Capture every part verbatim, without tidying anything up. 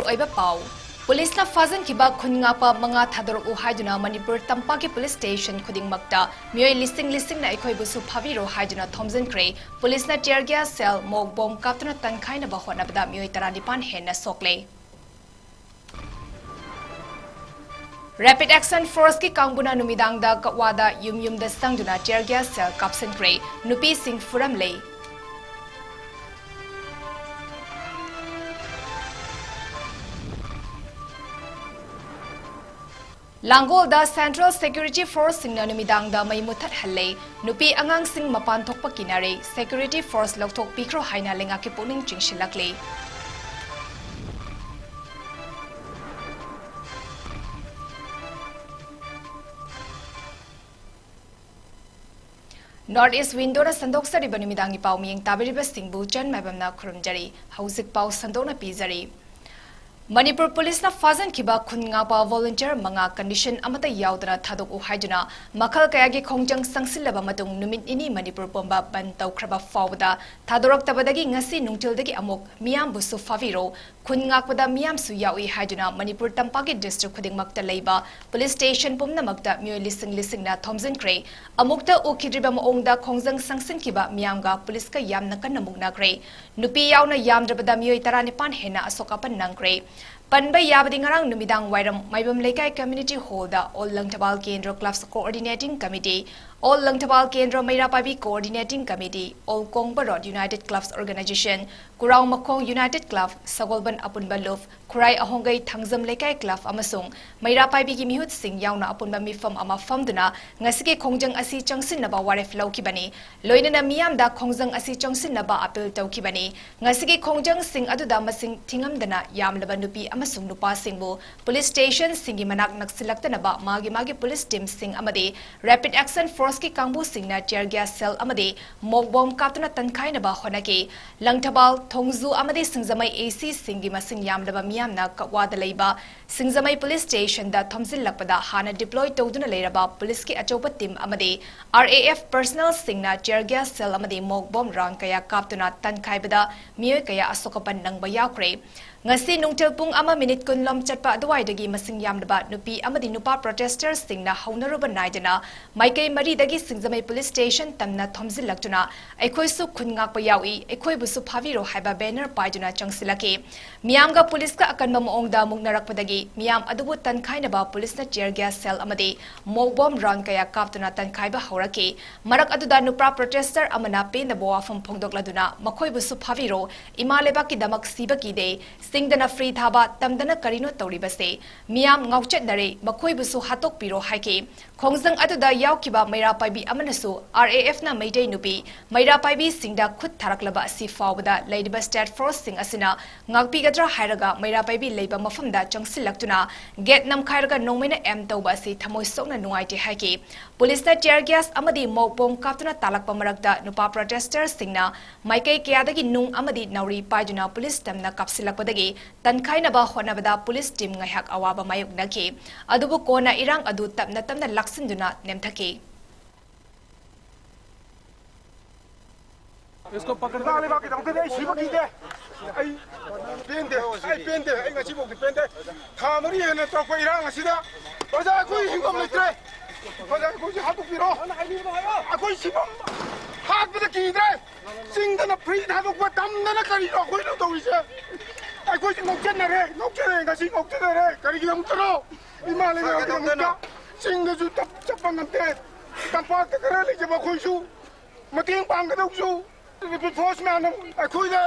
ꯑꯣꯏꯕ ꯄꯥꯎ꯫ ꯄꯨꯂꯤꯁꯅ ꯐꯥꯖꯤꯟꯈꯤꯕ ꯈꯨꯟ ꯉꯥꯛꯄ ꯃꯉꯥ ꯊꯥꯗꯣꯔꯛꯎ ꯍꯥꯏꯗꯨꯅ ꯃꯅꯤꯄꯨꯔ ꯇꯝꯄꯥꯛꯀꯤ ꯄꯨꯂꯤꯁ ꯁ꯭ꯇꯦꯁꯟ ꯈꯨꯗꯤꯡꯃꯛꯇ ꯃꯤꯑꯣꯏ ꯂꯤꯁꯤꯡ ꯂꯤꯁꯤꯡꯅ ꯑꯩꯈꯣꯏꯕꯨꯁꯨ ꯐꯥꯕꯤꯔꯣ ꯍꯥꯏꯗꯨꯅ ꯊꯣꯝꯖꯤꯟꯈ꯭ꯔꯦ꯫ ꯄꯨꯂꯤꯁꯅ tear gas shell, ꯃꯣꯛ ꯕꯣꯝ ꯀꯥꯞꯇꯨꯅ ꯇꯟꯈꯥꯏꯅꯕ ꯍꯣꯠꯅꯕꯗ ꯃꯤꯑꯣꯏ ꯇꯔꯥꯅꯤꯄꯥꯟ ꯍꯦꯟꯅ ꯁꯣꯛꯂꯦ꯫ Rapid Action Forceꯀꯤ ꯀꯥꯡꯕꯨꯅ ꯅꯨꯃꯤꯗꯥꯡꯗ ꯀꯛꯋꯥꯗ ꯌꯨꯝ ꯌꯨꯝꯗ ꯆꯪꯗꯨꯅ tear gas shell ꯀꯥꯞꯁꯤꯟꯈ꯭ꯔꯦ꯫ ꯅꯨꯄꯤꯁꯤꯡ ꯐꯨꯔꯝꯂꯦ꯫ ꯂꯥꯡꯒꯣꯜꯗ Central Security Forceꯁꯤꯡꯅ ꯅꯨꯃꯤꯗꯥꯡꯗ ꯃꯩ ꯃꯨꯊꯠꯍꯜꯂꯦ꯫ ꯅꯨꯄꯤ ꯑꯉꯥꯡꯁꯤꯡ ꯃꯄꯥꯟ ꯊꯣꯛꯄ ꯀꯤꯅꯔꯦ꯫ Security Force ꯂꯧꯊꯣꯛꯄꯤꯈ꯭ꯔꯣ ꯍꯥꯏꯅ ꯂꯩꯉꯥꯛꯀꯤ ꯄꯨꯛꯅꯤꯡ ꯆꯤꯡꯁꯤꯜꯂꯛꯂꯤ꯫ North East Windowꯅ ꯁꯟꯗꯣꯛꯆꯔꯤꯕ ꯅꯨꯃꯤꯗꯥꯡꯒꯤ ꯄꯥꯎ ꯃꯤꯌꯦꯡ ꯇꯥꯕꯤꯔꯤꯕꯁꯤꯡꯕꯨ ꯆꯟ ꯃꯥꯏꯕꯝꯅ ꯈꯨꯔꯨꯝꯖꯔꯤ꯫ ꯍꯧꯖꯤꯛ ꯄꯥꯎ ꯁꯟꯗꯣꯛꯅ ꯄꯤꯖꯔꯤ꯫ ꯃꯅꯤꯄꯨꯔ ꯄꯨꯂꯤꯁꯅ ꯐꯥꯖꯤꯟꯈꯤꯕ ꯈꯨꯟ ꯉꯥꯛꯄ volunteer ꯃꯉꯥ condition ꯑꯃꯠꯇ ꯌꯥꯎꯗꯅ ꯊꯥꯗꯣꯛꯎ ꯍꯥꯏꯗꯨꯅ ꯃꯈꯜ ꯀꯌꯥꯒꯤ ꯈꯣꯡꯖꯪ ꯆꯪꯁꯤꯜꯂꯕ ꯃꯇꯨꯡ ꯅꯨꯃꯤꯠ ꯅꯤꯅꯤ ꯃꯅꯤꯄꯨꯔ ꯄꯨꯝꯕ ꯕꯟꯗ ꯇꯧꯈ꯭ꯔꯕ ꯐꯥꯎꯕꯗ ꯊꯥꯗꯣꯔꯛꯇꯕꯗꯒꯤ ꯉꯁꯤ ꯅꯨꯡꯊꯤꯜꯗꯒꯤ ꯑꯃꯨꯛ ꯃꯤꯌꯥꯝꯕꯨꯁꯨ ꯐꯥꯕꯤꯔꯣ, ꯈꯨꯟ ꯉꯥꯛꯄꯗ ꯃꯤꯌꯥꯝꯁꯨ ꯌꯥꯎꯏ ꯍꯥꯏꯗꯨꯅ ꯃꯅꯤꯄꯨꯔ ꯇꯝꯄꯥꯛꯀꯤ district ꯈꯨꯗꯤꯡꯃꯛꯇ ꯂꯩꯕ ꯄꯨꯂꯤꯁ ꯁ꯭ꯇꯦꯁꯟ ꯄꯨꯝꯅꯃꯛꯇ ꯃꯤꯑꯣꯏ ꯂꯤꯁꯤꯡ ꯂꯤꯁꯤꯡꯅ ꯊꯣꯝꯖꯤꯟꯈ꯭ꯔꯦ꯫ ꯑꯃꯨꯛꯇ ꯎꯈꯤꯗ꯭ꯔꯤꯕ ꯃꯑꯣꯡꯗ ꯈꯣꯡꯖꯪ ꯆꯪꯁꯤꯟꯈꯤꯕ ꯃꯤꯌꯥꯝꯒ ꯄꯨꯂꯤꯁꯀ ꯌꯥꯝꯅ ꯀꯟꯅ ꯃꯨꯛꯅꯈ꯭ꯔꯦ꯫ ꯅꯨꯄꯤ ꯌꯥꯎꯅ ꯌꯥꯝꯗ꯭ꯔꯕꯗ ꯃꯤꯑꯣꯏ ꯇꯔꯥꯅꯤꯄꯥꯟ ꯍꯦꯟꯅ ꯑꯁꯣꯛ ꯑꯄꯟ ꯅꯪꯈ꯭ꯔꯦ꯫ ꯄꯟꯕ ꯌꯥꯕꯗꯤ ꯉꯔꯥꯡ ꯅꯨꯃꯤꯗꯥꯡ ꯋꯥꯏꯔꯝ ꯃꯥꯏꯕꯝ ꯂꯩꯀꯥꯏ community hallꯗ All ꯂꯪꯊꯕꯥꯜ ꯀꯦꯟꯗ꯭ꯔ clubs coordinating committee, All Langthabal ꯀꯦꯟꯗ꯭ꯔ ꯃꯩꯔꯥ ꯄꯥꯏꯕꯤ coordinating committee, All ꯀꯣꯡꯕ Road United Clubs Organisation, ꯀꯨꯔꯥꯎ ꯃꯈꯣꯡ United Club, ꯁꯒꯣꯜꯕꯟ ꯑꯄꯨꯟꯕ ꯂꯨꯞ, ꯈꯨꯔꯥꯏ ꯑꯍꯣꯡꯒꯩ ꯊꯥꯡꯖꯝ ꯂꯩꯀꯥꯏ club ꯑꯃꯁꯨꯡ ꯃꯩꯔꯥ ꯄꯥꯏꯕꯤꯒꯤ ꯃꯤꯍꯨꯠꯁꯤꯡ ꯌꯥꯎꯅ ꯑꯄꯨꯟꯕ ꯃꯤꯐꯝ ꯑꯃ ꯐꯝꯗꯨꯅ ꯉꯁꯤꯒꯤ ꯈꯣꯡꯖꯪ ꯑꯁꯤ ꯆꯪꯁꯤꯟꯅꯕ ꯋꯥꯔꯦꯞ ꯂꯧꯈꯤꯕꯅꯤ꯫ ꯂꯣꯏꯅꯅ ꯃꯤꯌꯥꯝꯗ ꯈꯣꯡꯖꯪ ꯑꯁꯤ ꯆꯪꯁꯤꯟꯅꯕ appeal ꯇꯧꯈꯤꯕꯅꯤ꯫ ꯉꯁꯤꯒꯤ ꯈꯣꯡꯖꯪꯁꯤꯡ ꯑꯗꯨꯗ ꯃꯁꯤꯡ ꯊꯤꯉꯝꯗꯅ ꯌꯥꯝꯂꯕ ꯅꯨꯄꯤ ꯑꯃꯁꯨꯡ ꯅꯨꯄꯥꯁꯤꯡꯕꯨ ꯄꯨꯂꯤꯁ ꯁ꯭ꯇꯦꯁꯟꯁꯤꯡꯒꯤ ꯃꯅꯥꯛ ꯅꯛꯁꯤꯜꯂꯛꯇꯅꯕ ꯃꯥꯒꯤ ꯃꯥꯒꯤ ꯄꯨꯂꯤꯁ ꯇꯤꯝꯁꯤꯡ ꯑꯃꯗꯤ Rapid Action Forceꯀꯤ ꯀꯥꯡꯕꯨꯁꯤꯡꯅ tear gas shell ꯑꯃꯗꯤ ꯃꯣꯛ ꯕꯣꯝ ꯀꯥꯞꯇꯨꯅ ꯇꯟꯈꯥꯏꯅꯕ ꯍꯣꯠꯅꯈꯤ꯫ ꯂꯪꯊꯕꯥꯜ, ꯊꯣꯡꯖꯨ ꯑꯃꯗꯤ ꯁꯤꯡꯖꯃꯩ ACꯁꯤꯡꯒꯤ ꯃꯁꯤꯡ ꯌꯥꯝꯂꯕ ꯃꯤꯌꯥꯝꯅ ꯀꯛꯋꯥꯗ ꯂꯩꯕ ꯁꯤꯡꯖꯃꯩ ꯄꯨꯂꯤꯁ ꯁ꯭ꯇꯦꯁꯟꯗ ꯊꯣꯝꯖꯤꯜꯂꯛꯄꯗ ꯍꯥꯟꯅ deploy ꯇꯧꯗꯨꯅ ꯂꯩꯔꯕ ꯄꯨꯂꯤꯁꯀꯤ ꯑꯆꯧꯕ ꯇꯤꯝ ꯑꯃꯗꯤ RAF personnelꯁꯤꯡꯅ tear gas shell ꯑꯃꯗꯤ ꯃꯣꯛ ꯕꯣꯝ round ꯀꯌꯥ ꯀꯥꯞꯇꯨꯅ ꯇꯟꯈꯥꯏꯕꯗ ꯃꯤꯑꯣꯏ ꯀꯌꯥ ꯑꯁꯣꯛ ꯑꯄꯟ ꯅꯪꯕ ꯌꯥꯎꯈ꯭ꯔꯦ꯫ ꯉꯁꯤ ꯅꯨꯡꯊꯤꯜ ꯄꯨꯡ ꯑꯃ ꯃꯤꯅꯤꯠ ꯀꯨꯟ ꯂꯣꯝ ꯆꯠꯄ ꯑꯗꯨꯋꯥꯏꯗꯒꯤ ꯃꯁꯤꯡ ꯌꯥꯝꯂꯕ ꯅꯨꯄꯤ ꯑꯃꯗꯤ ꯅꯨꯄꯥ ꯄ꯭ꯔꯣꯇꯦꯁꯇꯔꯁꯤꯡꯅ ꯍꯧꯅꯔꯨꯕ ꯅꯥꯏꯗꯅ ꯃꯥꯏꯀꯩ ꯃꯔꯤꯗꯒꯤ ꯁꯤꯡꯖꯃꯩ ꯄꯨꯂꯤꯁ ꯁ꯭ꯇꯦꯁꯟ ꯇꯝꯅ ꯊꯣꯝꯖꯤꯜꯂꯛꯇꯨꯅ "ꯑꯩꯈꯣꯏꯁꯨ ꯈꯨꯟ ꯉꯥꯛꯄ ꯌꯥꯎꯏ, ꯑꯩꯈꯣꯏꯕꯨꯁꯨ ꯐꯥꯕꯤꯔꯣ" ꯍꯥꯏꯕ ꯕꯦꯅꯔ ꯄꯥꯏꯗꯨꯅ ꯆꯪꯁꯤꯜꯂꯛꯈꯤ꯫ ꯃꯤꯌꯥꯝꯒ ꯄꯨꯂꯤꯁꯀ ꯑꯀꯟꯕ ꯃꯑꯣꯡꯗ ꯃꯨꯛꯅꯔꯛꯄꯗꯒꯤ ꯃꯤꯌꯥꯝ ꯑꯗꯨꯕꯨ ꯇꯟꯈꯥꯏꯅꯕ ꯄꯨꯂꯤꯁꯅ ꯇꯤꯌꯔ ꯒ꯭ꯌꯥꯁ ꯁꯦꯜ ꯑꯃꯗꯤ ꯃꯣꯛ ꯕꯣꯝ ꯔꯥꯎꯟ ꯀꯌꯥ ꯀꯥꯞꯇꯨꯅ ꯇꯟꯈꯥꯏꯕ ꯍꯧꯔꯛꯈꯤ꯫ ꯃꯔꯛ ꯑꯗꯨꯗ ꯅꯨꯄꯥ ꯄ꯭ꯔꯣꯇꯦꯁꯇꯔ ꯑꯃꯅ ꯄꯦꯟꯗꯕ ꯋꯥꯐꯝ ꯐꯣꯡꯗꯣꯛꯂꯗꯨꯅ "ꯃꯈꯣꯏꯕꯨꯁꯨ ꯐꯥꯕꯤꯔꯣ, ꯏꯃꯥ ꯂꯩꯕꯥꯛꯀꯤꯗꯃꯛ ꯁꯤꯕ ꯀꯤꯗꯦ, ꯁꯤꯡꯗꯅ ꯐ꯭ꯔꯤ ꯊꯥꯕ, ꯇꯝꯗꯅ ꯀꯔꯤꯅꯣ ꯇꯧꯔꯤꯕꯁꯦ? ꯃꯤꯌꯥꯝ ꯉꯥꯎꯆꯠꯅꯔꯦ, ꯃꯈꯣꯏꯕꯨꯁꯨ ꯍꯥꯠꯇꯣꯛꯄꯤꯔꯣ" ꯍꯥꯏꯈꯤ꯫ ꯈꯣꯡꯖꯪ ꯑꯗꯨꯗ ꯌꯥꯎꯈꯤꯕ ꯃꯩꯔꯥ ꯄꯥꯏꯕꯤ ꯑꯃꯅꯁꯨ ꯑꯥꯔ ꯑꯦ ꯑꯦꯐꯅ ꯃꯩꯇꯩ ꯅꯨꯄꯤ ꯃꯩꯔꯥ ꯄꯥꯏꯕꯤꯁꯤꯡꯗ ꯈꯨꯠ ꯊꯥꯔꯛꯂꯕ ꯑꯁꯤ ꯐꯥꯎꯕꯗ ꯂꯩꯔꯤꯕ ꯁ꯭ꯇꯦꯠ ꯐꯣꯔꯁꯁꯤꯡ ꯑꯁꯤꯅ ꯉꯥꯛꯄꯤꯒꯗ꯭ꯔꯥ ꯍꯥꯏꯔꯒ ꯃꯩꯔꯥ ꯄꯥꯏꯕꯤ ꯂꯩꯕ ꯃꯐꯝꯗ ꯆꯪꯁꯤꯜꯂꯛꯇꯨꯅ ꯒꯦꯠ ꯅꯝꯈꯥꯏꯔꯒ ꯅꯣꯡꯃꯩꯅ ꯑꯦꯝ ꯇꯧꯕ ꯑꯁꯤ ꯊꯃꯣꯏ ꯁꯣꯛꯅ ꯅꯨꯡꯉꯥꯏꯇꯦ ꯍꯥꯏꯈꯤ꯫ ꯄꯨꯂꯤꯁꯅ ꯇꯤꯌꯔ ꯒ꯭ꯌꯥꯁ ꯑꯃꯗꯤ ꯃꯣꯛ ꯕꯣꯝ ꯀꯥꯞꯇꯨꯅ ꯇꯥꯜꯂꯛꯄ ꯃꯔꯛꯇ ꯅꯨꯄꯥ ꯄ꯭ꯔꯣꯇꯦꯁꯇꯔꯁꯤꯡꯅ ꯃꯥꯏꯀꯩ ꯀꯌꯥꯗꯒꯤ ꯅꯨꯡ ꯑꯃꯗꯤ ꯅꯥꯎꯔꯤ ꯄꯥꯏꯗꯨꯅ ꯄꯨꯂꯤꯁ ꯇꯝꯅ ꯀꯥꯞꯁꯤꯜꯂꯛꯄꯗꯒꯤ ꯇꯟꯈꯥꯏꯅꯕ ꯍꯣꯠꯅꯕꯗ ꯄꯨꯂꯤꯁ ꯇꯤꯝ ꯉꯥꯏꯍꯥꯛ ꯑꯋꯥꯕ ꯃꯥꯌꯣꯛꯅꯈꯤ꯫ ꯑꯗꯨꯕꯨ ꯀꯣꯟꯅ ꯏꯔꯥꯡ ꯑꯗꯨ ꯇꯞꯅ ꯇꯞꯅ ꯂꯥꯛꯁꯤꯟꯗꯨꯅ ꯅꯦꯝꯊꯈꯤ꯫ ꯏꯃꯥ ꯂꯩꯕꯥꯛꯀꯤꯗꯃꯛꯇꯗꯤ ꯑꯩ ꯁꯤꯕ ꯀꯤꯗꯦ꯫ ꯑꯩ ꯄꯦꯟꯗꯦ, ꯑꯩ ꯄꯦꯟꯗꯦ, ꯑꯩ ꯉꯁꯤꯐꯥꯎꯗꯤ ꯄꯦꯟꯗꯦ꯫ ꯊꯥ ꯃꯔꯤ ꯍꯦꯟꯅ ꯇꯧꯔꯛꯄ ꯏꯔꯥꯡ ꯑꯁꯤꯗ, ꯑꯣꯖꯥ, ꯑꯩꯈꯣꯏ ꯍꯤꯡꯐꯝ ꯂꯩꯇ꯭ꯔꯦ꯫ ꯑꯣꯖꯥ, ꯑꯩꯈꯣꯏꯁꯦ ꯍꯥꯠꯇꯣꯛꯄꯤꯔꯣ꯫ ꯑꯩꯈꯣꯏ ꯁꯤꯐꯝ ꯍꯥꯠꯄꯗ ꯀꯤꯗ꯭ꯔꯦ꯫ ꯆꯤꯡꯗꯅ ꯐ꯭ꯔꯤ ꯊꯥꯗꯣꯛꯄ, ꯇꯝꯗꯅ ꯀꯔꯤꯅꯣ ꯑꯩꯈꯣꯏꯅ ꯇꯧꯔꯤꯁꯦ? ꯑꯩꯈꯣꯏꯁꯦ ꯉꯥꯎꯆꯠꯅꯔꯦ, ꯉꯥꯎꯆꯠꯅꯔꯦ, ꯉꯁꯤ ꯉꯥꯎꯆꯠꯅꯔꯦ꯫ ꯀꯔꯤꯒꯤꯗꯃꯛꯇꯅꯣ? ꯏꯃꯥ ꯂꯩꯕꯥꯛꯀꯤꯗꯃꯛꯇ꯫ ꯆꯤꯡꯗꯁꯨ ꯆꯠ-, ꯆꯠꯄ ꯉꯝꯗꯦ꯫ ꯇꯝꯄꯥꯛꯇ ꯈꯔ ꯂꯩꯖꯕ ꯑꯩꯈꯣꯏꯁꯨ ꯃꯇꯦꯡ ꯄꯥꯡꯒꯗꯧꯁꯨ ꯐꯣꯔꯁ ꯃꯌꯥꯝꯅ ꯑꯩꯈꯣꯏꯗ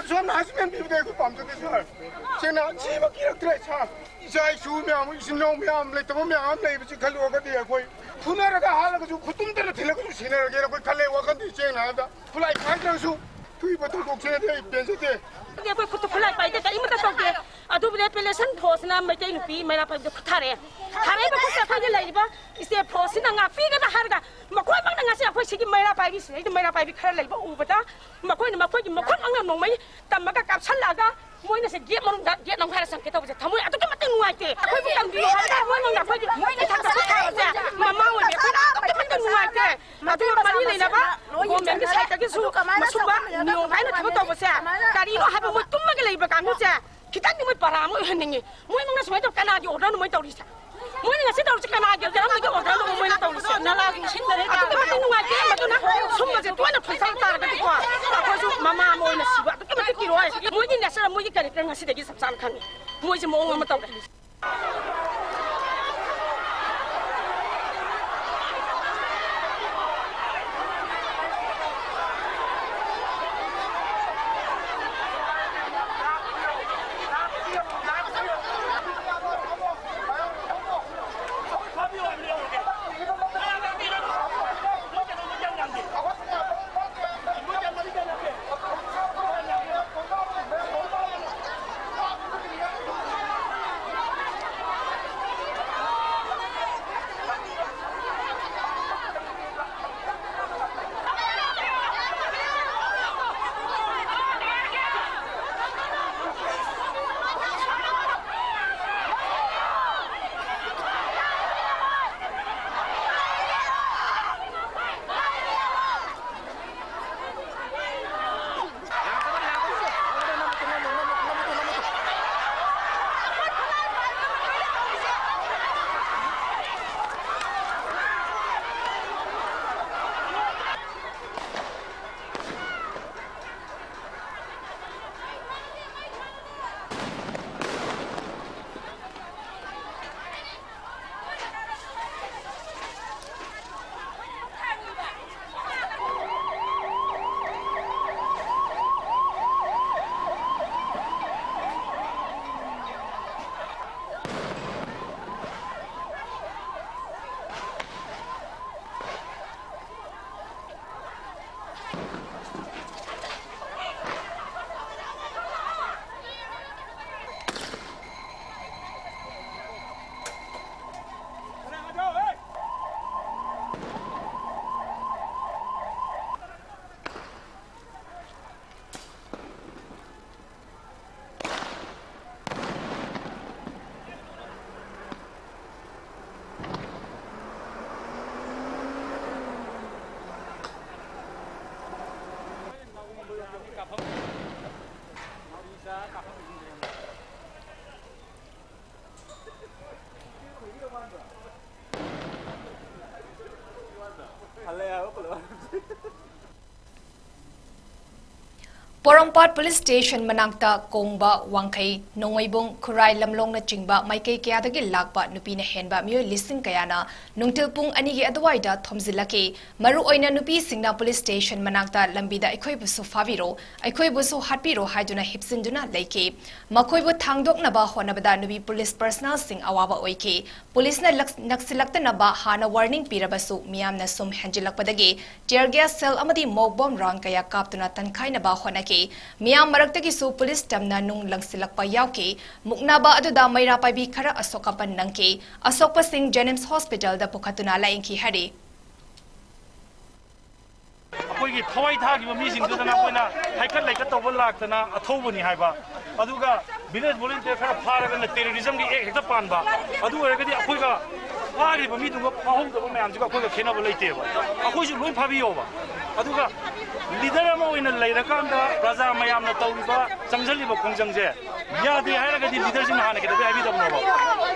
ꯑꯁꯣꯝꯅ ꯍꯥꯏꯁꯃꯦꯟ ꯄꯤꯕꯗ ꯑꯩꯈꯣꯏ ꯄꯥꯝꯖꯗꯦ ꯁꯥꯔ꯫ ꯁꯦꯡꯅ ꯁꯤꯕ ꯀꯤꯔꯛꯇ꯭ꯔꯦ ꯁꯥꯔ꯫ ꯏꯆꯥ ꯏꯁꯨ ꯃꯌꯥꯝ, ꯏꯆꯤꯟ ꯏꯅꯥꯎ ꯃꯌꯥꯝ, ꯂꯩꯇꯕ ꯃꯌꯥꯝ ꯑꯃ ꯂꯩꯕꯁꯤ ꯈꯜꯂꯨꯔꯒꯗꯤ ꯑꯩꯈꯣꯏ ꯐꯨꯅꯔꯒ ꯍꯥꯠꯂꯒꯁꯨ, ꯈꯨꯠꯇꯨꯝꯇꯅ ꯊꯤꯜꯂꯒꯁꯨ ꯁꯤꯟꯅꯔꯒꯦꯅ ꯑꯩꯈꯣꯏ ꯈꯜꯂꯦ ꯋꯥꯈꯜꯗꯤ꯫ ꯁꯦꯡꯅ ꯍꯥꯏꯔꯕꯗ ꯈꯨꯠꯂꯥꯏ ꯄꯥꯏꯗ꯭ꯔꯒꯁꯨ ꯊꯣꯛꯏꯕ ꯊꯧꯗꯣꯛꯁꯤꯅꯗꯤ ꯑꯩ ꯄꯦꯟꯖꯗꯦ꯫ ꯑꯩꯈꯣꯏ ꯈꯨꯠꯇ ꯈꯨꯠꯂꯥꯏ ꯄꯥꯏꯗꯦ, ꯀꯔꯤꯃꯠꯇ ꯇꯧꯗꯦ꯫ ꯑꯗꯨꯕꯨ ꯔꯤꯄꯦꯂꯦꯁꯟ ꯐꯣꯔꯁꯅ ꯃꯩꯇꯩ ꯅꯨꯄꯤ ꯃꯩꯔꯥ ꯄꯥꯏꯕꯤꯗ ꯈꯨꯠ ꯊꯥꯔꯛꯑꯦ꯫ ꯊꯥꯔꯛꯏꯕ ꯈꯨꯠꯁꯦ ꯑꯩꯈꯣꯏꯒꯤ ꯂꯩꯔꯤꯕ ꯁ꯭ꯇꯦꯠ ꯐꯣꯔꯁꯁꯤꯅ ꯉꯥꯛꯄꯤꯒꯅ ꯍꯥꯏꯔꯒ ꯃꯈꯣꯏꯃꯛꯅ ꯉꯁꯤ ꯑꯩꯈꯣꯏ ꯁꯤꯒꯤ ꯃꯩꯔꯥ ꯄꯥꯏꯕꯤꯁꯤꯗꯩꯗ ꯃꯩꯔꯥ ꯄꯥꯏꯕꯤ ꯈꯔ ꯂꯩꯕ ꯎꯕꯗ ꯃꯈꯣꯏꯅ ꯃꯈꯣꯏꯒꯤ ꯃꯈꯨꯠꯃꯛꯅ ꯅꯣꯡꯃꯩ ꯇꯝꯃꯒ ꯀꯥꯞꯁꯜꯂꯛꯑꯒ ꯃꯣꯏꯅ ꯁꯤ ꯒꯦꯠ ꯃꯅꯨꯡꯗ ꯒꯦꯠ ꯅꯝꯈꯥꯏꯔ ꯆꯪꯒꯦ ꯇꯧꯕꯁꯦ ꯊꯃꯣꯏ ꯑꯗꯨꯛꯀꯤ ꯃꯇꯤꯛ ꯅꯨꯡꯉꯥꯏꯇꯦ꯫ ꯑꯩꯈꯣꯏꯕꯨ ꯇꯝꯕꯤꯌꯨ ꯍꯥꯏꯔꯒ ꯃꯣꯏꯃꯛꯅ ꯑꯩꯈꯣꯏꯒꯤ ꯏꯊꯛꯇ ꯈꯨꯠ ꯊꯥꯕꯁꯦ ꯃꯃꯥ ꯑꯣꯏꯕꯤ ꯑꯩꯈꯣꯏꯅ ꯑꯗꯨꯛꯀꯤ ꯃꯇꯤꯛ ꯅꯨꯡꯉꯥꯏꯇꯦ꯫ ꯑꯗꯨꯒ ꯃꯔꯤ ꯂꯩꯅꯕ ꯒꯣꯔꯃꯦꯟꯒꯤ ꯁꯥꯏꯠꯇꯒꯤꯁꯨ ꯃꯁꯨꯝꯕ ꯅꯤꯌꯣꯝ ꯀꯥꯏꯅ ꯊꯕꯛ ꯇꯧꯕꯁꯦ ꯀꯔꯤꯅꯣ ꯍꯥꯏꯕ ꯃꯣꯏ ꯇꯨꯝꯃꯒ ꯂꯩꯕ ꯀꯥꯡꯕꯨꯁꯦ ꯈꯤꯇꯪꯗꯤ ꯃꯣꯏ ꯄꯔꯥ ꯑꯃ ꯑꯣꯏꯍꯟꯅꯤꯡꯉꯤ꯫ ꯃꯣꯏ ꯃꯉꯥ ꯁꯨꯃꯥꯏꯅ ꯇꯧ, ꯀꯅꯥꯒꯤ order ꯅꯣ ꯃꯣꯏ ꯇꯧꯔꯤꯁꯦ? ꯃꯣꯏꯅ ꯉꯁꯤ ꯇꯧꯔꯤꯁꯦ ꯀꯅꯥꯒꯤ order ꯅꯣ ꯃꯣꯏꯅ ꯇꯧꯔꯤꯁꯦ? ꯅꯂꯥꯒꯤ ꯏꯁꯤꯡꯗꯅꯦ ꯑꯗꯨꯛꯀꯤ ꯃꯇꯤꯛ ꯅꯨꯡꯉꯥꯏꯇꯦ꯫ ꯃꯗꯨꯅ ꯁꯨꯝꯕꯁꯦ ꯇꯣꯏꯅ ꯈꯣꯟꯊꯔꯛ ꯇꯥꯔꯒꯗꯤꯀꯣ, ꯑꯩꯈꯣꯏꯁꯨ ꯃꯃꯥ ꯑꯃ ꯑꯣꯏꯅ ꯁꯤꯕ ꯑꯗꯨꯛꯀꯤ ꯃꯇꯤꯛ ꯀꯤꯔꯣꯏ꯫ ꯃꯣꯏꯒꯤ nature, ꯃꯣꯏꯒꯤ character ꯉꯁꯤꯗꯒꯤ ꯆꯞ ꯆꯥꯅ ꯈꯪꯉꯤ꯫ ꯃꯣꯏꯁꯦ ꯃꯑꯣꯡ ꯑꯃ ꯇꯧꯔꯦ꯫ ꯄꯣꯔꯣꯝꯄꯥꯠ ꯄꯨꯂꯤꯁ ꯁ꯭ꯇꯦꯁꯟ ꯃꯅꯥꯛꯇ ꯀꯣꯡꯕ, ꯋꯥꯡꯈꯩ, ꯅꯣꯡꯃꯩꯕꯨꯡ, ꯈꯨꯔꯥꯏ, ꯂꯝꯂꯣꯡꯅꯆꯤꯡꯕ ꯃꯥꯏꯀꯩ ꯀꯌꯥꯗꯒꯤ ꯂꯥꯛꯄ ꯅꯨꯄꯤꯅ ꯍꯦꯟꯕ ꯃꯤꯑꯣꯏ ꯂꯤꯁꯤꯡ ꯀꯌꯥꯅ ꯅꯨꯡꯊꯤꯜ ꯄꯨꯡ ꯑꯅꯤꯒꯤ ꯑꯗꯨꯋꯥꯏꯗ ꯊꯣꯝꯖꯤꯜꯂꯛꯈꯤ꯫ ꯃꯔꯨꯑꯣꯏꯅ ꯅꯨꯄꯤꯁꯤꯡꯅ ꯄꯨꯂꯤꯁ ꯁ꯭ꯇꯦꯁꯟ ꯃꯅꯥꯛꯇ ꯂꯝꯕꯤꯗ "ꯑꯩꯈꯣꯏꯕꯨꯁꯨ ꯐꯥꯕꯤꯔꯣ, ꯑꯩꯈꯣꯏꯕꯨꯁꯨ ꯍꯥꯠꯄꯤꯔꯣ" ꯍꯥꯏꯗꯨꯅ ꯍꯤꯞꯆꯤꯟꯗꯨꯅ ꯂꯩꯈꯤ꯫ ꯃꯈꯣꯏꯕꯨ ꯊꯥꯡꯗꯣꯛꯅꯕ ꯍꯣꯠꯅꯕꯗ ꯅꯨꯄꯤ ꯄꯨꯂꯤꯁ ꯄꯔꯁꯅꯦꯜꯁꯤꯡ ꯑꯋꯥꯕ ꯑꯣꯏꯈꯤ꯫ ꯄꯨꯂꯤꯁꯅ ꯂꯛ-, ꯅꯛꯁꯤꯜꯂꯛꯇꯅꯕ ꯍꯥꯟꯅ ꯋꯥꯔꯅꯤꯡ ꯄꯤꯔꯕꯁꯨ ꯃꯤꯌꯥꯝꯅ ꯁꯨꯝ ꯍꯦꯟꯖꯤꯜꯂꯛꯄꯗꯒꯤ tear gas shell ꯑꯃꯗꯤ ꯃꯣꯛ ꯕꯣꯝ ꯔꯥꯎꯟ ꯀꯌꯥ ꯀꯥꯞꯇꯨꯅ ꯇꯟꯈꯥꯏꯅꯕ ꯍꯣꯠꯅꯈꯤ꯫ ꯃꯤꯌꯥꯝ ꯃꯔꯛꯇꯒꯤꯁꯨ ꯄꯨꯂꯤꯁ ꯇꯝꯅ ꯅꯨꯡ ꯂꯪꯁꯤꯜꯂꯛꯄ ꯌꯥꯎꯈꯤ꯫ ꯃꯨꯛꯅꯕ ꯑꯗꯨꯗ ꯃꯩꯔꯥ ꯄꯥꯏꯕꯤ ꯈꯔ ꯑꯁꯣꯛ ꯑꯄꯟ ꯅꯪꯈꯤ꯫ ꯑꯁꯣꯛꯄꯁꯤꯡ JNIMS hospital ꯗ ꯄꯨꯈꯠꯇꯨꯅ ꯂꯥꯌꯦꯡꯈꯤ ꯍꯥꯏꯔꯤ꯫ ꯑꯩꯈꯣꯏꯒꯤ ꯊꯋꯥꯏ ꯊꯥꯈꯤꯕ ꯃꯤꯁꯤꯡꯗꯨꯗꯅ ꯑꯩꯈꯣꯏꯅ ꯍꯥꯏꯀꯠ ꯂꯩꯀꯠ ꯇꯧꯕ ꯂꯥꯛꯇꯅ ꯑꯊꯧꯕꯅꯤ ꯍꯥꯏꯕ, ꯑꯗꯨꯒ village volunteer ꯈꯔ ꯐꯥꯔꯒꯅ terrorism ꯒꯤ act ꯍꯦꯛꯇ ꯄꯥꯟꯕ, ꯑꯗꯨ ꯑꯣꯏꯔꯒꯗꯤ ꯑꯩꯈꯣꯏꯒ ꯐꯥꯈ꯭ꯔꯤꯕ ꯃꯤꯗꯨꯒ ꯐꯥꯍꯧꯗꯕ ꯃꯌꯥꯝꯁꯤꯒ ꯑꯩꯈꯣꯏꯒ ꯈꯦꯠꯅꯕ ꯂꯩꯇꯦꯕ꯫ ꯑꯩꯈꯣꯏꯁꯨ ꯂꯣꯏ ꯐꯥꯕꯤꯌꯣꯕ꯫ ꯑꯗꯨꯒ leader ꯑꯃ ꯑꯣꯏꯅ ꯂꯩꯔꯀꯥꯟꯗ ꯄ꯭ꯔꯖꯥ ꯃꯌꯥꯝꯅ ꯇꯧꯔꯤꯕ, ꯆꯪꯁꯤꯜꯂꯤꯕ ꯈꯣꯡꯖꯪꯁꯦ ꯌꯥꯗꯦ ꯍꯥꯏꯔꯒꯗꯤ leader ꯁꯤꯡꯅ ꯍꯥꯟꯅ ꯀꯩꯗꯧꯕꯩ ꯍꯥꯏꯕꯤꯗꯕꯅꯣꯕ?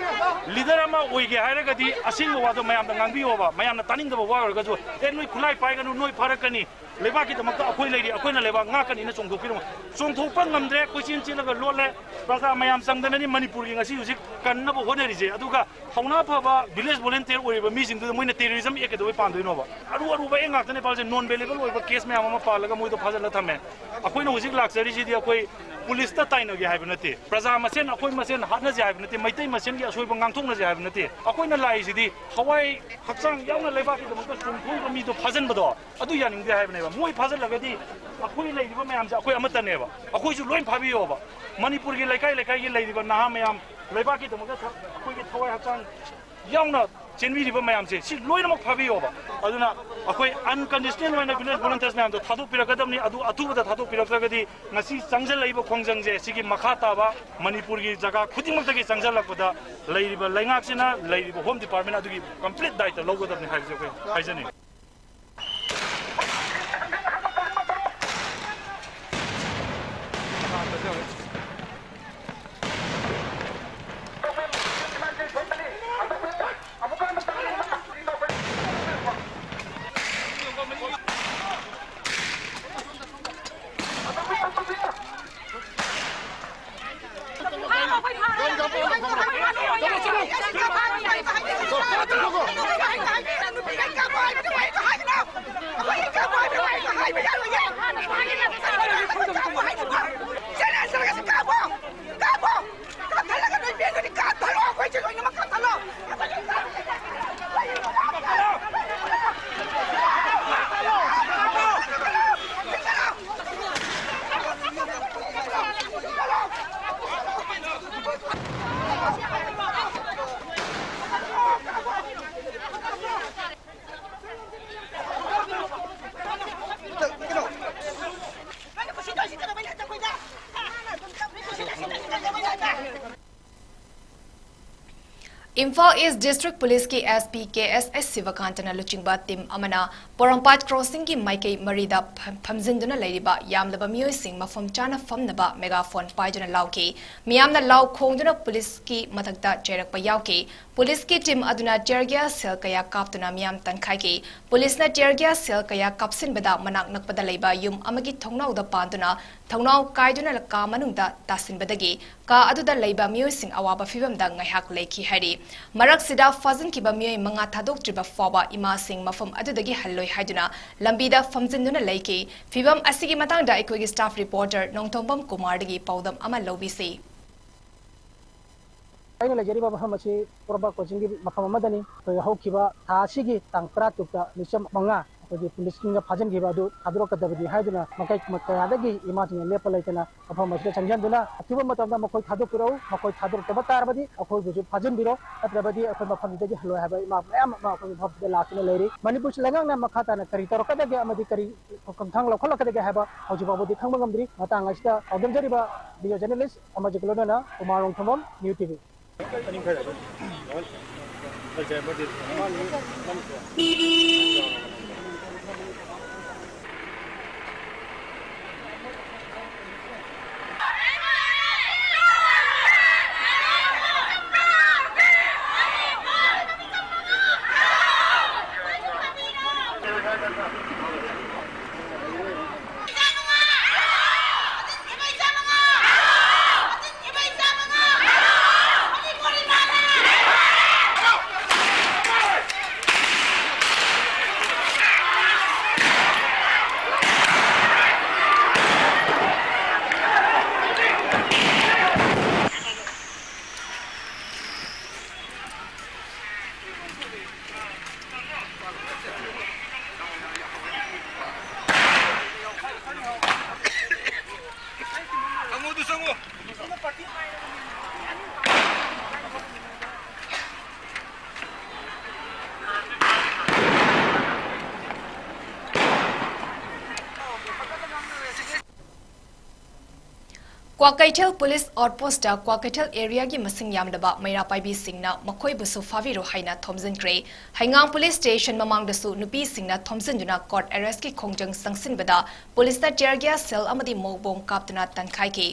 Leader ꯑꯃ ꯑꯣꯏꯒꯦ ꯍꯥꯏꯔꯒꯗꯤ ꯑꯁꯦꯡꯕ ꯋꯥꯗꯣ ꯃꯌꯥꯝꯗ ꯉꯥꯡꯕꯤꯌꯣꯕ, ꯃꯌꯥꯝꯅ ꯇꯥꯅꯤꯡꯗꯕ ꯋꯥ ꯑꯣꯏꯔꯒꯁꯨ꯫ "ꯑꯦ, ꯅꯣꯏ ꯈꯨꯠꯂꯥꯏ ꯄꯥꯏꯒꯅꯨ, ꯅꯣꯏ ꯐꯥꯔꯛꯀꯅꯤ, ꯂꯩꯕꯥꯛꯀꯤꯗꯃꯛꯇ ꯑꯩꯈꯣꯏ ꯂꯩꯔꯤ, ꯑꯩꯈꯣꯏꯅ ꯂꯩꯕꯥꯛ ꯉꯥꯛꯀꯅꯤꯅ" ꯆꯣꯡꯊꯣꯛꯄꯤꯔꯝꯃꯣ꯫ ꯆꯣꯡꯊꯣꯛꯄ ꯉꯝꯗ꯭ꯔꯦ, ꯀꯣꯏꯆꯦꯟ ꯆꯦꯜꯂꯒ ꯂꯣꯠꯂꯦ꯫ ꯄ꯭ꯔꯖꯥ ꯃꯌꯥꯝ ꯆꯪꯗꯅꯅꯤ ꯃꯅꯤꯄꯨꯔꯒꯤ ꯉꯁꯤ ꯍꯧꯖꯤꯛ ꯀꯟꯅꯕ ꯍꯣꯠꯅꯔꯤꯁꯦ꯫ ꯑꯗꯨꯒ ꯊꯧꯅꯥ ꯐꯕ village volunteer ꯑꯣꯏꯔꯤꯕ ꯃꯤꯁꯤꯡꯗꯨꯗ ꯃꯣꯏꯅ terrorism act ꯀꯩꯗꯧꯕꯩ ꯄꯥꯟꯗꯣꯏꯅꯣꯕ? ꯑꯔꯨ ꯑꯔꯨꯕ act ꯉꯥꯛꯇꯅꯦ ꯄꯥꯜꯂꯤꯁꯦ, non bailable ꯑꯣꯏꯕ case ꯃꯌꯥꯝ ꯑꯃ ꯄꯥꯜꯂꯒ ꯃꯣꯏꯗꯣ ꯐꯥꯖꯤꯜꯂ ꯊꯝꯃꯦ꯫ ꯑꯩꯈꯣꯏꯅ ꯍꯧꯖꯤꯛ ꯂꯥꯛꯆꯔꯤꯁꯤꯗꯤ ꯑꯩꯈꯣꯏ ꯄꯨꯂꯤꯁꯇ ꯇꯥꯏꯅꯒꯦ ꯍꯥꯏꯕ ꯅꯠꯇꯦ, ꯄ꯭ꯔꯖꯥ ꯃꯁꯦꯟ ꯑꯩꯈꯣꯏ ꯃꯁꯦꯟ ꯍꯥꯠꯅꯁꯦ ꯍꯥꯏꯕ ꯅꯠꯇꯦ, ꯃꯩꯇꯩ ꯃꯁꯦꯟꯒꯤ ꯑꯁꯣꯏꯕ ꯉꯥꯡꯊꯣꯛꯅꯁꯦ ꯍꯥꯏꯕ ꯅꯠꯇꯦ꯫ ꯑꯩꯈꯣꯏꯅ ꯂꯥꯛꯏꯁꯤꯗꯤ ꯊꯋꯥꯏ ꯍꯛꯆꯥꯡ ꯌꯥꯎꯅ ꯂꯩꯕꯥꯛꯀꯤꯗꯃꯛꯇ ꯆꯣꯡꯊꯣꯛꯏꯕ ꯃꯤꯗꯣ ꯐꯥꯖꯤꯟꯕꯗꯣ ꯑꯗꯨ ꯌꯥꯅꯤꯡꯗꯦ ꯍꯥꯏꯕꯅꯦꯕ꯫ ꯃꯣꯏ ꯐꯥꯖꯤꯜꯂꯒꯗꯤ ꯑꯩꯈꯣꯏ ꯂꯩꯔꯤꯕ ꯃꯌꯥꯝꯁꯦ ꯑꯩꯈꯣꯏ ꯑꯃꯠꯇꯅꯦꯕ꯫ ꯑꯩꯈꯣꯏꯁꯨ ꯂꯣꯏ ꯐꯥꯕꯤꯌꯣꯕ꯫ ꯃꯅꯤꯄꯨꯔꯒꯤ ꯂꯩꯀꯥꯏ ꯂꯩꯀꯥꯏꯒꯤ ꯂꯩꯔꯤꯕ ꯅꯍꯥ ꯃꯌꯥꯝ, ꯂꯩꯕꯥꯛꯀꯤꯗꯃꯛꯇ ꯊ-, ꯑꯩꯈꯣꯏꯒꯤ ꯊꯋꯥꯏ ꯍꯛꯆꯥꯡ ꯌꯥꯎꯅ ꯆꯦꯟꯕꯤꯔꯤꯕ ꯃꯌꯥꯝꯁꯦ ꯁꯤ ꯂꯣꯏꯅꯃꯛ ꯐꯥꯕꯤꯌꯣꯕ꯫ ꯑꯗꯨꯅ ꯑꯩꯈꯣꯏ unconditional ꯑꯣꯏꯅ village volunteers ꯃꯌꯥꯝꯗꯣ ꯊꯥꯗꯣꯛꯄꯤꯔꯛꯀꯗꯕꯅꯤ꯫ ꯑꯗꯨ ꯑꯊꯨꯕꯗ ꯊꯥꯗꯣꯛꯄꯤꯔꯛꯇ꯭ꯔꯒꯗꯤ ꯉꯁꯤ ꯆꯪꯁꯤꯜꯂꯛꯏꯕ ꯈꯣꯡꯖꯪꯁꯦ ꯁꯤꯒꯤ ꯃꯈꯥ ꯇꯥꯕ ꯃꯅꯤꯄꯨꯔꯒꯤ ꯖꯒꯥ ꯈꯨꯗꯤꯡꯃꯛꯇꯒꯤ ꯆꯪꯁꯤꯜꯂꯛꯄꯗ ꯂꯩꯔꯤꯕ ꯂꯩꯉꯥꯛꯁꯤꯅ, ꯂꯩꯔꯤꯕ Home Department ꯑꯗꯨꯒꯤ complete ꯗꯥꯏꯇ ꯂꯧꯒꯗꯕꯅꯤ ꯍꯥꯏꯕꯁꯦ ꯑꯩꯈꯣꯏ ꯍꯥꯏꯖꯅꯤꯡꯉꯤ꯫ ꯏꯝꯐꯥꯜ ꯏꯁ ꯗꯤꯁꯇ꯭ꯔꯤꯛ ꯄꯨꯂꯤꯁꯀꯤ ꯑꯦꯁ ꯄꯤ ꯀꯦ ꯑꯦꯁ ꯑꯦꯁ ꯁꯤꯕꯀꯥꯟꯇꯅ ꯂꯨꯆꯤꯡꯕ ꯇꯤꯝ ꯑꯃꯅ ꯄꯣꯔꯣꯝꯄꯥꯠ ꯀ꯭ꯔꯣꯁꯤꯡꯒꯤ ꯃꯥꯏꯀꯩ ꯃꯔꯤꯗ ꯐꯝ-, ꯐꯝꯖꯤꯟꯗꯨꯅ ꯂꯩꯔꯤꯕ ꯌꯥꯝꯂꯕ ꯃꯤꯑꯣꯏꯁꯤꯡ ꯃꯐꯝ ꯆꯥꯅ ꯐꯝꯅꯕ ꯃꯦꯒꯥꯐꯣꯟ ꯄꯥꯏꯗꯨꯅ ꯂꯥꯎꯈꯤ꯫ ꯃꯤꯌꯥꯝꯅ ꯂꯥꯎ ꯈꯣꯡꯗꯨꯅ ꯄꯨꯂꯤꯁꯀꯤ ꯃꯊꯛꯇ ꯆꯩꯔꯛꯄ ꯌꯥꯎꯈꯤ꯫ ꯄꯨꯂꯤꯁꯀꯤ ꯇꯤꯝ ꯑꯗꯨꯅ tear gas shell ꯀꯌꯥ ꯀꯥꯞꯇꯨꯅ ꯃꯤꯌꯥꯝ ꯇꯟꯈꯥꯏꯈꯤ꯫ ꯄꯨꯂꯤꯁꯅ tear gas shell ꯀꯌꯥ ꯀꯥꯞꯁꯤꯟꯕꯗ ꯃꯅꯥꯛ ꯅꯛꯄꯗ ꯂꯩꯕ ꯌꯨꯝ ꯑꯃꯒꯤ ꯊꯣꯡꯅꯥꯎꯗ ꯄꯥꯟꯗꯨꯅ ꯊꯣꯡꯅꯥꯎ ꯀꯥꯏꯗꯨꯅ ꯀꯥ ꯃꯅꯨꯡꯗ ꯇꯥꯁꯤꯟꯕꯗꯒꯤ ꯀꯥ ꯑꯗꯨꯗ ꯂꯩꯕ ꯃꯤꯑꯣꯏꯁꯤꯡ ꯑꯋꯥꯕ ꯐꯤꯚꯝꯗ ꯉꯥꯏꯍꯥꯛ ꯂꯩꯈꯤ ꯍꯥꯏꯔꯤ꯫ ꯃꯔꯛꯁꯤꯗ ꯐꯥꯖꯤꯟꯈꯤꯕ ꯃꯤꯑꯣꯏ ꯃꯉꯥ ꯊꯥꯗꯣꯛꯇ꯭ꯔꯤꯕ ꯐꯥꯎꯕ ꯏꯃꯥꯁꯤꯡ ꯃꯐꯝ ꯑꯗꯨꯗꯒꯤ ꯍꯜꯂꯣꯏ ꯍꯥꯏꯗꯨꯅ ꯂꯝꯕꯤꯗ ꯐꯝꯖꯤꯟꯗꯨꯅ ꯂꯩꯈꯤ꯫ ꯐꯤꯚꯝ ꯑꯁꯤꯒꯤ ꯃꯇꯥꯡꯗ ꯑꯩꯈꯣꯏꯒꯤ staff reporter ꯅꯣꯡꯊꯣꯝꯕꯝ ꯀꯨꯃꯥꯔꯗꯒꯤ ꯄꯥꯎꯗꯝ ꯑꯃ ꯂꯧꯕꯤꯁꯤ꯫ ꯑꯩꯅ ꯂꯩꯖꯔꯤꯕ ꯃꯐꯝ ꯑꯁꯤ ꯄꯣꯔꯣꯝꯄꯥꯠ ꯀ꯭ꯔꯣꯁꯤꯡꯒꯤ ꯃꯐꯝ ꯑꯃꯗꯅꯤ꯫ ꯑꯩꯈꯣꯏ ꯍꯧꯈꯤꯕ ꯊꯥ ꯑꯁꯤꯒꯤ ꯇꯥꯡ ꯇꯔꯥꯇꯔꯨꯛꯇ ꯃꯤꯆꯝ ꯃꯉꯥ ꯑꯩꯈꯣꯏꯒꯤ ꯄꯨꯂꯤꯁꯁꯤꯡꯅ ꯐꯥꯖꯤꯟꯈꯤꯕ ꯑꯗꯨ ꯊꯥꯗꯣꯔꯛꯀꯗꯕꯅꯤ ꯍꯥꯏꯗꯨꯅ ꯃꯥꯏꯀꯩ ꯀꯌꯥꯗꯒꯤ ꯏꯃꯥꯁꯤꯡꯅ ꯂꯦꯞꯄ ꯂꯩꯇꯅ ꯃꯐꯝ ꯑꯁꯤꯗ ꯆꯪꯁꯤꯟꯗꯨꯅ ꯑꯊꯨꯕ ꯃꯇꯝꯗ ꯃꯈꯣꯏ ꯊꯥꯗꯣꯛꯄꯤꯔꯛꯎ, ꯃꯈꯣꯏ ꯊꯥꯗꯣꯔꯛꯇꯕ ꯇꯥꯔꯕꯗꯤ ꯑꯩꯈꯣꯏꯕꯨꯁꯨ ꯐꯥꯖꯤꯟꯕꯤꯔꯣ, ꯅꯠꯇ꯭ꯔꯕꯗꯤ ꯑꯩꯈꯣꯏ ꯃꯐꯝꯁꯤꯗꯒꯤ ꯍꯜꯂꯣꯏ ꯍꯥꯏꯕ ꯏꯃꯥ ꯃꯌꯥꯝ ꯑꯃ ꯑꯩꯈꯣꯏꯒꯤ ꯃꯐꯝꯁꯤꯗ ꯂꯥꯛꯇꯨꯅ ꯂꯩꯔꯤ꯫ ꯃꯅꯤꯄꯨꯔꯁꯤ ꯂꯩꯉꯥꯛꯅ ꯃꯈꯥ ꯇꯥꯅ ꯀꯔꯤ ꯇꯧꯔꯛꯀꯗꯒꯦ ꯑꯃꯗꯤ ꯀꯔꯤ ꯈꯣꯡꯊꯥꯡ ꯂꯧꯈꯠꯂꯛꯀꯗꯒꯦ ꯍꯥꯏꯕ ꯍꯧꯖꯤꯛ ꯐꯥꯎꯕꯗꯤ ꯈꯪꯕ ꯉꯝꯗ꯭ꯔꯤ꯫ ꯃꯇꯥꯡ ꯑꯁꯤꯗ ꯄꯥꯎꯗꯝꯖꯔꯤꯕ video journalist ꯑꯃꯖꯤꯠꯀ ꯂꯣꯏꯅꯅ ꯀꯨꯃꯥꯔ ꯅꯣꯡꯊꯣꯝꯕꯝ, New T V꯫ Kwakeithel police outpost Kwakeithel ꯑꯦꯔꯤꯌꯥꯒꯤ ꯃꯁꯤꯡ ꯌꯥꯝꯂꯕ ꯃꯩꯔꯥ ꯄꯥꯏꯕꯤꯁꯤꯡꯅ ꯃꯈꯣꯏꯕꯨꯁꯨ ꯐꯥꯕꯤꯔꯣ ꯍꯥꯏꯅ ꯊꯣꯝꯖꯤꯟꯈ꯭ꯔꯦ꯫ ꯍꯩꯉꯥꯡ ꯄꯨꯂꯤꯁ ꯁ꯭ꯇꯦꯁꯟ ꯃꯃꯥꯡꯗꯁꯨ ꯅꯨꯄꯤꯁꯤꯡꯅ ꯊꯣꯝꯖꯤꯟꯗꯨꯅ ꯀꯣꯔꯠ ꯑꯦꯔꯦꯁꯀꯤ ꯈꯣꯡꯖꯪ ꯆꯪꯁꯤꯟꯕꯗ ꯄꯨꯂꯤꯁꯅ tear gas shell ꯑꯃꯗꯤ ꯃꯣꯛ ꯕꯣꯝ ꯀꯥꯞꯇꯨꯅ ꯇꯥꯟꯈꯥꯏꯈꯤ꯫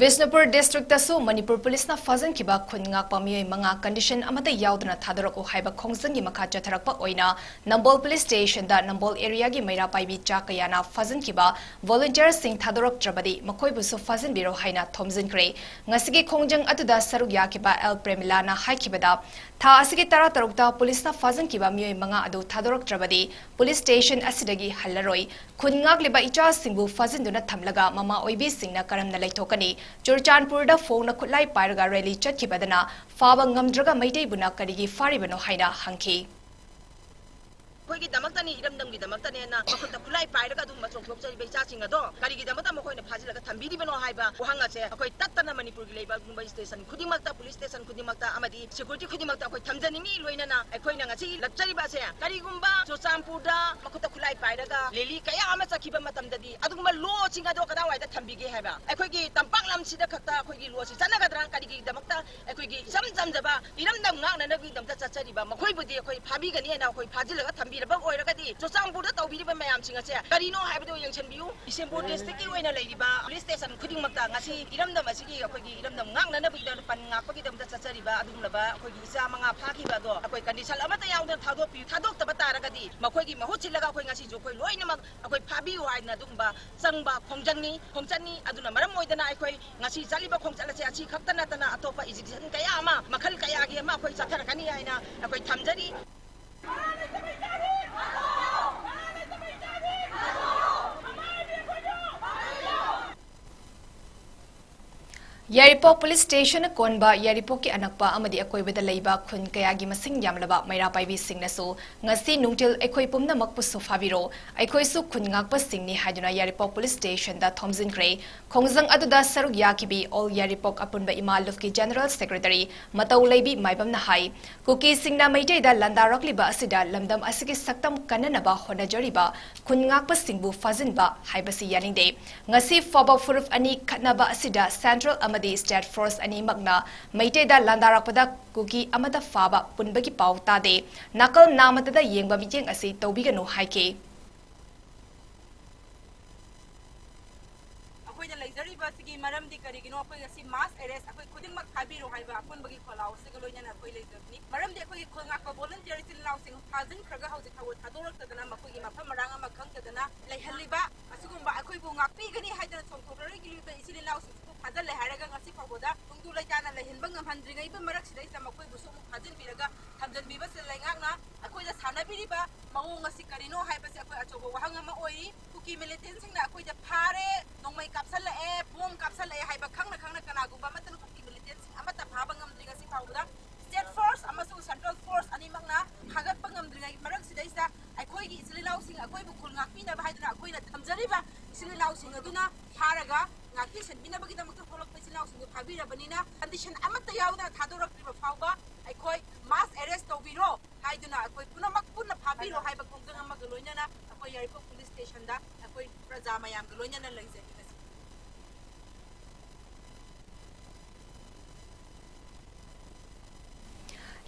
ꯕꯤꯁꯅꯨꯄꯨꯔ ꯗꯤꯁꯇ꯭ꯔꯤꯛꯇꯁꯨ ꯃꯅꯤꯄꯨꯔ ꯄꯨꯂꯤꯁꯅ ꯐꯥꯖꯤꯟꯈꯤꯕ ꯈꯨꯟ ꯉꯥꯛꯄ ꯃꯤꯑꯣꯏ ꯃꯉꯥ condition ꯑꯃꯠꯇ ꯌꯥꯎꯗꯅ ꯊꯥꯗꯣꯔꯛꯎ ꯍꯥꯏꯕ ꯈꯣꯡꯖꯪꯒꯤ ꯃꯈꯥ ꯆꯠꯊꯔꯛꯄ ꯑꯣꯏꯅ ꯅꯝꯕꯣꯜ ꯄꯨꯂꯤꯁ ꯁ꯭ꯇꯦꯁꯟꯗ ꯅꯝꯕꯣꯜ ꯑꯦꯔꯤꯌꯥꯒꯤ ꯃꯩꯔꯥ ꯄꯥꯏꯕꯤ ꯆꯥ ꯀꯌꯥꯅ ꯐꯥꯖꯤꯟꯈꯤꯕ ꯚꯣꯂꯨꯟꯇꯤꯌꯔꯁꯤꯡ ꯊꯥꯗꯣꯔꯛꯇ꯭ꯔꯕꯗꯤ ꯃꯈꯣꯏꯕꯨꯁꯨ ꯐꯥꯖꯤꯟꯕꯤꯔꯣ ꯍꯥꯏꯅ ꯊꯣꯝꯖꯤꯟꯈ꯭ꯔꯦ꯫ ꯉꯁꯤꯒꯤ ꯈꯣꯡꯖꯪ ꯑꯗꯨꯗ ꯁꯔꯨꯛ ꯌꯥꯈꯤꯕ ꯑꯦꯜ ꯄ꯭ꯔꯦꯃꯤꯂꯥꯅ ꯍꯥꯏꯈꯤꯕꯗ, ꯊꯥ ꯑꯁꯤꯒꯤ ꯇꯔꯥꯇꯔꯨꯛꯇ ꯄꯨꯂꯤꯁꯅ ꯐꯥꯖꯤꯟꯈꯤꯕ ꯃꯤꯑꯣꯏ ꯃꯉꯥ ꯑꯗꯨ ꯊꯥꯗꯣꯔꯛꯇ꯭ꯔꯕꯗꯤ ꯄꯨꯂꯤꯁ ꯁ꯭ꯇꯦꯁꯟ ꯑꯁꯤꯗꯒꯤ ꯍꯜꯂꯔꯣꯏ꯫ ꯈꯨꯟ ꯉꯥꯛꯂꯤꯕ ꯏꯆꯥꯁꯤꯡꯕꯨ ꯐꯥꯖꯤꯟꯗꯨꯅ ꯊꯝꯂꯒ ꯃꯃꯥ ꯑꯣꯏꯕꯤꯁꯤꯡꯅ ꯀꯔꯝꯅ ꯂꯩꯊꯣꯛꯀꯅꯤ? ꯆꯨꯔꯆꯥꯟꯄꯨꯔꯗ ꯐꯣꯡꯅ ꯈꯨꯠꯂꯥꯏ ꯄꯥꯏꯔꯒ rally ꯆꯠꯈꯤꯕꯗꯅ ꯐꯥꯕ ꯉꯝꯗ꯭ꯔꯒ ꯃꯩꯇꯩꯕꯨꯅ ꯀꯔꯤꯒꯤ ꯐꯥꯔꯤꯕꯅꯣ ꯍꯥꯏꯅ ꯍꯪꯈꯤ꯫ ꯑꯩꯈꯣꯏꯒꯤꯗꯃꯛꯇꯅꯤ, ꯏꯔꯝꯗꯝꯒꯤꯗꯃꯛꯇꯅꯦꯅ ꯃꯈꯨꯠꯇ ꯈꯨꯠꯂꯥꯏ ꯄꯥꯏꯔꯒ ꯑꯗꯨꯝ ꯆꯣꯡꯊꯣꯛꯆꯔꯤꯕ ꯏꯆꯥꯁꯤꯡ ꯑꯗꯣ ꯀꯔꯤꯒꯤꯗꯃꯛꯇ ꯃꯈꯣꯏꯅ ꯐꯥꯖꯤꯜꯂꯒ ꯊꯝꯕꯤꯔꯤꯕꯅꯣ ꯍꯥꯏꯕ ꯋꯥꯍꯪ ꯑꯁꯦ ꯑꯩꯈꯣꯏ ꯇꯠꯇꯅ ꯃꯅꯤꯄꯨꯔꯒꯤ ꯂꯩꯕ ꯁ꯭ꯇꯦꯁꯟ ꯈꯨꯗꯤꯡꯃꯛꯇ, ꯄꯨꯂꯤꯁ ꯁ꯭ꯇꯦꯁꯟ ꯈꯨꯗꯤꯡꯃꯛꯇ ꯑꯃꯗꯤ ꯁꯦꯀ꯭ꯌꯨꯔꯤꯇꯤ ꯈꯨꯗꯤꯡꯃꯛꯇ ꯑꯩꯈꯣꯏ ꯊꯝꯖꯅꯤꯡꯉꯤ꯫ ꯂꯣꯏꯅꯅ ꯑꯩꯈꯣꯏꯅ ꯉꯁꯤ ꯂꯥꯛꯆꯔꯤꯕ ꯑꯁꯦ, ꯀꯔꯤꯒꯨꯝꯕ ꯆꯨꯔꯆꯥꯟꯄꯨꯔꯗ ꯃꯈꯨꯠꯇ ꯈꯨꯠꯂꯥꯏ ꯄꯥꯏꯔꯒ rally ꯀꯌꯥ ꯑꯃ ꯆꯠꯈꯤꯕ ꯃꯇꯝꯗꯗꯤ ꯑꯗꯨꯒꯨꯝꯕ ꯂꯣꯁꯤꯡ ꯑꯗꯣ ꯀꯗꯥꯏꯋꯥꯏꯗ ꯊꯝꯕꯤꯒꯦ ꯍꯥꯏꯕ? ꯑꯩꯈꯣꯏꯒꯤ ꯇꯝꯄꯥꯛ ꯂꯝꯁꯤꯗ ꯈꯛꯇ ꯑꯩꯈꯣꯏꯒꯤ ꯂꯣꯁꯤ ꯆꯠꯅꯒꯗ꯭ꯔꯥ? ꯀꯔꯤꯒꯤꯗꯃꯛꯇ ꯑꯩꯈꯣꯏꯒꯤ ꯏꯆꯝ ꯆꯝꯖꯕ ꯏꯔꯝꯗꯝ ꯉꯥꯛꯅꯅꯕꯒꯤꯗꯃꯛꯇ ꯆꯠꯆꯔꯤꯕ ꯃꯈꯣꯏꯕꯨꯗꯤ ꯑꯩꯈꯣꯏ ꯐꯥꯕꯤꯒꯅꯤ ꯍꯥꯏꯅ ꯑꯩꯈꯣꯏ ꯐꯥꯖꯤꯜꯂꯒ ꯊꯝꯕꯤꯔꯕ ꯑꯣꯏꯔꯒꯗꯤ, ꯆꯨꯔꯆꯥꯟꯄꯨꯔꯗ ꯇꯧꯕꯤꯔꯤꯕ ꯃꯌꯥꯝꯁꯤꯡ ꯑꯁꯦ ꯀꯔꯤꯅꯣ ꯍꯥꯏꯕꯗꯨ ꯌꯦꯡꯁꯤꯟꯕꯤꯌꯨ꯫ ꯕꯤꯁꯦꯝꯄꯨꯔ ꯗꯤꯁꯇ꯭ꯔꯤꯛꯀꯤ ꯑꯣꯏꯅ ꯂꯩꯔꯤꯕ ꯄꯨꯂꯤꯁ ꯁ꯭ꯇꯦꯁꯟ ꯈꯨꯗꯤꯡꯃꯛꯇ ꯉꯁꯤ ꯏꯔꯝꯗꯝ ꯑꯁꯤꯒꯤ, ꯑꯩꯈꯣꯏꯒꯤ ꯏꯔꯝꯗꯝ ꯉꯥꯛꯅꯅꯕꯒꯤꯗꯃꯛꯇ, ꯄꯟ ꯉꯥꯛꯄꯒꯤꯗꯃꯛꯇ ꯆꯠꯆꯔꯤꯕ ꯑꯗꯨꯒꯨꯝꯂꯕ ꯑꯩꯈꯣꯏꯒꯤ ꯏꯆꯥ ꯃꯉꯥ ꯐꯥꯈꯤꯕ ꯑꯗꯣ ꯑꯩꯈꯣꯏ condition ꯑꯃꯠꯇ ꯌꯥꯎꯗꯅ ꯊꯥꯗꯣꯛꯄꯤ-, ꯊꯥꯗꯣꯛꯇꯕ ꯇꯥꯔꯒꯗꯤ ꯃꯈꯣꯏꯒꯤ ꯃꯍꯨꯠ ꯁꯤꯜꯂꯒ ꯑꯩꯈꯣꯏ ꯉꯁꯤꯁꯨ ꯑꯩꯈꯣꯏ ꯂꯣꯏꯅꯃꯛ ꯑꯩꯈꯣꯏ ꯐꯥꯕꯤꯌꯨ ꯍꯥꯏꯅ ꯑꯗꯨꯒꯨꯝꯕ ꯆꯪꯕ ꯈꯣꯡꯖꯪꯅꯤ, ꯈꯣꯡꯆꯠꯅꯤ꯫ ꯑꯗꯨꯅ ꯃꯔꯝ ꯑꯣꯏꯗꯅ ꯑꯩꯈꯣꯏ ꯉꯁꯤ ꯆꯠꯂꯤꯕ ꯈꯣꯡꯆꯠ ꯑꯁꯦ ꯑꯁꯤ ꯈꯛꯇ ꯅꯠꯇꯅ ꯑꯇꯣꯞꯄ agitation ꯀꯌꯥ ꯑꯃ, ꯃꯈꯜ ꯀꯌꯥꯒꯤ ꯑꯃ ꯑꯩꯈꯣꯏ ꯆꯠꯊꯔꯛꯀꯅꯤ ꯍꯥꯏꯅ ꯑꯩꯈꯣꯏ ꯊꯝꯖꯔꯤ꯫ ꯌꯥꯏꯔꯤꯄꯣꯛ ꯄꯨꯂꯤꯁ ꯁ꯭ꯇꯦꯁꯟꯅ ꯀꯣꯟꯕ ꯌꯥꯏꯔꯤꯄꯣꯛꯀꯤ ꯑꯅꯛꯄ ꯑꯃꯗꯤ ꯑꯀꯣꯏꯕꯗ ꯂꯩꯕ ꯈꯨꯟ ꯀꯌꯥꯒꯤ ꯃꯁꯤꯡ ꯌꯥꯝꯂꯕ ꯃꯩꯔꯥ ꯄꯥꯏꯕꯤꯁꯤꯡꯅꯁꯨ ꯉꯁꯤ ꯅꯨꯡꯊꯤꯜ ꯑꯩꯈꯣꯏ ꯄꯨꯝꯅꯃꯛꯄꯨꯁꯨ ꯐꯥꯕꯤꯔꯣ, ꯑꯩꯈꯣꯏꯁꯨ ꯈꯨꯟ ꯉꯥꯛꯄꯁꯤꯡꯅꯤ ꯍꯥꯏꯗꯨꯅ ꯌꯥꯏꯔꯤꯄꯣꯛ ꯄꯨꯂꯤꯁ ꯁ꯭ꯇꯦꯁꯟꯗ ꯊꯣꯝꯖꯤꯟꯈ꯭ꯔꯦ꯫ ꯈꯣꯡꯖꯪ ꯑꯗꯨꯗ ꯁꯔꯨꯛ ꯌꯥꯈꯤꯕꯤ ꯑꯣꯜ ꯌꯥꯏꯔꯤꯄꯣꯛ ꯑꯄꯨꯟꯕ ꯏꯃꯥ ꯂꯨꯞꯀꯤ ꯖꯦꯅꯔꯦꯜ ꯁꯦꯀ꯭ꯔꯦꯇꯔꯤ ꯃꯇꯧ ꯂꯩꯕꯤ ꯃꯥꯏꯕꯝꯅ ꯍꯥꯏ, ꯀꯨꯀꯤꯁꯤꯡꯅ ꯃꯩꯇꯩꯗ ꯂꯥꯟꯗꯥꯔꯛꯂꯤꯕ ꯑꯁꯤꯗ ꯂꯝꯗꯝ ꯑꯁꯤꯒꯤ ꯁꯛꯇꯝ ꯀꯟꯅꯅꯕ ꯍꯣꯠꯅꯖꯔꯤꯕ ꯈꯨꯟ ꯉꯥꯛꯄꯁꯤꯡꯕꯨ ꯐꯥꯖꯤꯟꯕ ꯍꯥꯏꯕꯁꯤ ꯌꯥꯅꯤꯡꯗꯦ꯫ ꯉꯁꯤ ꯐꯥꯎꯕ ꯐꯨꯔꯨꯞ ꯑꯅꯤ ꯈꯠꯅꯕ ꯑꯁꯤꯗ ꯁꯦꯟꯇ꯭ꯔꯦꯜ ꯑꯃꯗꯤ ꯁ꯭ꯇꯦꯠ ꯐꯣꯔꯁ ꯑꯅꯤꯃꯛꯅ ꯃꯩꯇꯩꯗ ꯂꯥꯟꯗꯥꯔꯛꯄꯗ ꯀꯨꯀꯤ ꯑꯃꯠꯇ ꯐꯥꯕ ꯄꯨꯟꯕꯒꯤ ꯄꯥꯎ ꯇꯥꯗꯦ꯫ ꯅꯥꯀꯜ ꯅꯥꯃꯠꯇꯗ ꯌꯦꯡꯕ ꯃꯤꯠꯌꯦꯡ ꯑꯁꯤ ꯇꯧꯕꯤꯒꯅꯨ ꯍꯥꯏꯈꯤ꯫ ꯑꯩꯈꯣꯏꯅ ꯂꯩꯖꯔꯤꯕ ꯑꯁꯤꯒꯤ ꯃꯔꯝꯗꯤ ꯀꯔꯤꯒꯤꯅꯣ? ꯑꯩꯈꯣꯏ ꯉꯁꯤ ꯃꯥꯁ ꯑꯦꯔꯦꯁ, ꯑꯩꯈꯣꯏ ꯈꯨꯗꯤꯡꯃꯛ ꯊꯥꯕꯤꯔꯣ ꯍꯥꯏꯕ ꯑꯄꯨꯟꯕꯒꯤ ꯈꯣꯜꯂꯥꯎ ꯑꯁꯤꯒ ꯂꯣꯏꯅꯅ ꯑꯩꯈꯣꯏ ꯂꯩꯖꯕꯅꯤ꯫ ꯃꯔꯝꯗꯤ ꯑꯩꯈꯣꯏꯒꯤ ꯈꯨꯜ ꯉꯥꯛꯄ ꯚꯣꯂꯨꯟꯇꯤꯌꯔ ꯏꯆꯤꯜ ꯏꯅꯥꯎꯁꯤꯡ ꯐꯥꯖꯤꯟꯈ꯭ꯔꯒ ꯍꯧꯖꯤꯛ ꯐꯥꯎꯕ ꯊꯥꯗꯣꯔꯛꯇꯗꯅ, ꯃꯈꯣꯏꯒꯤ ꯃꯐꯝ ꯃꯔꯥꯡ ꯑꯃ ꯈꯪꯗꯗꯅ ꯂꯩꯍꯜꯂꯤꯕ, ꯑꯁꯤꯒꯨꯝꯕ ꯑꯩꯈꯣꯏꯕꯨ ꯉꯥꯛꯄꯤꯒꯅꯤ ꯍꯥꯏꯗꯅ ꯆꯣꯡꯊꯣꯛꯅꯔꯛꯂꯤꯕ ꯏꯆꯤꯜ ꯏꯅꯥꯎꯁꯤꯡꯁꯤꯕꯨ ꯐꯥꯖꯤꯜꯂꯦ ꯍꯥꯏꯔꯒ ꯉꯁꯤ ꯐꯥꯎꯕꯗ ꯇꯨꯡꯗꯨ ꯂꯩꯇꯥꯅ ꯂꯩꯍꯟꯕ ꯉꯝꯍꯟꯗ꯭ꯔꯤꯉꯩꯒꯤ ꯃꯔꯛꯁꯤꯗꯩꯁꯤꯗ ꯃꯈꯣꯏꯕꯨꯁꯨ ꯑꯃꯨꯛ ꯐꯥꯖꯤꯟꯕꯤꯔꯒ ꯊꯝꯖꯤꯟꯕꯤꯕꯁꯦ ꯂꯩꯉꯥꯛꯅ ꯑꯩꯈꯣꯏꯗ ꯁꯥꯟꯅꯕꯤꯔꯤꯕ ꯃꯑꯣꯡ ꯑꯁꯤ ꯀꯔꯤꯅꯣ ꯍꯥꯏꯕꯁꯦ ꯑꯩꯈꯣꯏ ꯑꯆꯧꯕ ꯋꯥꯍꯪ ꯑꯃ ꯑꯣꯏꯔꯤ꯫ ꯀꯨꯀꯤ ꯃꯤꯂꯤꯇꯦꯟꯁꯤꯡꯅ ꯑꯩꯈꯣꯏꯗ ꯐꯥꯔꯦ, ꯅꯣꯡꯃꯩ ꯀꯥꯞꯁꯜꯂꯛꯑꯦ, ꯕꯣꯝ ꯀꯥꯞꯁꯜꯂꯛꯑꯦ ꯍꯥꯏꯕ ꯈꯪꯅ ꯈꯪꯅ ꯀꯅꯥꯒꯨꯝꯕ ꯑꯃꯠꯇꯅ ꯀꯨꯀꯤ ꯃꯤꯂꯤꯇꯦꯟꯁꯤꯡ ꯑꯃꯠꯇ ꯐꯥꯕ ꯉꯝꯗ꯭ꯔꯤ ꯉꯁꯤ ꯐꯥꯎꯕꯗ꯫ ꯁ꯭ꯇꯦꯠ ꯐꯣꯔꯁ ꯑꯃꯁꯨꯡ ꯁꯦꯟꯇ꯭ꯔꯦꯜ ꯐꯣꯔꯁ ꯑꯅꯤꯃꯛꯅ ꯐꯥꯒꯠꯄ ꯉꯝꯗ꯭ꯔꯤꯉꯩ ꯃꯔꯛꯁꯤꯗꯩꯁꯤꯗ ꯑꯩꯈꯣꯏꯒꯤ ꯏꯆꯤꯜ ꯏꯅꯥꯎꯁꯤꯡ, ꯑꯩꯈꯣꯏꯕꯨ ꯈꯨꯜ ꯉꯥꯛꯄꯤꯅꯕ ꯍꯥꯏꯗꯨꯅ ꯑꯩꯈꯣꯏꯅ ꯊꯝꯖꯔꯤꯕ ꯏꯆꯤꯜ ꯏꯅꯥꯎꯁꯤꯡ ꯑꯗꯨꯅ ꯐꯥꯔꯒ ꯉꯥꯛꯄꯤ ꯁꯦꯟꯕꯤꯅꯕꯒꯤꯗꯃꯛꯇ ꯊꯣꯛꯂꯛꯄ ꯏꯆꯤꯜ ꯏꯅꯥꯎꯁꯤꯡꯗꯨ ꯐꯥꯕꯤꯔꯕꯅꯤꯅ ꯀꯟꯗꯤꯁꯟ ꯑꯃꯠꯇ ꯌꯥꯎꯗꯅ ꯊꯥꯗꯣꯔꯛꯇ꯭ꯔꯤꯕ ꯐꯥꯎꯕ ꯑꯩꯈꯣꯏ ꯃꯥꯁ ꯑꯦꯔꯦꯁ ꯇꯧꯕꯤꯔꯣ ꯍꯥꯏꯗꯨꯅ ꯑꯩꯈꯣꯏ ꯄꯨꯝꯅꯃꯛ ꯄꯨꯟꯅ ꯐꯥꯕꯤꯔꯣ ꯍꯥꯏꯕ ꯈꯣꯡꯖꯪ ꯑꯃꯒ ꯂꯣꯏꯅꯅ ꯑꯩꯈꯣꯏ ꯌꯥꯏꯔꯤꯄꯣꯛ ꯄꯨꯂꯤꯁ ꯁ꯭ꯇꯦꯁꯟꯗ ꯑꯩꯈꯣꯏ ꯄ꯭ꯔꯖꯥ ꯃꯌꯥꯝꯒ ꯂꯣꯏꯅꯅ ꯂꯩꯖꯔꯤ ꯉꯁꯤ꯫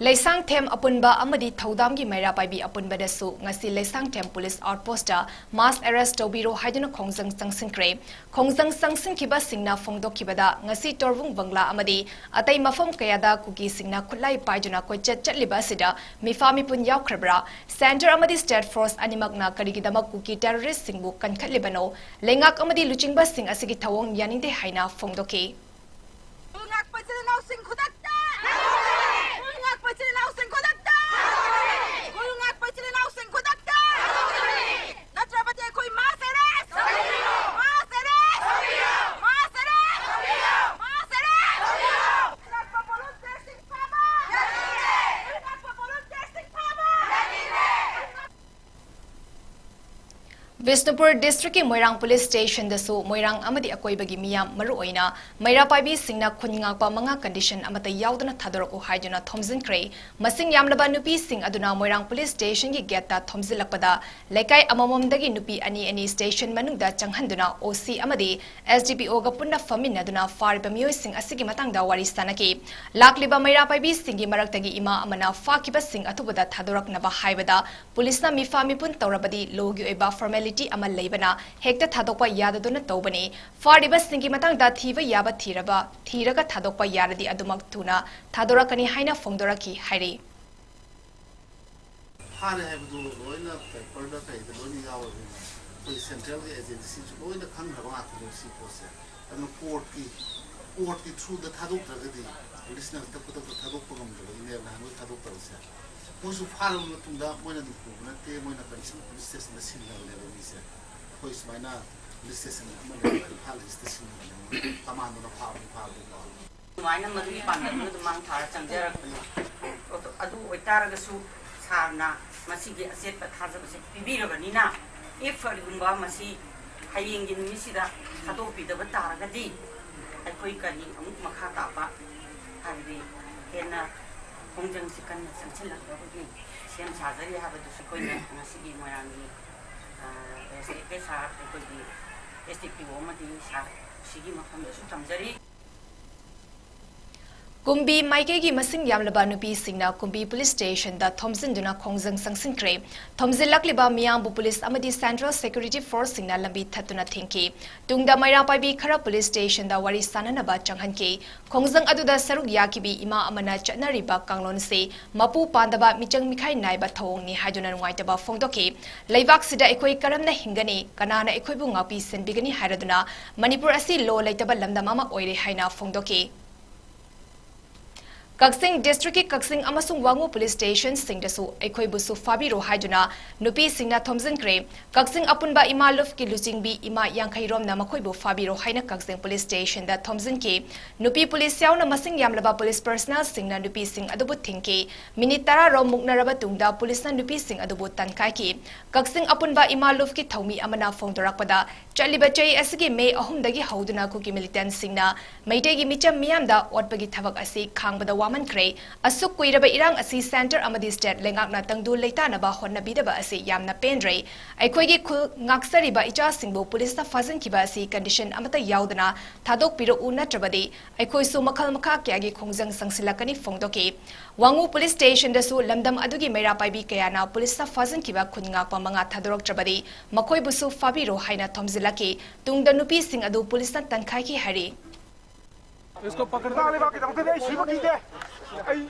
ꯂꯩꯁꯥꯡꯊꯦꯝ ꯑꯄꯨꯟꯕ ꯑꯃꯗꯤ ꯊꯧꯗꯥꯝꯒꯤ ꯃꯩꯔꯥ ꯄꯥꯏꯕꯤ ꯑꯄꯨꯟꯕꯗꯁꯨ ꯉꯁꯤ ꯂꯩꯁꯥꯡꯊꯦꯝ ꯄꯨꯂꯤꯁ ꯑꯥꯎꯠꯄꯣꯁꯇ ꯃꯥꯁ ꯑꯦꯔꯦꯁ ꯇꯧꯕꯤꯔꯣ ꯍꯥꯏꯗꯨꯅ ꯈꯣꯡꯖꯪ ꯆꯪꯁꯤꯟꯈ꯭ꯔꯦ꯫ ꯈꯣꯡꯖꯪ ꯆꯪꯁꯤꯟꯈꯤꯕꯁꯤꯡꯅ ꯐꯣꯡꯗꯣꯛꯈꯤꯕꯗ, ꯉꯁꯤ ꯇꯣꯔꯕꯨꯡ ꯕꯪꯒ꯭ꯂꯥ ꯑꯃꯗꯤ ꯑꯇꯩ ꯃꯐꯝ ꯀꯌꯥꯗ ꯀꯨꯀꯤꯁꯤꯡꯅ ꯈꯨꯠꯂꯥꯏ ꯄꯥꯏꯗꯨꯅ ꯀꯣꯏꯆꯠ ꯆꯠꯂꯤꯕ ꯑꯁꯤꯗ ꯃꯤꯐꯥ ꯃꯤꯄꯨꯟ ꯌꯥꯎꯈ꯭ꯔꯕ꯭ꯔꯥ? ꯁꯦꯟꯇꯔ ꯑꯃꯗꯤ ꯁ꯭ꯇꯦꯠ ꯐꯣꯔꯁ ꯑꯅꯤꯃꯛꯅ ꯀꯔꯤꯒꯤꯗꯃꯛ ꯀꯨꯀꯤ ꯇꯦꯔꯣꯔꯤꯁ꯭ꯠꯁꯤꯡꯕꯨ ꯀꯟꯈꯠꯂꯤꯕꯅꯣ? ꯂꯩꯉꯥꯛ ꯑꯃꯗꯤ ꯂꯨꯆꯤꯡꯕꯁꯤꯡ ꯑꯁꯤꯒꯤ ꯊꯧꯑꯣꯡ ꯌꯥꯅꯤꯡꯗꯦ ꯍꯥꯏꯅ ꯐꯣꯡꯗꯣꯛꯈꯤ꯫ ꯈꯨꯜ ꯉꯥꯛꯄ ꯏꯆꯤꯜ ꯏꯅꯥꯎꯁꯤꯡ ꯈꯨꯗꯛꯇ! ꯈꯨꯜ ꯉꯥꯛꯄ ꯏꯆꯤꯜ ꯏꯅꯥꯎꯁꯤꯡ ꯈꯨꯗꯛꯇ! ꯈꯨꯜ ꯉꯥꯛꯄ ꯏꯆꯤꯜ ꯏꯅꯥꯎꯁꯤꯡ ꯈꯨꯗꯛꯇ! ꯅꯠꯇ꯭ꯔꯕꯗꯤ ꯑꯩꯈꯣꯏ ꯃꯥꯁ ꯑꯦꯔꯦꯁ! ꯃꯥꯁ ꯑꯦꯔꯦꯁ! ꯃꯥꯁ ꯑꯦꯔꯦꯁ! ꯃꯥꯁ ꯑꯦꯔꯦꯁ! ꯕꯤꯁꯅꯨꯄꯨꯔ ꯗꯤꯁꯇ꯭ꯔꯤꯛꯀꯤ ꯃꯣꯏꯔꯥꯡ ꯄꯨꯂꯤꯁ ꯁ꯭ꯇꯦꯁꯟꯗꯁꯨ ꯃꯣꯏꯔꯥꯡ ꯑꯃꯗꯤ ꯑꯀꯣꯏꯕꯒꯤ ꯃꯤꯌꯥꯝ, ꯃꯔꯨꯑꯣꯏꯅ ꯃꯩꯔꯥ ꯄꯥꯏꯕꯤꯁꯤꯡꯅ ꯈꯨꯟ ꯉꯥꯛꯄ ꯃꯉꯥ ꯀꯟꯗꯤꯁꯟ ꯑꯃꯠꯇ ꯌꯥꯎꯗꯅ ꯊꯥꯗꯣꯔꯛꯎ ꯍꯥꯏꯗꯨꯅ ꯊꯣꯝꯖꯤꯟꯈ꯭ꯔꯦ꯫ ꯃꯁꯤꯡ ꯌꯥꯝꯂꯕ ꯅꯨꯄꯤꯁꯤꯡ ꯑꯗꯨꯅ ꯃꯣꯏꯔꯥꯡ ꯄꯨꯂꯤꯁ ꯁ꯭ꯇꯦꯁꯟꯒꯤ ꯒꯦꯠꯇ ꯊꯣꯝꯖꯤꯜꯂꯛꯄꯗ, ꯂꯩꯀꯥꯏ ꯑꯃꯃꯝꯗꯒꯤ ꯅꯨꯄꯤ ꯑꯅꯤ ꯑꯅꯤ ꯁ꯭ꯇꯦꯁꯟ ꯃꯅꯨꯡꯗ ꯆꯪꯍꯟꯗꯨꯅ ꯑꯣ ꯁꯤ ꯑꯃꯗꯤ ꯑꯦꯁ ꯗꯤ ꯄꯤ ꯑꯣꯒ ꯄꯨꯟꯅ ꯐꯝꯃꯤꯟꯅꯗꯨꯅ ꯐꯥꯔꯤꯕ ꯃꯤꯑꯣꯏꯁꯤꯡ ꯑꯁꯤꯒꯤ ꯃꯇꯥꯡꯗ ꯋꯥꯔꯤ ꯁꯥꯟꯅꯈꯤ꯫ ꯂꯥꯛꯂꯤꯕ ꯃꯩꯔꯥ ꯄꯥꯏꯕꯤꯁꯤꯡꯒꯤ ꯃꯔꯛꯇꯒꯤ ꯏꯃꯥ ꯑꯃꯅ ꯐꯥꯈꯤꯕꯁꯤꯡ ꯑꯊꯨꯕꯗ ꯊꯥꯗꯣꯔꯛꯅꯕ ꯍꯥꯏꯕꯗ, ꯄꯨꯂꯤꯁꯅ ꯃꯤꯐꯥ ꯃꯤꯄꯨꯟ ꯇꯧꯔꯕꯗꯤ ꯂꯣꯒꯤ ꯑꯣꯏꯕ ꯐꯣꯔꯃꯦꯂꯤꯇꯤ ꯑꯃ ꯂꯩꯕꯅ ꯍꯦꯛꯇ ꯊꯥꯗꯣꯛꯄ ꯌꯥꯗꯗꯨꯅ ꯇꯧꯕꯅꯤ꯫ ꯐꯥꯔꯤꯕꯁꯤꯡꯒꯤ ꯃꯇꯥꯡꯗ ꯊꯤꯕ ꯌꯥꯕ ꯊꯤꯔꯕ, ꯊꯤꯔꯒ ꯊꯥꯗꯣꯛꯄ ꯌꯥꯔꯗꯤ ꯑꯗꯨꯃꯛ ꯊꯨꯅ ꯊꯥꯗꯣꯔꯛꯀꯅꯤ ꯍꯥꯏꯅ ꯐꯣꯡꯗꯣꯔꯛꯈꯤ ꯍꯥꯏꯔꯤ꯫ ꯐꯥꯔꯦ ꯍꯥꯏꯕꯗꯨ ꯂꯣꯏꯅ ꯄꯦꯄꯔꯗ ꯀꯩꯗ ꯂꯣꯏꯅ ꯌꯥꯎꯔꯕꯅꯤꯅ ꯑꯩꯈꯣꯏ ꯁꯦꯟꯇ꯭ꯔꯦꯜꯒꯤ ꯑꯦꯖꯦꯟꯁꯤꯁꯨ ꯂꯣꯏꯅ ꯈꯪꯈ꯭ꯔꯕ ꯉꯥꯛꯇꯅꯦꯕ ꯁꯤ ꯄꯣꯠꯁꯦ꯫ ꯑꯗꯨꯅ ꯀꯣꯔꯠꯀꯤ, ꯀꯣꯔꯠꯀꯤ ꯊ꯭ꯔꯨꯗ ꯊꯥꯗꯣꯛꯇ꯭ꯔꯒꯗꯤ ꯄꯨꯂꯤꯁꯅ ꯍꯦꯛꯇ ꯈꯨꯗꯛꯇ ꯊꯥꯗꯣꯛꯄ ꯉꯝꯗꯕꯒꯤꯅꯦꯕ ꯅꯍꯥꯟꯈꯣꯏ ꯊꯥꯗꯣꯛꯇꯕꯁꯦ꯫ ꯃꯣꯏꯁꯨ ꯐꯥꯔꯕ ꯃꯇꯨꯡꯗ ꯃꯣꯏꯅ ꯑꯗꯨꯝ ꯄꯨꯕ ꯅꯠꯇꯦ, ꯃꯣꯏꯅ ꯀꯟꯁꯔꯟ ꯄꯨꯂꯤꯁ ꯁ꯭ꯇꯦꯁꯟꯗ ꯁꯤꯟꯅꯕꯅꯦꯕ ꯃꯤꯁꯦ꯫ ꯑꯩꯈꯣꯏ ꯁꯨꯃꯥꯏꯅ ꯄꯨꯂꯤꯁ ꯁ꯭ꯇꯦꯁꯟ ꯑꯃ ꯂꯩꯕ ꯏꯝꯐꯥꯜ ꯏꯁꯇ ꯁꯤꯟꯅꯕꯅꯦꯕ, ꯀꯃꯥꯟꯗꯣꯅ ꯐꯥꯕꯗꯤ ꯐꯥꯕꯗꯤꯀꯣ꯫ ꯑꯗꯨꯃꯥꯏꯅ ꯃꯗꯨꯒꯤ ꯄꯥꯟꯗꯝꯗꯨ ꯑꯗꯨꯝ ꯃꯥꯡ ꯊꯥꯔ ꯆꯪꯖꯔꯛꯄꯅꯤ꯫ ꯑꯗꯨ, ꯑꯗꯨ ꯑꯣꯏꯇꯥꯔꯒꯁꯨ ꯁꯥꯔꯅ ꯃꯁꯤꯒꯤ ꯑꯆꯦꯠꯄ ꯊꯥꯖꯕꯁꯦ ꯄꯤꯕꯤꯔꯕꯅꯤꯅ, if ꯀꯔꯤꯒꯨꯝꯕ ꯃꯁꯤ ꯍꯌꯦꯡꯒꯤ ꯅꯨꯃꯤꯠꯁꯤꯗ ꯊꯥꯗꯣꯛꯄꯤꯗꯕ ꯇꯥꯔꯒꯗꯤ ꯑꯩꯈꯣꯏ ꯀꯔꯤ ꯑꯃꯨꯛ ꯃꯈꯥ ꯇꯥꯕ, ꯍꯥꯏꯕꯗꯤ ꯍꯦꯟꯅ ꯈꯣꯡꯖꯪꯁꯤ ꯀꯟꯅ ꯆꯪꯁꯤꯜꯂꯛꯅꯕꯒꯤ ꯁꯦꯝ ꯁꯥꯖꯔꯤ ꯍꯥꯏꯕꯗꯨꯁꯨ ꯑꯩꯈꯣꯏꯅ ꯉꯁꯤꯒꯤ ꯃꯣꯏꯔꯥꯡꯒꯤ, ꯑ, ꯔꯦꯁꯄꯦꯛꯇꯦꯗ ꯁꯥꯔ ꯑꯩꯈꯣꯏꯒꯤ ꯑꯦꯁ ꯗꯤ ꯄꯤ ꯑꯣ ꯑꯃꯗꯤ ꯁꯥꯔ ꯁꯤꯒꯤ ꯃꯐꯝꯗꯁꯨ ꯊꯝꯖꯔꯤ꯫ ꯀꯨꯝꯕꯤ ꯃꯥꯏꯀꯩꯒꯤ ꯃꯁꯤꯡ ꯌꯥꯝꯂꯕ ꯅꯨꯄꯤꯁꯤꯡꯅ ꯀꯨꯝꯕꯤ ꯄꯨꯂꯤꯁ ꯁ꯭ꯇꯦꯁꯟꯗ ꯊꯣꯝꯖꯤꯟꯗꯨꯅ ꯈꯣꯡꯖꯪ ꯆꯪꯁꯤꯟꯈ꯭ꯔꯦ꯫ ꯊꯣꯝꯖꯤꯜꯂꯛꯂꯤꯕ ꯃꯤꯌꯥꯝꯕꯨ ꯄꯨꯂꯤꯁ ꯑꯃꯗꯤ ꯁꯦꯟꯇ꯭ꯔꯦꯜ ꯁꯦꯀ꯭ꯌꯨꯔꯤꯇꯤ ꯐꯣꯔꯁꯁꯤꯡꯅ ꯂꯝꯕꯤ ꯊꯠꯇꯨꯅ ꯊꯤꯡꯈꯤ꯫ ꯇꯨꯡꯗ ꯃꯩꯔꯥ ꯄꯥꯏꯕꯤ ꯈꯔ ꯄꯨꯂꯤꯁ ꯁ꯭ꯇꯦꯁꯟꯗ ꯋꯥꯔꯤ ꯁꯥꯅꯅꯕ ꯆꯪꯍꯟꯈꯤ꯫ ꯈꯣꯡꯖꯪ ꯑꯗꯨꯗ ꯁꯔꯨꯛ ꯌꯥꯈꯤꯕꯤ ꯏꯃꯥ ꯑꯃꯅ ꯆꯠꯅꯔꯤꯕ ꯀꯥꯡꯂꯣꯟꯁꯤ ꯃꯄꯨ ꯄꯥꯟꯗꯕ, ꯃꯤꯆꯪ ꯃꯤꯈꯥꯏ ꯅꯥꯏꯕ ꯊꯧꯑꯣꯡꯅꯤ ꯍꯥꯏꯗꯨꯅ ꯅꯨꯡꯉꯥꯏꯇꯕ ꯐꯣꯡꯗꯣꯛꯈꯤ꯫ ꯂꯩꯕꯥꯛꯁꯤꯗ ꯑꯩꯈꯣꯏ ꯀꯔꯝꯅ ꯍꯤꯡꯒꯅꯤ? ꯀꯅꯥꯅ ꯑꯩꯈꯣꯏꯕꯨ ꯉꯥꯛꯄꯤ ꯁꯦꯟꯕꯤꯒꯅꯤ ꯍꯥꯏꯔꯗꯨꯅ ꯃꯅꯤꯄꯨꯔ ꯑꯁꯤ law ꯂꯩꯇꯕ ꯂꯝꯗꯝ ꯑꯃ ꯑꯣꯏꯔꯦ ꯍꯥꯏꯅ ꯐꯣꯡꯗꯣꯛꯈꯤ꯫ ꯀꯛꯆꯤꯡ ꯗꯤꯁꯇ꯭ꯔꯤꯛꯀꯤ ꯀꯛꯆꯤꯡ ꯑꯃꯁꯨꯡ ꯋꯥꯉꯨ ꯄꯨꯂꯤꯁ ꯁ꯭ꯇꯦꯁꯟꯁꯤꯡꯗꯁꯨ ꯑꯩꯈꯣꯏꯕꯨꯁꯨ ꯐꯥꯕꯤꯔꯣ ꯍꯥꯏꯗꯨꯅ ꯅꯨꯄꯤꯁꯤꯡꯅ ꯊꯣꯝꯖꯤꯟꯈ꯭ꯔꯦ꯫ ꯀꯛꯆꯤꯡ ꯑꯄꯨꯟꯕ ꯏꯃꯥ ꯂꯨꯞꯀꯤ ꯂꯨꯆꯤꯡꯕꯤ ꯏꯃꯥ ꯌꯥꯡꯈꯩꯔꯣꯝꯅ ꯃꯈꯣꯏꯕꯨ ꯐꯥꯕꯤꯔꯣ ꯍꯥꯏꯅ ꯀꯛꯆꯤꯡ ꯄꯨꯂꯤꯁ ꯁ꯭ꯇꯦꯁꯟꯗ ꯊꯣꯝꯖꯤꯟꯈꯤ꯫ ꯅꯨꯄꯤ ꯄꯨꯂꯤꯁ ꯌꯥꯎꯅ ꯃꯁꯤꯡ ꯌꯥꯝꯂꯕ ꯄꯨꯂꯤꯁ ꯄꯔꯁꯅꯦꯜꯁꯤꯡꯅ ꯅꯨꯄꯤꯁꯤꯡ ꯑꯗꯨꯕꯨ ꯊꯤꯡꯈꯤ꯫ ꯃꯤꯅꯤꯠ ꯇꯔꯥꯔꯣꯝ ꯃꯨꯛꯅꯔꯕ ꯇꯨꯡꯗ ꯄꯨꯂꯤꯁꯅ ꯅꯨꯄꯤꯁꯤꯡ ꯑꯗꯨꯕꯨ ꯇꯥꯟꯈꯥꯏꯈꯤ꯫ ꯀꯛꯆꯤꯡ ꯑꯄꯨꯟꯕ ꯏꯃꯥ ꯂꯨꯞꯀꯤ ꯊꯧꯃꯤ ꯑꯃꯅ ꯐꯣꯡꯗꯣꯔꯛꯄꯗ, ꯆꯠꯂꯤꯕ ꯆꯍꯤ ꯑꯁꯤꯒꯤ ꯃꯦ ꯑꯍꯨꯝꯗꯒꯤ ꯍꯧꯗꯨꯅ ꯀꯨꯀꯤ ꯃꯤꯂꯤꯇꯦꯟꯠꯁꯤꯡꯅ ꯃꯩꯇꯩꯒꯤ ꯃꯤꯆꯝ ꯃꯤꯌꯥꯝꯗ ꯑꯣꯠꯄꯒꯤ ꯊꯕꯛ ꯑꯁꯤ ꯈꯥꯡꯕꯗ ꯋꯥꯃꯟꯈ꯭ꯔꯦ꯫ ꯑꯁꯨꯛ ꯀꯨꯏꯔꯕ ꯏꯔꯥꯡ ꯑꯁꯤ ꯁꯦꯟꯇꯔ ꯑꯃꯗꯤ ꯁ꯭ꯇꯦꯠ ꯂꯩꯉꯥꯛꯅ ꯇꯪꯗꯨ ꯂꯩꯇꯥꯅꯕ ꯍꯣꯠꯅꯕꯤꯗꯕ ꯑꯁꯤ ꯌꯥꯝꯅ ꯄꯦꯟꯗ꯭ꯔꯦ꯫ ꯑꯩꯈꯣꯏꯒꯤ ꯈꯨꯜ ꯉꯥꯛꯆꯔꯤꯕ ꯏꯆꯥꯁꯤꯡꯕꯨ ꯄꯨꯂꯤꯁꯅ ꯐꯥꯖꯤꯟꯈꯤꯕ ꯑꯁꯤ ꯀꯟꯗꯤꯁꯟ ꯑꯃꯠꯇ ꯌꯥꯎꯗꯅ ꯊꯥꯗꯣꯛꯄꯤꯔꯛꯎ, ꯅꯠꯇ꯭ꯔꯕꯗꯤ ꯑꯩꯈꯣꯏꯁꯨ ꯃꯈꯜ ꯃꯈꯥ ꯀꯌꯥꯒꯤ ꯈꯣꯡꯖꯪ ꯆꯪꯁꯤꯜꯂꯛꯀꯅꯤ ꯐꯣꯡꯗꯣꯛꯈꯤ꯫ ꯋꯥꯉꯨ ꯄꯨꯂꯤꯁ ꯁ꯭ꯇꯦꯁꯟꯗꯁꯨ ꯂꯝꯗꯝ ꯑꯗꯨꯒꯤ ꯃꯩꯔꯥ ꯄꯥꯏꯕꯤ ꯀꯌꯥꯅ ꯄꯨꯂꯤꯁꯅ ꯐꯥꯖꯤꯟꯈꯤꯕ ꯈꯨꯟ ꯉꯥꯛꯄ ꯃꯉꯥ ꯊꯥꯗꯣꯔꯛꯇ꯭ꯔꯕꯗꯤ ꯃꯈꯣꯏꯕꯨꯁꯨ ꯐꯥꯕꯤꯔꯣ ꯍꯥꯏꯅ ꯊꯣꯝꯖꯤꯜꯂꯛꯈꯤ꯫ ꯇꯨꯡꯗ ꯅꯨꯄꯤꯁꯤꯡ ꯑꯗꯨ ꯄꯨꯂꯤꯁꯅ ꯇꯥꯟꯈꯥꯏꯈꯤ ꯍꯥꯏꯔꯤ꯫ ꯏꯃꯥ ꯂꯩꯕꯥꯛꯀꯤꯗꯃꯛꯇꯗꯤ ꯑꯩ ꯁꯤꯕ ꯀꯤꯗꯦ꯫ ꯑꯩ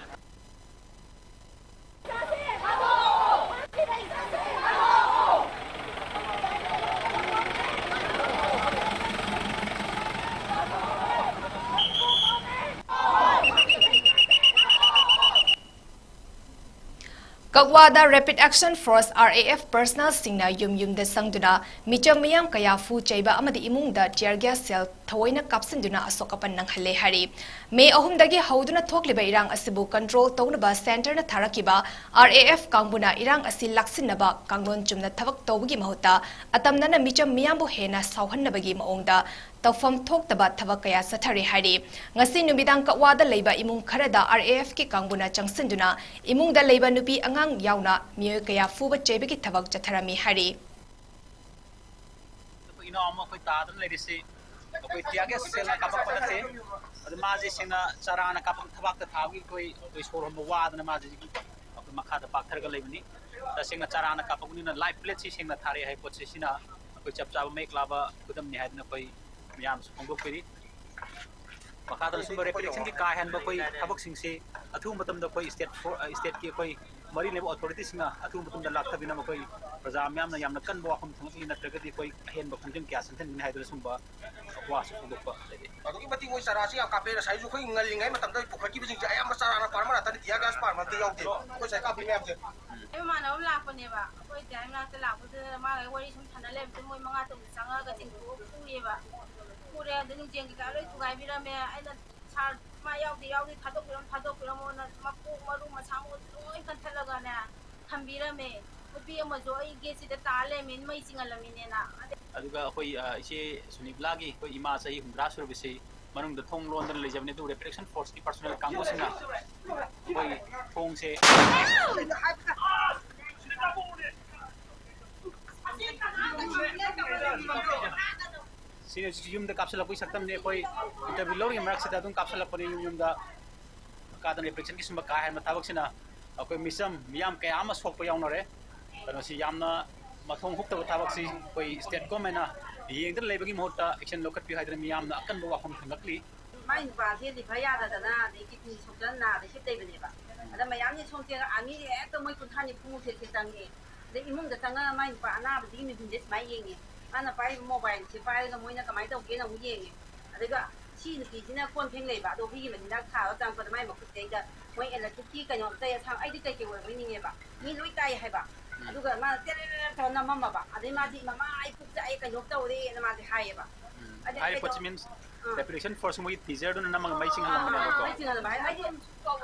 ꯀꯛꯋꯥꯗ Rapid Action Force, R A F, ꯄꯔꯁꯅꯦꯜꯁꯤꯡꯅ ꯌꯨꯝ ꯌꯨꯝꯗ ꯆꯪꯗꯨꯅ ꯃꯤꯆꯝ ꯃꯤꯌꯥꯝ ꯀꯌꯥ ꯐꯨ ꯆꯩꯕ ꯑꯃꯗꯤ ꯏꯃꯨꯡꯗ tear gas shell ꯊꯑꯣꯏꯅ ꯀꯥꯞꯁꯤꯟꯗꯨꯅ ꯑꯁꯣꯛ ꯑꯄꯟ ꯅꯪꯍꯜꯂꯦ ꯍꯥꯏꯔꯤ꯫ ꯃꯦ ꯑꯍꯨꯝꯗꯒꯤ ꯍꯧꯗꯨꯅ ꯊꯣꯛꯂꯤꯕ ꯏꯔꯥꯡ ꯑꯁꯤꯕꯨ control ꯇꯧꯅꯕ ꯁꯦꯟꯇꯔꯅ ꯊꯥꯔꯛꯈꯤꯕ R A F ꯀꯥꯡꯕꯨꯅ ꯏꯔꯥꯡ ꯑꯁꯤ ꯂꯥꯛꯁꯤꯟꯅꯕ ꯀꯥꯡꯂꯣꯟ ꯆꯨꯝꯅ ꯊꯕꯛ ꯇꯧꯕꯒꯤ ꯃꯍꯨꯠꯇ ꯑꯇꯝꯅꯅ ꯃꯤꯆꯝ ꯃꯤꯌꯥꯝꯕꯨ ꯍꯦꯟꯅ ꯁꯥꯎꯍꯟꯅꯕꯒꯤ ꯃꯑꯣꯡꯗ ꯇꯧꯐꯝ ꯊꯣꯛꯇꯕ ꯊꯕꯛ ꯀꯌꯥ ꯆꯠꯊꯔꯤ ꯍꯥꯏꯔꯤ꯫ ꯉꯁꯤ ꯅꯨꯃꯤꯗꯥꯡ ꯀꯛꯋꯥꯗ ꯂꯩꯕ ꯏꯃꯨꯡ ꯈꯔꯗ R A F ꯀꯤ ꯀꯥꯡꯕꯨꯅ ꯆꯪꯁꯤꯟꯗꯨꯅ ꯏꯃꯨꯡꯗ ꯂꯩꯕ ꯅꯨꯄꯤ ꯑꯉꯥꯡ ꯌꯥꯎꯅ ꯃꯤꯑꯣꯏ ꯀꯌꯥ ꯐꯨꯕ ꯆꯩꯕꯒꯤ ꯊꯕꯛ ꯆꯠꯊꯔꯝꯃꯤ ꯍꯥꯏꯔꯤ꯫ ꯑꯩꯈꯣꯏ ꯏꯅꯥꯎ ꯑꯃ ꯑꯩꯈꯣꯏ ꯇꯥꯗꯨꯅ ꯂꯩꯔꯤꯁꯤ ꯑꯩꯈꯣꯏ tear gas shellꯅ ꯀꯥꯞꯄꯛꯄ ꯅꯠꯇꯦ꯫ ꯑꯗꯨ ꯃꯥꯁꯦ ꯁꯦꯡꯅ ꯆꯔꯥꯅ ꯀꯥꯞꯄꯛ-, ꯊꯕꯥꯛꯇ ꯊꯥꯕꯒꯤ ꯑꯩꯈꯣꯏ, ꯑꯩꯈꯣꯏ ꯁꯣꯔ ꯍꯣꯟꯕ ꯋꯥꯗꯅ ꯃꯥꯁꯦ ꯑꯩꯈꯣꯏ ꯃꯈꯥꯗ ꯄꯥꯛꯊꯔꯒ ꯂꯩꯕꯅꯤ꯫ ꯇꯁꯦꯡꯅ ꯆꯔꯥꯅ ꯀꯥꯞꯄꯛꯄꯅꯤꯅ live plateꯁꯤ ꯁꯦꯡꯅ ꯊꯥꯔꯛꯑꯦ ꯍꯥꯏꯕ ꯄꯣꯠꯁꯦ ꯁꯤꯅ ꯑꯩꯈꯣꯏ ꯆꯞ ꯆꯥꯕ ꯃꯌꯦꯛ ꯂꯥꯕ ꯈꯨꯗꯝꯅꯤ ꯍꯥꯏꯗꯅ ꯑꯩꯈꯣꯏ ꯃꯌꯥꯝꯁꯨ ꯐꯣꯡꯗꯣꯛꯄꯤꯔꯤ꯫ ꯃꯈꯥꯗ ꯁꯨꯝꯕ Rapid Actionꯒꯤ ꯀꯥ ꯍꯦꯟꯕ ꯑꯩꯈꯣꯏ ꯊꯕꯛꯁꯤꯡꯁꯤ ꯑꯊꯨꯕ ꯃꯇꯝꯗ ꯑꯩꯈꯣꯏ state for-, stateꯀꯤ ꯑꯩꯈꯣꯏ ꯃꯔꯤ ꯂꯩꯕ ꯑꯣꯊꯣꯔꯤꯇꯤꯁꯤꯡꯅ ꯑꯊꯨꯕ ꯃꯇꯝꯗ ꯂꯥꯛꯊꯕꯤꯅꯕ ꯑꯩꯈꯣꯏ ꯄ꯭ꯔꯖꯥ ꯃꯤꯌꯥꯝꯅ ꯌꯥꯝꯅ ꯀꯟꯕ ꯋꯥꯐꯝ ꯊꯝꯒꯠꯂꯤ, ꯅꯠꯇ꯭ꯔꯒꯗꯤ ꯑꯩꯈꯣꯏ ꯑꯍꯦꯟꯕ ꯈꯣꯡꯖꯪ ꯀꯌꯥ ꯆꯪꯁꯤꯟꯒꯅꯤ ꯍꯥꯏꯗꯨꯅ ꯁꯨꯝꯕ ꯋꯥꯁꯨ ꯐꯣꯡꯗꯣꯛꯄ ꯂꯩꯔꯤ꯫ ꯑꯗꯨꯛꯀꯤ ꯃꯇꯤꯛ ꯃꯣꯏ ꯆꯥꯔꯥꯁꯤ ꯌꯥꯝ ꯀꯥꯞꯄꯦ꯫ ꯉꯁꯥꯏꯁꯨ ꯑꯩꯈꯣꯏ ꯉꯜꯂꯤꯉꯩ ꯃꯇꯝꯗ ꯄꯨꯈꯠꯈꯤꯕꯁꯤꯡꯁꯦ ꯑꯌꯥꯝꯕ ꯆꯥꯔꯥꯅ ꯄꯥꯔꯃ ꯉꯥꯛꯇꯅꯤ, tear gas ꯄꯥꯔꯃ ꯑꯝꯇ ꯌꯥꯎꯗꯦ꯫ ꯑꯩꯈꯣꯏ ꯉꯁꯥꯏ ꯀꯥꯞꯄꯤ ꯃꯌꯥꯝꯁꯦ꯫ ꯑꯩ ꯃꯃꯥꯟꯅꯕ ꯑꯃ ꯂꯥꯛꯄꯅꯦꯕ, ꯑꯩꯈꯣꯏ ꯗꯥꯏ ꯃꯅꯥꯛꯇ ꯂꯥꯛꯄꯗꯨꯗ ꯃꯥꯒ ꯋꯥꯔꯤ ꯁꯨꯝ ꯁꯥꯟꯅ ꯂꯩꯕꯗꯨ ꯃꯣꯏ ꯃꯉꯥ ꯇꯔꯨꯛ ꯆꯪꯉꯛꯑꯒ ꯆꯤꯡꯊꯣꯛꯑ ꯐꯨꯔꯦꯕ꯫ ꯐꯨꯔꯦ, ꯑꯗꯨ ꯅꯨꯡꯖꯦꯡ ꯀꯩꯀꯥ ꯂꯣꯏ ꯊꯨꯒꯥꯏꯕꯤꯔꯝꯃꯦ꯫ ꯑꯩꯅ ꯁꯥꯔ ꯃꯥ ꯌꯥꯎꯗꯦ, ꯌꯥꯎꯗꯦ, ꯊꯥꯗꯣꯛꯄꯤꯔꯝꯃꯣ, ꯊꯥꯗꯣꯛꯄꯤꯔꯝꯃꯣꯅ ꯃꯀꯣꯛ ꯃꯔꯨ ꯃꯁꯥ ꯃꯎ ꯂꯣꯏ ꯀꯟꯊꯠꯂꯒꯅꯦ ꯊꯝꯕꯤꯔꯝꯃꯦ꯫ ꯅꯨꯄꯤ ꯑꯃꯁꯨ ꯑꯩ ꯒꯦꯠꯁꯤꯗ ꯇꯥ ꯂꯩꯔꯝꯃꯦ, ꯃꯩ ꯆꯤꯡꯍꯜꯂꯝꯃꯤꯅꯦꯅ꯫ ꯑꯗꯩ ꯑꯗꯨꯒ ꯑꯩꯈꯣꯏ, ꯑ, ꯏꯆꯦ ꯁꯨꯅꯤꯕꯂꯥꯒꯤ ꯑꯩꯈꯣꯏ ꯏꯃꯥ ꯆꯍꯤ ꯍꯨꯝꯗ꯭ꯔꯥ ꯁꯨꯔꯕꯁꯤ ꯃꯅꯨꯡꯗ ꯊꯣꯡ ꯂꯣꯟꯗꯅ ꯂꯩꯖꯕꯅꯤ, ꯑꯗꯨꯕꯨ repression forceꯀꯤ personnel ꯀꯥꯡꯕꯨꯁꯤꯡꯅ ꯑꯩꯈꯣꯏ ꯊꯣꯡꯁꯦ ꯁꯤꯅ ꯍꯧꯖꯤꯛ ꯌꯨꯝꯗ ꯀꯥꯞꯁꯤꯜꯂꯛꯄꯒꯤ ꯁꯛꯇꯝꯅꯤ꯫ ꯑꯩꯈꯣꯏ interview ꯂꯧꯔꯤꯉꯩ ꯃꯔꯛꯁꯤꯗ ꯑꯗꯨꯝ ꯀꯥꯞꯁꯤꯜꯂꯛꯄꯅꯤ ꯌꯨꯝ ꯌꯨꯝꯗ꯫ ꯀꯥꯗꯅ repressionꯒꯤ ꯁꯨꯝꯕ ꯀꯥ ꯍꯦꯟꯕ ꯊꯕꯛꯁꯤꯅ ꯑꯩꯈꯣꯏ ꯃꯤꯆꯝ ꯃꯤꯌꯥꯝ ꯀꯌꯥ ꯑꯃ ꯁꯣꯛꯄ ꯌꯥꯎꯅꯔꯦ꯫ ꯀꯩꯅꯣꯁꯤ ꯌꯥꯝꯅ ꯃꯊꯣꯡ ꯍꯨꯛꯇꯕ ꯊꯕꯛꯁꯤ ꯑꯩꯈꯣꯏ state governmentꯅ ꯌꯦꯡꯗꯅ ꯂꯩꯕꯒꯤ ꯃꯍꯨꯠꯇ action ꯂꯧꯈꯠꯄꯤꯌꯨ ꯍꯥꯏꯗꯅ ꯃꯤꯌꯥꯝꯅ ꯑꯀꯟꯕ ꯋꯥꯐꯝ ꯊꯥꯡꯒꯠꯂꯤ꯫ ꯃꯥꯏ ꯅꯨꯄꯥꯁꯦ liver ꯌꯥꯗꯗꯅ ꯑꯗꯩ kidney ꯁꯣꯛꯇꯅ ꯅꯥꯗ ꯍꯤꯞ ꯂꯩꯕꯅꯦꯕ꯫ ꯑꯗ ꯃꯌꯥꯝꯁꯦ ꯁꯣꯝꯁꯦ armyꯁꯦ ꯍꯦꯛꯇ ꯃꯣꯏ ꯀꯨꯟꯊ꯭ꯔꯥ ꯅꯤꯐꯨꯃꯨꯛꯁꯦ ꯁꯦ ꯆꯪꯉꯦ꯫ ꯑꯗꯩ ꯏꯃꯨꯡꯗ ꯆꯪꯉꯒ ꯃꯥꯏ ꯅꯨꯄꯥ ꯑꯅꯥꯕꯁꯤꯒꯤ ꯃꯤꯍꯨꯟꯁꯦ ꯁꯨꯃꯥꯏꯅ ꯌꯦꯡꯉꯦ꯫ ꯃꯥꯅ ꯄꯥꯏꯔꯤꯕ mobileꯁꯦ ꯄꯥꯏꯔꯒ ꯃꯣꯏꯅ ꯀꯃꯥꯏꯅ ꯇꯧꯒꯦꯅ ꯑꯃꯨꯛ ꯌꯦꯡꯉꯦ꯫ ꯑꯗꯨꯒ ꯁꯤ ꯅꯨꯄꯤꯁꯤꯅ ꯀꯣꯟ ꯐꯦꯡ ꯂꯩꯕ, ꯑꯗꯣ ꯍꯨꯏꯒꯤ ꯃꯆꯤꯟꯖꯥꯛ ꯊꯥꯔꯒ ꯆꯪꯉꯛꯄꯗ ꯃꯥꯏ ꯃꯈꯨꯠꯁꯤꯗꯩꯗ ꯃꯣꯏ electricꯀꯤ ꯀꯩꯅꯣ ꯑꯝꯇ ꯌꯥꯁꯥꯡ-, ꯑꯩꯗꯤ ꯀꯩꯀꯩ ꯑꯣꯏꯔꯕꯣꯏ ꯅꯤꯡꯉꯦꯕ꯫ ꯃꯤ ꯂꯣꯏ ꯇꯥꯏ ꯍꯥꯏꯕ꯫ ꯎꯝ꯫ ꯑꯗꯨꯒ ꯃꯥꯅ ꯇꯦꯔꯦꯔꯦ ꯇꯧꯔ ꯅꯝꯃꯝꯃꯕ꯫ ꯑꯗꯩ ꯃꯥꯗꯤ, "ꯃꯃꯥ, ꯑꯩ ꯄꯨꯛ ꯆꯥꯛꯑꯦ, ꯀꯩꯅꯣꯝ ꯇꯧꯔꯦꯅ" ꯃꯥꯗꯤ ꯍꯥꯏꯌꯦꯕ꯫ ꯎꯝ꯫ ꯑꯗꯩ ꯍꯥꯏꯔꯤꯕ ꯑꯩꯅ ꯄꯣꯠꯁꯤ means ꯑꯥ꯫ Repression force ꯃꯣꯏꯒꯤ taserꯗꯨꯅ ꯅꯝꯃꯒ ꯃꯩ ꯆꯤꯡꯍꯜꯂꯝꯕꯅꯦꯕꯀꯣ꯫ ꯃꯩ ꯆꯤꯡꯍꯜꯂꯝꯕ ꯍꯥꯏ-, ꯍꯥꯏꯗꯤ ꯑꯗꯨꯝ, ꯑꯧ,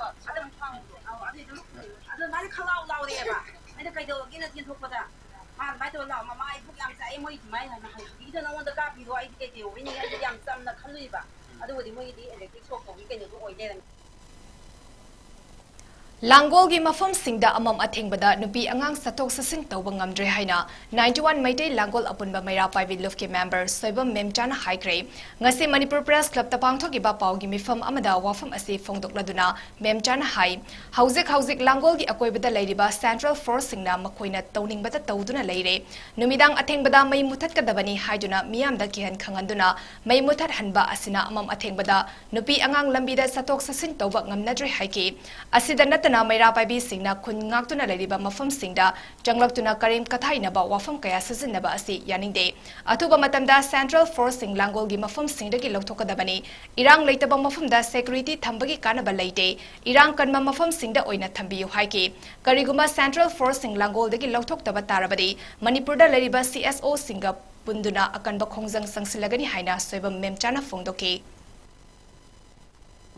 ꯑꯗꯨ ꯑꯗꯨꯃꯥꯏꯅ ꯈꯪꯂꯥꯎ ꯂꯥꯎꯔꯛꯑꯦꯕ꯫ ꯑꯩꯅ, "ꯀꯩꯗꯧꯔꯒꯦꯅ?" ꯆꯦꯟꯊꯣꯛꯄꯗ ꯃꯥ ꯑꯗꯨꯃꯥꯏꯅ ꯇꯧꯔ ꯂꯥꯛꯑꯣ, "ꯃꯃꯥ, ꯑꯩ ꯄꯨꯛ ꯌꯥꯝ ꯆꯥꯛꯑꯦ, ꯃꯣꯏ ꯑꯗꯨꯃꯥꯏꯅ ꯍꯥꯏ-, ꯍꯧꯖꯤꯛꯀꯤꯗꯣ ꯅꯉꯣꯟꯗ ꯀꯥꯞꯄꯤꯗꯣ ꯑꯩꯗꯤ ꯀꯩ ꯀꯩ ꯎꯕꯩꯅꯤ?" ꯑꯩꯗꯤ ꯌꯥꯝ ꯆꯝꯅ ꯈꯜꯂꯨꯏꯕ꯫ ꯑꯗꯨꯕꯨꯗꯤ ꯃꯣꯏꯒꯤꯗꯤ electric shock ꯇꯧꯕꯒꯤ ꯀꯩꯅꯣꯗꯣ ꯑꯣꯏ ꯂꯩꯔꯝꯃꯦ꯫ ꯂꯥꯡꯒꯣꯜꯒꯤ ꯃꯐꯝꯁꯤꯡꯗ ꯑꯃꯝ ꯑꯊꯦꯡꯕꯗ ꯅꯨꯄꯤ ꯑꯉꯥꯡ ꯆꯠꯊꯣꯛ ꯆꯠꯁꯤꯟ ꯇꯧꯕ ꯉꯝꯗ꯭ꯔꯦ ꯍꯥꯏꯅ ninety one ꯃꯩꯇꯩ ꯂꯥꯡꯒꯣꯜ ꯑꯄꯨꯟꯕ ꯃꯩꯔꯥ ꯄꯥꯏꯕꯤ ꯂꯨꯞꯀꯤ member ꯁꯣꯏꯕꯝ ꯃꯦꯝꯆꯥꯅ ꯍꯥꯏꯈ꯭ꯔꯦ꯫ ꯉꯁꯤ ꯃꯅꯤꯄꯨꯔ Press Clubꯇ ꯄꯥꯡꯊꯣꯛꯈꯤꯕ ꯄꯥꯎꯒꯤ ꯃꯤꯐꯝ ꯑꯃꯗ ꯋꯥꯐꯝ ꯑꯁꯤ ꯐꯣꯡꯗꯣꯛꯂꯗꯨꯅ ꯃꯦꯝꯆꯥꯅ ꯍꯥꯏ, ꯍꯧꯖꯤꯛ ꯍꯧꯖꯤꯛ ꯂꯥꯡꯒꯣꯜꯒꯤ ꯑꯀꯣꯏꯕꯗ ꯂꯩꯔꯤꯕ central forceꯁꯤꯡꯅ ꯃꯈꯣꯏꯅ ꯇꯧꯅꯤꯡꯕꯇ ꯇꯧꯗꯨꯅ ꯂꯩꯔꯦ꯫ ꯅꯨꯃꯤꯗꯥꯡ ꯑꯊꯦꯡꯕꯗ ꯃꯩ ꯃꯨꯊꯠꯀꯗꯕꯅꯤ ꯍꯥꯏꯗꯨꯅ ꯃꯤꯌꯥꯝꯗ ꯀꯤꯍꯟ ꯈꯪꯍꯟꯗꯨꯅ ꯃꯩ ꯃꯨꯊꯠꯍꯟꯕ ꯑꯁꯤꯅ ꯑꯃꯝ ꯑꯊꯦꯡꯕꯗ ꯅꯨꯄꯤ ꯑꯉꯥꯡ ꯂꯝꯕꯤꯗ ꯆꯠꯊꯣꯛ ꯆꯠꯁꯤꯟ ꯇꯧꯕ ꯉꯝꯅꯗ꯭ꯔꯦ ꯍꯥꯏꯈꯤ꯫ ꯑꯁꯤꯗ ꯅꯠꯇꯅ ꯅꯠꯇꯅ ꯃꯩꯔꯥ ꯄꯥꯏꯕꯤꯁꯤꯡꯅ ꯈꯨꯟ ꯉꯥꯛꯇꯨꯅ ꯂꯩꯔꯤꯕ ꯃꯐꯝꯁꯤꯡꯗ ꯆꯪꯂꯛꯇꯨꯅ ꯀꯔꯦꯝ ꯀꯊꯥꯏꯅꯕ ꯋꯥꯐꯝ ꯀꯌꯥ ꯁꯤꯖꯤꯟꯅꯕ ꯑꯁꯤ ꯌꯥꯅꯤꯡꯗꯦ꯫ ꯑꯊꯨꯕ ꯃꯇꯝꯗ Central Forceꯁꯤꯡ ꯂꯥꯡꯒꯣꯜꯒꯤ ꯃꯐꯝꯁꯤꯡꯗꯒꯤ ꯂꯧꯊꯣꯛꯀꯗꯕꯅꯤ꯫ ꯏꯔꯥꯡ ꯂꯩꯇꯕ ꯃꯐꯝꯗ security ꯊꯝꯕꯒꯤ ꯀꯥꯟꯅꯕ ꯂꯩꯇꯦ꯫ ꯏꯔꯥꯡ ꯀꯟꯕ ꯃꯐꯝꯁꯤꯡꯗ ꯑꯣꯏꯅ ꯊꯝꯕꯤꯌꯨ ꯍꯥꯏꯈꯤ꯫ ꯀꯔꯤꯒꯨꯝꯕ Central Forceꯁꯤꯡ ꯂꯥꯡꯒꯣꯜꯗꯒꯤ ꯂꯧꯊꯣꯛꯇꯕ ꯇꯥꯔꯕꯗꯤ ꯃꯅꯤꯄꯨꯔꯗ ꯂꯩꯔꯤꯕ CSOꯁꯤꯡꯒ ꯄꯨꯟꯗꯨꯅ ꯑꯀꯟꯕ ꯈꯣꯡꯖꯪ ꯆꯪꯁꯤꯜꯂꯒꯅꯤ ꯍꯥꯏꯅ ꯁꯣꯏꯕꯝ ꯃꯦꯝꯆꯥꯅ ꯐꯣꯡꯗꯣꯛꯈꯤ꯫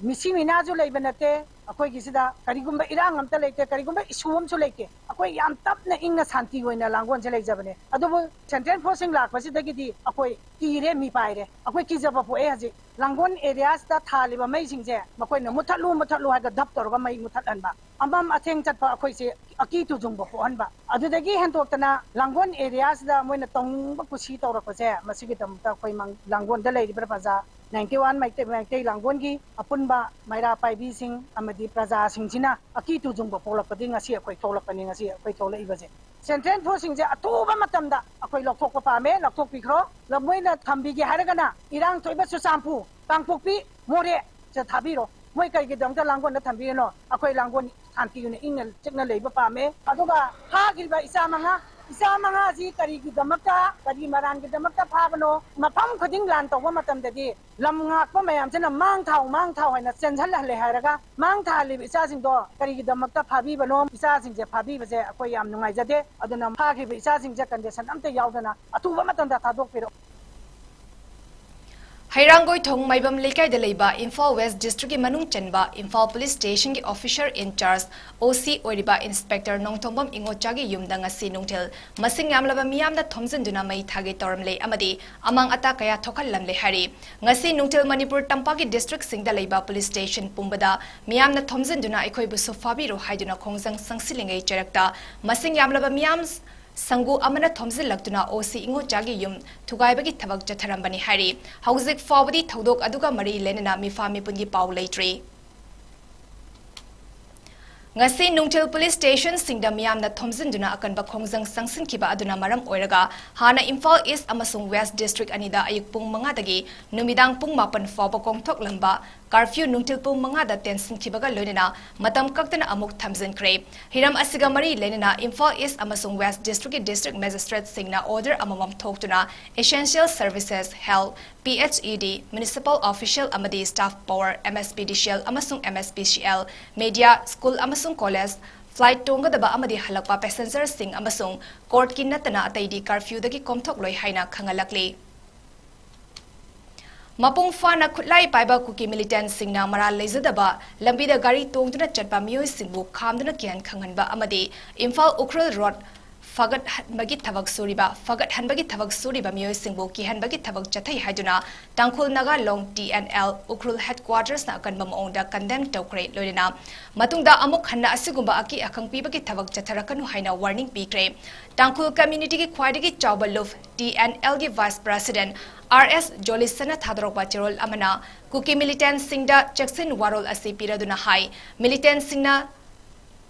ꯃꯤꯁꯤ ꯃꯤꯅꯥꯁꯨ ꯂꯩꯕ ꯅꯠꯇꯦ ꯑꯩꯈꯣꯏꯒꯤꯁꯤꯗ꯫ ꯀꯔꯤꯒꯨꯝꯕ ꯏꯔꯥꯡ ꯑꯝꯇ ꯂꯩꯇꯦ, ꯀꯔꯤꯒꯨꯝꯕ issue ꯑꯃꯁꯨ ꯂꯩꯇꯦ꯫ ꯑꯩꯈꯣꯏ ꯌꯥꯝ ꯇꯞꯅ ꯏꯪꯅ ꯁꯥꯟꯇꯤ ꯑꯣꯏꯅ ꯂꯥꯡꯒꯣꯜꯁꯦ ꯂꯩꯖꯕꯅꯦ꯫ ꯑꯗꯨꯕꯨ Central Forceꯁꯤꯡ ꯂꯥꯛꯄꯁꯤꯗꯒꯤꯗꯤ ꯑꯩꯈꯣꯏ ꯀꯤꯔꯦ, ꯃꯤꯄꯥꯏꯔꯦ꯫ ꯑꯩꯈꯣꯏ ꯀꯤꯖꯕ ꯄꯣꯛꯑꯦ ꯍꯧꯖꯤꯛ꯫ ꯂꯥꯡꯒꯣꯜ areaꯁꯤꯗ ꯊꯥꯜꯂꯤꯕ ꯃꯩꯁꯤꯡꯁꯦ ꯃꯈꯣꯏꯅ ꯃꯨꯊꯠꯂꯨ, ꯃꯨꯊꯠꯂꯨ ꯍꯥꯏꯔꯒ ꯙꯞ ꯇꯧꯔꯒ ꯃꯩ ꯃꯨꯊꯠꯍꯟꯕ꯫ ꯑꯃꯝ ꯑꯊꯦꯡ ꯆꯠꯄ ꯑꯩꯈꯣꯏꯁꯦ ꯑꯀꯤ ꯇꯨꯖꯨꯡꯕ ꯄꯣꯛꯍꯟꯕ꯫ ꯑꯗꯨꯗꯒꯤ ꯍꯦꯟꯗꯣꯛꯇꯅ ꯂꯥꯡꯒꯣꯜ areaꯁꯤꯗ ꯃꯣꯏꯅ ꯇꯧꯅꯤꯡꯕ ꯀꯨꯁꯤ ꯇꯧꯔꯛꯄꯁꯦ, ꯃꯁꯤꯒꯤꯗꯃꯛꯇ ꯑꯩꯈꯣꯏ ꯃꯪ-, ꯂꯥꯡꯒꯣꯜꯗ ꯂꯩꯔꯤꯕ ꯄ꯭ꯔꯖꯥ ninety one ꯃꯩꯇꯩ, ꯃꯩꯇꯩ ꯂꯥꯡꯒꯣꯜꯒꯤ ꯑꯄꯨꯟꯕ ꯃꯩꯔꯥ ꯄꯥꯏꯕꯤꯁꯤꯡ ꯑꯃꯗꯤ ꯄ꯭ꯔꯖꯥꯁꯤꯡꯁꯤꯅ ꯑꯀꯤ ꯇꯨꯖꯨꯡꯕ ꯄꯣꯛꯂꯛꯄꯗꯒꯤ ꯉꯁꯤ ꯑꯩꯈꯣꯏ ꯊꯣꯛꯂꯛꯄꯅꯤ, ꯉꯁꯤ ꯑꯩꯈꯣꯏ ꯊꯣꯛꯂꯛꯏꯕꯁꯦ꯫ Central Forceꯁꯤꯡꯁꯦ ꯑꯊꯨꯕ ꯃꯇꯝꯗ ꯑꯩꯈꯣꯏ ꯂꯧꯊꯣꯛꯄ ꯄꯥꯝꯃꯦ, ꯂꯧꯊꯣꯛꯄꯤꯈ꯭ꯔꯣ꯫ ꯂ-, ꯃꯣꯏꯅ ꯊꯝꯕꯤꯒꯦ ꯍꯥꯏꯔꯒꯅ ꯏꯔꯥꯡ ꯊꯣꯛꯏꯕ ꯆꯨꯔꯆꯥꯟꯄꯨꯔ, ꯀꯥꯡꯄꯣꯛꯄꯤ, ꯃꯣꯔꯦ ꯁꯦ ꯊꯥꯕꯤꯔꯣ꯫ ꯃꯣꯏ ꯀꯔꯤꯒꯤꯗꯃꯛꯇ ꯂꯥꯡꯒꯣꯜꯗ ꯊꯝꯕꯤꯔꯤꯅꯣ? ꯑꯩꯈꯣꯏ ꯂꯥꯡꯒꯣꯜ ꯁꯥꯟꯇꯤ ꯑꯣꯏꯅ ꯏꯪꯅ ꯆꯤꯛꯅ ꯂꯩꯕ ꯄꯥꯝꯃꯦ꯫ ꯑꯗꯨꯒ ꯐꯥꯈ꯭ꯔꯤꯕ ꯏꯆꯥ ꯃꯉꯥ, ꯏꯆꯥ ꯃꯉꯥꯁꯤ ꯀꯔꯤꯒꯤꯗꯃꯛꯇ, ꯀꯔꯤ ꯃꯔꯥꯟꯒꯤꯗꯃꯛꯇ ꯐꯥꯕꯅꯣ? ꯃꯐꯝ ꯈꯨꯗꯤꯡ ꯂꯥꯟ ꯇꯧꯕ ꯃꯇꯝꯗꯗꯤ ꯂꯝ ꯉꯥꯛꯄ ꯃꯌꯥꯝꯁꯤꯅ ꯃꯥꯡ ꯊꯥꯎ, ꯃꯥꯡ ꯊꯥꯎ ꯍꯥꯏꯅ ꯆꯦꯟꯁꯤꯜꯍꯜꯂꯦ ꯍꯥꯏꯔꯒ ꯃꯥꯡ ꯊꯥꯍꯜꯂꯤꯕ ꯏꯆꯥꯁꯤꯡꯗꯣ ꯀꯔꯤꯒꯤꯗꯃꯛꯇ ꯐꯥꯕꯤꯕꯅꯣ? ꯏꯆꯥꯁꯤꯡꯁꯦ ꯐꯥꯕꯤꯕꯁꯦ ꯑꯩꯈꯣꯏ ꯌꯥꯝ ꯅꯨꯡꯉꯥꯏꯖꯗꯦ꯫ ꯑꯗꯨꯅ ꯐꯥꯈ꯭ꯔꯤꯕ ꯏꯆꯥꯁꯤꯡꯁꯦ condition ꯑꯝꯇ ꯌꯥꯎꯗꯅ ꯑꯊꯨꯕ ꯃꯇꯝꯗ ꯊꯥꯗꯣꯛꯄꯤꯔꯛꯎ꯫ ꯍꯩꯔꯥꯡꯒꯣꯏꯊꯣꯡ ꯃꯥꯏꯕꯝ ꯂꯩꯀꯥꯏꯗ ꯂꯩꯕ ꯏꯝꯐꯥꯜ West Districtꯀꯤ ꯃꯅꯨꯡ ꯆꯟꯕ Imphal Police Stationꯒꯤ officer in charge, OC ꯑꯣꯏꯔꯤꯕ Inspector ꯅꯣꯡꯊꯣꯝꯕꯝ ꯏꯉꯣꯆꯥꯒꯤ ꯌꯨꯝꯗ ꯉꯁꯤ ꯅꯨꯡꯊꯤꯜ ꯃꯁꯤꯡ ꯌꯥꯝꯂꯕ ꯃꯤꯌꯥꯝꯅ ꯊꯣꯝꯖꯤꯟꯗꯨꯅ ꯃꯩ ꯊꯥꯒꯦ ꯇꯧꯔꯝꯂꯦ ꯑꯃꯗꯤ ꯑꯃꯥꯡ ꯑꯇꯥ ꯀꯌꯥ ꯊꯣꯛꯍꯜꯂꯝꯂꯦ ꯍꯥꯏꯔꯤ꯫ ꯉꯁꯤ ꯅꯨꯡꯊꯤꯜ ꯃꯅꯤꯄꯨꯔ ꯇꯝꯄꯥꯛꯀꯤ districtꯁꯤꯡꯗ ꯂꯩꯕ police station ꯄꯨꯝꯕꯗ ꯃꯤꯌꯥꯝꯅ ꯊꯣꯝꯖꯤꯟꯗꯨꯅ ꯑꯩꯈꯣꯏꯕꯨꯁꯨ ꯐꯥꯕꯤꯔꯣ ꯍꯥꯏꯗꯨꯅ ꯈꯣꯡꯖꯪ ꯆꯪꯁꯤꯜꯂꯤꯉꯩ ꯆꯩꯔꯛꯇ ꯃꯁꯤꯡ ꯌꯥꯝꯂꯕ ꯃꯤꯌꯥꯝ ꯁꯪꯒꯨ ꯑꯃꯅ ꯊꯣꯝꯖꯤꯜꯂꯛꯇꯨꯅ OC ꯏꯉꯣꯆꯥꯒꯤ ꯌꯨꯝ ꯊꯨꯒꯥꯏꯕꯒꯤ ꯊꯕꯛ ꯆꯠꯊꯔꯝꯕꯅꯤ ꯍꯥꯏꯔꯤ꯫ ꯍꯧꯖꯤꯛ ꯐꯥꯎꯕꯗꯤ ꯊꯧꯗꯣꯛ ꯑꯗꯨꯒ ꯃꯔꯤ ꯂꯩꯅꯅ ꯃꯤꯐꯥ ꯃꯤꯄꯨꯟꯒꯤ ꯄꯥꯎ ꯂꯩꯇ꯭ꯔꯤ꯫ ꯉꯁꯤ ꯅꯨꯡꯊꯤꯜ police stationꯁꯤꯡꯗ ꯃꯤꯌꯥꯝꯅ ꯊꯣꯝꯖꯤꯟꯗꯨꯅ ꯑꯀꯟꯕ ꯈꯣꯡꯖꯪ ꯆꯪꯁꯤꯟꯈꯤꯕ ꯑꯗꯨꯅ ꯃꯔꯝ ꯑꯣꯏꯔꯒ ꯍꯥꯟꯅ ꯏꯝꯐꯥꯜ East ꯑꯃꯁꯨꯡ West District ꯑꯅꯤꯗ ꯑꯌꯨꯛ ꯄꯨꯡ ꯃꯉꯥꯗꯒꯤ ꯅꯨꯃꯤꯗꯥꯡ ꯄꯨꯡ ꯃꯥꯄꯟ ꯐꯥꯎꯕ ꯀꯣꯡꯊꯣꯛꯂꯝꯕ Curfew ꯅꯨꯡꯊꯤꯜ ꯄꯨꯡ ꯃꯉꯥꯗ ꯇꯦꯟꯁꯤꯟꯈꯤꯕꯒ ꯂꯣꯏꯅꯅ ꯃꯇꯝ ꯀꯛꯇꯅ ꯑꯃꯨꯛ ꯊꯝꯖꯤꯟꯈ꯭ꯔꯦ꯫ ꯍꯤꯔꯝ ꯑꯁꯤꯒ ꯃꯔꯤ ꯂꯩꯅꯅ ꯏꯝꯐꯥꯜ ꯏꯁ ꯑꯃꯁꯨꯡ ꯋꯦꯁ ꯗꯤꯁꯇ꯭ꯔꯤꯛꯀꯤ ꯗꯤꯁꯇ꯭ꯔꯤꯛ ꯃꯦꯖꯤꯁꯇ꯭ꯔꯦꯠꯁꯤꯡꯅ ꯑꯣꯔꯗꯔ ꯑꯃꯃꯝ ꯊꯣꯛꯇꯨꯅ essential services, health, P H E D, municipal official ꯑꯃꯗꯤ staff power, M S P D C L ꯑꯃꯁꯨꯡ M S P C L, media, school ꯑꯃꯁꯨꯡ college, flight ꯇꯣꯡꯒꯗꯕ ꯑꯃꯗꯤ ꯍꯜꯂꯛꯄ passengerꯁꯤꯡ ꯑꯃꯁꯨꯡ courtꯀꯤ ꯅꯠꯇꯅ ꯑꯇꯩꯗꯤ curfewꯗꯒꯤ ꯀꯣꯝꯊꯣꯛꯂꯣꯏ ꯍꯥꯏꯅ ꯈꯪꯍꯜꯂꯛꯂꯤ꯫ ꯃꯄꯨꯡ ꯐꯥꯅ ꯈꯨꯠꯂꯥꯏ ꯄꯥꯏꯕ ꯀꯨꯀꯤ militantꯁꯤꯡꯅ ꯃꯔꯥꯜ ꯂꯩꯖꯗꯕ ꯂꯝꯕꯤꯗ ꯒꯥꯔꯤ ꯇꯣꯡꯗꯨꯅ ꯆꯠꯄ ꯃꯤꯑꯣꯏꯁꯤꯡꯕꯨ ꯈꯥꯝꯗꯨꯅ ꯀꯤꯍꯟ ꯈꯪꯍꯟꯕ ꯑꯃꯗꯤ ꯏꯝꯐꯥꯜ ꯎꯈ꯭ꯔꯨꯜ road ꯐꯒꯠꯍꯟꯕꯒꯤ ꯊꯕꯛ ꯁꯨꯔꯤꯕ, ꯐꯒꯠꯍꯟꯕꯒꯤ ꯊꯕꯛ ꯁꯨꯔꯤꯕ ꯃꯤꯑꯣꯏꯁꯤꯡꯕꯨ ꯀꯤꯍꯟꯕꯒꯤ ꯊꯕꯛ ꯆꯠꯊꯩ ꯍꯥꯏꯗꯨꯅ ꯇꯥꯡꯈꯨꯜ ꯅꯥꯒꯥ ꯂꯣꯡ T N L ꯎꯈ꯭ꯔꯨꯜ headquartersꯅ ꯑꯀꯟꯕ ꯃꯑꯣꯡꯗ condemn ꯇꯧꯈ꯭ꯔꯦ꯫ ꯂꯣꯏꯅꯅ ꯃꯇꯨꯡꯗ ꯑꯃꯨꯛ ꯍꯟꯅ ꯑꯁꯤꯒꯨꯝꯕ ꯑꯀꯤ ꯑꯈꯪ ꯄꯤꯕꯒꯤ ꯊꯕꯛ ꯆꯠꯊꯔꯛꯀꯅꯨ ꯍꯥꯏꯅ warning ꯄꯤꯈ꯭ꯔꯦ꯫ ꯇꯥꯡꯈꯨꯜ communityꯒꯤ ꯈ꯭ꯋꯥꯏꯗꯒꯤ ꯆꯥꯎꯕ ꯂꯨꯞ T N Lꯒꯤ vice president R S Jolisonꯅ ꯊꯥꯗꯣꯔꯛꯄ ꯆꯦꯔꯣꯜ ꯑꯃꯅ ꯀꯨꯀꯤ militantꯁꯤꯡꯗ ꯆꯦꯛꯁꯤꯟ ꯋꯥꯔꯣꯜ ꯑꯁꯤ ꯄꯤꯔꯗꯨꯅ ꯍꯥꯏ, militantꯁꯤꯡꯅ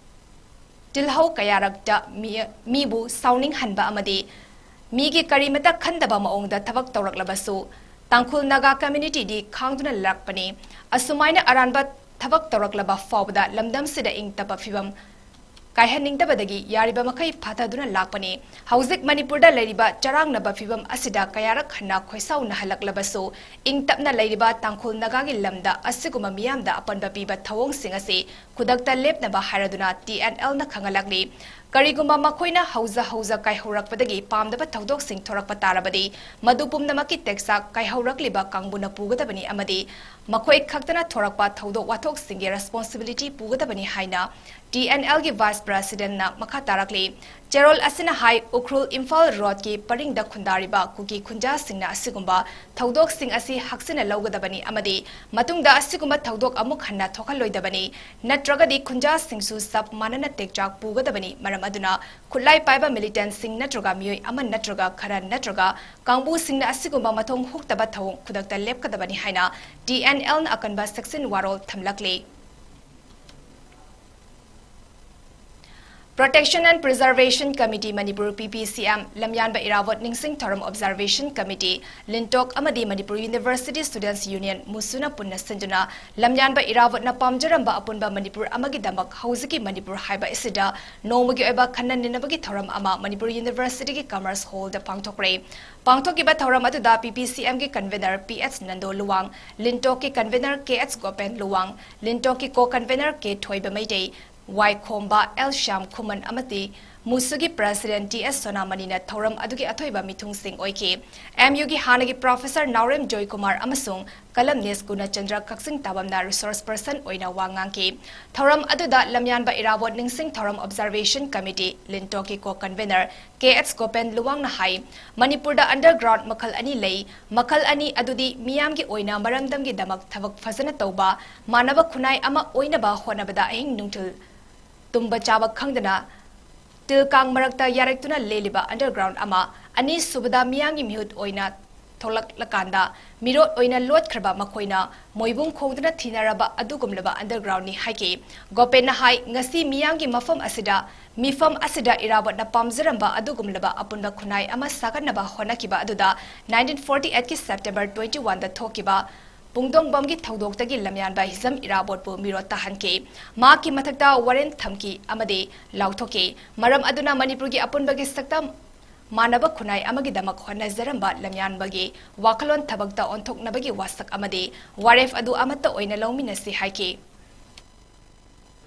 ꯇꯤꯜꯍꯧ ꯀꯌꯥꯔꯛꯇ ꯃꯤ-, ꯃꯤꯕꯨ ꯁꯥꯎꯅꯤꯡꯍꯟꯕ ꯑꯃꯗꯤ ꯃꯤꯒꯤ ꯀꯔꯤꯃꯇ ꯈꯟꯗꯕ ꯃꯑꯣꯡꯗ ꯊꯕꯛ ꯇꯧꯔꯛꯂꯕꯁꯨ ꯇꯥꯡꯈꯨꯜ ꯅꯥꯒꯥ communityꯗꯤ ꯈꯥꯡꯗꯨꯅ ꯂꯥꯛꯄꯅꯤ꯫ ꯑꯁꯨꯃꯥꯏꯅ ꯑꯔꯥꯟꯕ ꯊꯕꯛ ꯇꯧꯔꯛꯂꯕ ꯐꯥꯎꯕꯗ ꯂꯝꯗꯝꯁꯤꯗ ꯏꯪ ꯇꯞꯄ ꯐꯤꯕꯝ ꯀꯥꯏꯍꯟꯅꯤꯡꯗꯕꯗꯒꯤ ꯌꯥꯔꯤꯕ ꯃꯈꯩ ꯐꯥꯊꯗꯨꯅ ꯂꯥꯛꯄꯅꯤ꯫ ꯍꯧꯖꯤꯛ ꯃꯅꯤꯄꯨꯔꯗ ꯂꯩꯔꯤꯕ ꯆꯔꯥꯡꯅꯕ ꯐꯤꯕꯝ ꯑꯁꯤꯗ ꯀꯌꯥꯔꯛ ꯍꯟꯅ ꯈꯣꯏꯁꯥꯎꯅꯍꯜꯂꯛꯂꯕꯁꯨ ꯏꯪ ꯇꯞꯅ ꯂꯩꯔꯤꯕ ꯇꯥꯡꯈꯨꯜ ꯅꯥꯒꯥꯒꯤ ꯂꯝꯗ ꯑꯁꯤꯒꯨꯝꯕ ꯃꯤꯌꯥꯝꯗ ꯑꯄꯟꯕ ꯄꯤꯕ ꯊꯧꯑꯣꯡꯁꯤꯡ ꯑꯁꯤ ꯈꯨꯗꯛꯇ ꯂꯦꯞꯅꯕ ꯍꯥꯏꯔꯗꯨꯅ T N Lꯅ ꯈꯪꯍꯜꯂꯛꯂꯤ꯫ ꯀꯔꯤꯒꯨꯝꯕ ꯃꯈꯣꯏꯅ ꯍꯧꯖ ꯍꯧꯖ ꯀꯥꯏꯍꯧꯔꯛꯄꯗꯒꯤ ꯄꯥꯝꯗꯕ ꯊꯧꯗꯣꯛꯁꯤꯡ ꯊꯣꯔꯛꯄ ꯇꯥꯔꯕꯗꯤ ꯃꯗꯨ ꯄꯨꯝꯅꯃꯛꯀꯤ ꯇꯦꯛꯆꯥꯛ ꯀꯥꯏꯍꯧꯔꯛꯂꯤꯕ ꯀꯥꯡꯕꯨꯅ ꯄꯨꯒꯗꯕꯅꯤ ꯑꯃꯗꯤ ꯃꯈꯣꯏ ꯈꯛꯇꯅ ꯊꯣꯔꯛꯄ ꯊꯧꯗꯣꯛ ꯋꯥꯊꯣꯛꯁꯤꯡꯒꯤ responsibility ꯄꯨꯒꯗꯕꯅꯤ ꯍꯥꯏꯅ T N Lꯒꯤ vice presidentꯅ ꯃꯈꯥ ꯇꯥꯔꯛꯂꯤ꯫ ꯆꯦꯔꯣꯜ ꯑꯁꯤꯅ ꯍꯥꯏ, ꯎꯈ꯭ꯔꯨꯜ ꯏꯝꯐꯥꯜ roadꯀꯤ ꯄꯔꯤꯡꯗ ꯈꯨꯟꯗꯥꯔꯤꯕ ꯀꯨꯀꯤ ꯈꯨꯟꯖꯥꯁꯤꯡꯅ ꯑꯁꯤꯒꯨꯝꯕ ꯊꯧꯗꯣꯛꯁꯤꯡ ꯑꯁꯤ ꯍꯛꯆꯤꯟꯅ ꯂꯧꯒꯗꯕꯅꯤ ꯑꯃꯗꯤ ꯃꯇꯨꯡꯗ ꯑꯁꯤꯒꯨꯝꯕ ꯊꯧꯗꯣꯛ ꯑꯃꯨꯛ ꯍꯟꯅ ꯊꯣꯛꯍꯜꯂꯣꯏꯗꯕꯅꯤ, ꯅꯠꯇ꯭ꯔꯒꯗꯤ ꯈꯨꯟꯖꯥꯁꯤꯡꯁꯨ ꯆꯞ ꯃꯥꯟꯅꯅ ꯇꯦꯛꯆꯥꯛ ꯄꯨꯒꯗꯕꯅꯤ꯫ ꯃꯔꯝ ꯑꯗꯨꯅ ꯈꯨꯠꯂꯥꯏ ꯄꯥꯏꯕ militantꯁꯤꯡ ꯅꯠꯇ꯭ꯔꯒ ꯃꯤꯑꯣꯏ ꯑꯃ ꯅꯠꯇ꯭ꯔꯒ ꯈꯔ ꯅꯠꯇ꯭ꯔꯒ ꯀꯥꯡꯕꯨꯁꯤꯡꯅ ꯑꯁꯤꯒꯨꯝꯕ ꯃꯊꯣꯡ ꯍꯨꯛꯇꯕ ꯊꯧꯑꯣꯡ ꯈꯨꯗꯛꯇ ꯂꯦꯞꯀꯗꯕꯅꯤ ꯍꯥꯏꯅ T N Lꯅ ꯑꯀꯟꯕ ꯆꯦꯛꯁꯤꯟ ꯋꯥꯔꯣꯜ ꯊꯝꯂꯛꯂꯤ꯫ Protection and Preservation Committee Manipur, P P C M, ꯂꯝꯌꯥꯟꯕ ꯏꯔꯥꯕꯣꯠ ꯅꯤꯡꯁꯤꯡ ꯊꯧꯔꯝ Observation Committee, ꯂꯤꯟꯇꯣꯛ ꯑꯃꯗꯤ Manipur University Students Union, ꯃꯨꯁꯨꯅ ꯄꯨꯟꯅ ꯁꯤꯟꯗꯨꯅ ꯂꯝꯌꯥꯟꯕ ꯏꯔꯥꯕꯣꯠꯅ ꯄꯥꯝꯖꯔꯝꯕ ꯑꯄꯨꯟꯕ ꯃꯅꯤꯄꯨꯔ ꯑꯃꯒꯤꯗꯃꯛ ꯍꯧꯖꯤꯛꯀꯤ ꯃꯅꯤꯄꯨꯔ ꯍꯥꯏꯕ ꯑꯁꯤꯗ ꯅꯣꯡꯃꯒꯤ ꯑꯣꯏꯕ ꯈꯟꯅ ꯅꯩꯅꯕꯒꯤ ꯊꯧꯔꯝ ꯑꯃ Manipur University ꯒꯤ Commerce Hall ꯗ ꯄꯥꯡꯊꯣꯛꯈ꯭ꯔꯦ꯫ ꯄꯥꯡꯊꯣꯛꯈꯤꯕ ꯊꯧꯔꯝ ꯑꯗꯨꯗ P P C M ꯒꯤ Convener P H Nando Luwang, ꯂꯤꯟꯇꯣꯛꯀꯤ Convener K H ꯒꯣꯄꯦꯟ Luwang, ꯂꯤꯟꯇꯣꯛꯀꯤ Co-Convener K ꯊꯣꯏꯕ ꯃꯩꯇꯩ, ꯋꯥꯏꯈꯣꯝꯕ L ꯁ꯭ꯌꯥꯝ ꯈꯨꯃꯟ ꯑꯃꯗꯤ ꯃꯨꯁꯨꯒꯤ President T S ꯁꯣꯅꯥꯃꯅꯤꯅ ꯊꯧꯔꯝ ꯑꯗꯨꯒꯤ ꯑꯊꯣꯏꯕ ꯃꯤꯊꯨꯡꯁꯤꯡ ꯑꯣꯏꯈꯤ꯫ M U ꯒꯤ ꯍꯥꯟꯅꯒꯤ Professor ꯅꯥꯎꯔꯦꯝ ꯖꯣꯏꯀꯨꯃꯥꯔ ꯑꯃꯁꯨꯡ columnist ꯒꯨꯅꯆꯟꯗ꯭ꯔ ꯀꯛꯆꯤꯡ ꯇꯥꯕꯝꯅ resource person ꯑꯣꯏꯅ ꯋꯥ ꯉꯥꯡꯈꯤ꯫ ꯊꯧꯔꯝ ꯑꯗꯨꯗ ꯂꯝꯌꯥꯟꯕ ꯏꯔꯥꯕꯣꯠ ꯅꯤꯡꯁꯤꯡ ꯊꯧꯔꯝ Observation Committee, ꯂꯤꯟꯇꯣꯛꯀꯤ Co-Convener K H ꯒꯣꯄꯦꯟ ꯂꯨꯋꯥꯡꯅ ꯍꯥꯏ, ꯃꯅꯤꯄꯨꯔꯗ underground ꯃꯈꯜ ꯑꯅꯤ ꯂꯩ꯫ ꯃꯈꯜ ꯑꯅꯤ ꯑꯗꯨꯗꯤ ꯃꯤꯌꯥꯝꯒꯤ ꯑꯣꯏꯅ ꯃꯔꯝꯗꯝꯒꯤꯗꯃꯛ ꯊꯕꯛ ꯐꯖꯅ ꯇꯧꯕ, ꯃꯥꯟꯅꯕ ꯈꯨꯟꯅꯥꯏ ꯑꯃ ꯑꯣꯏꯅꯕ ꯍꯣꯠꯅꯕꯗ ꯑꯍꯤꯡ ꯅꯨꯡꯊꯤꯜ ꯇꯨꯝꯕ ꯆꯥꯕ ꯈꯪꯗꯅ ꯇꯤꯜ ꯀꯥꯡ ꯃꯔꯛꯇ ꯌꯥꯔꯛꯇꯨꯅ ꯂꯦꯜꯂꯤꯕ underground ꯑꯃ, ꯑꯅꯤꯁꯨꯕꯗ ꯃꯤꯌꯥꯝꯒꯤ ꯃꯤꯍꯨꯠ ꯑꯣꯏꯅ ꯊꯣꯛꯂꯛꯂꯀꯥꯟꯗ ꯃꯤꯔꯣꯠ ꯑꯣꯏꯅ ꯂꯣꯠꯈ꯭ꯔꯕ ꯃꯈꯣꯏꯅ ꯃꯣꯏꯕꯨꯡ ꯈꯣꯡꯗꯨꯅ ꯊꯤꯅꯔꯕ ꯑꯗꯨꯒꯨꯝꯂꯕ underground ꯅꯤ ꯍꯥꯏꯈꯤ꯫ ꯒꯣꯄꯦꯟꯅ ꯍꯥꯏ, ꯉꯁꯤ ꯃꯤꯌꯥꯝꯒꯤ ꯃꯐꯝ ꯑꯁꯤꯗ, ꯃꯤꯐꯝ ꯑꯁꯤꯗ ꯏꯔꯥꯕꯣꯠꯅ ꯄꯥꯝꯖꯔꯝꯕ ꯑꯗꯨꯒꯨꯝꯂꯕ ꯑꯄꯨꯟꯕ ꯈꯨꯟꯅꯥꯏ ꯑꯃ ꯁꯥꯒꯠꯅꯕ ꯍꯣꯠꯅꯈꯤꯕ ꯑꯗꯨꯗ nineteen forty eight ꯀꯤ September twenty one ꯗ ꯊꯣꯛꯈꯤꯕ ꯄꯨꯡꯗꯣꯡꯕꯝꯒꯤ ꯊꯧꯗꯣꯛꯇꯒꯤ ꯂꯝꯌꯥꯟꯕ ꯍꯤꯖꯝ ꯏꯔꯥꯕꯣꯠꯄꯨ ꯃꯤꯔꯣꯠ ꯇꯥꯍꯟꯈꯤ꯫ ꯃꯍꯥꯛꯀꯤ ꯃꯊꯛꯇ ꯋꯥꯔꯦꯟ ꯊꯝꯈꯤ ꯑꯃꯗꯤ ꯂꯥꯎꯊꯣꯛꯈꯤ꯫ ꯃꯔꯝ ꯑꯗꯨꯅ ꯃꯅꯤꯄꯨꯔꯒꯤ ꯑꯄꯨꯟꯕꯒꯤ ꯁꯛꯇꯝ ꯃꯥꯟꯅꯕ ꯈꯨꯟꯅꯥꯏ ꯑꯃꯒꯤꯗꯃꯛ ꯍꯣꯠꯅꯖꯔꯝꯕ ꯂꯝꯌꯥꯟꯕꯒꯤ ꯋꯥꯈꯜꯂꯣꯟ ꯊꯕꯛꯇ ꯑꯣꯟꯊꯣꯛꯅꯕꯒꯤ ꯋꯥꯁꯛ ꯑꯃꯗꯤ ꯋꯥꯔꯦꯞ ꯑꯗꯨ ꯑꯃꯠꯇ ꯑꯣꯏꯅ ꯂꯧꯃꯤꯟꯅꯁꯤ ꯍꯥꯏꯈꯤ꯫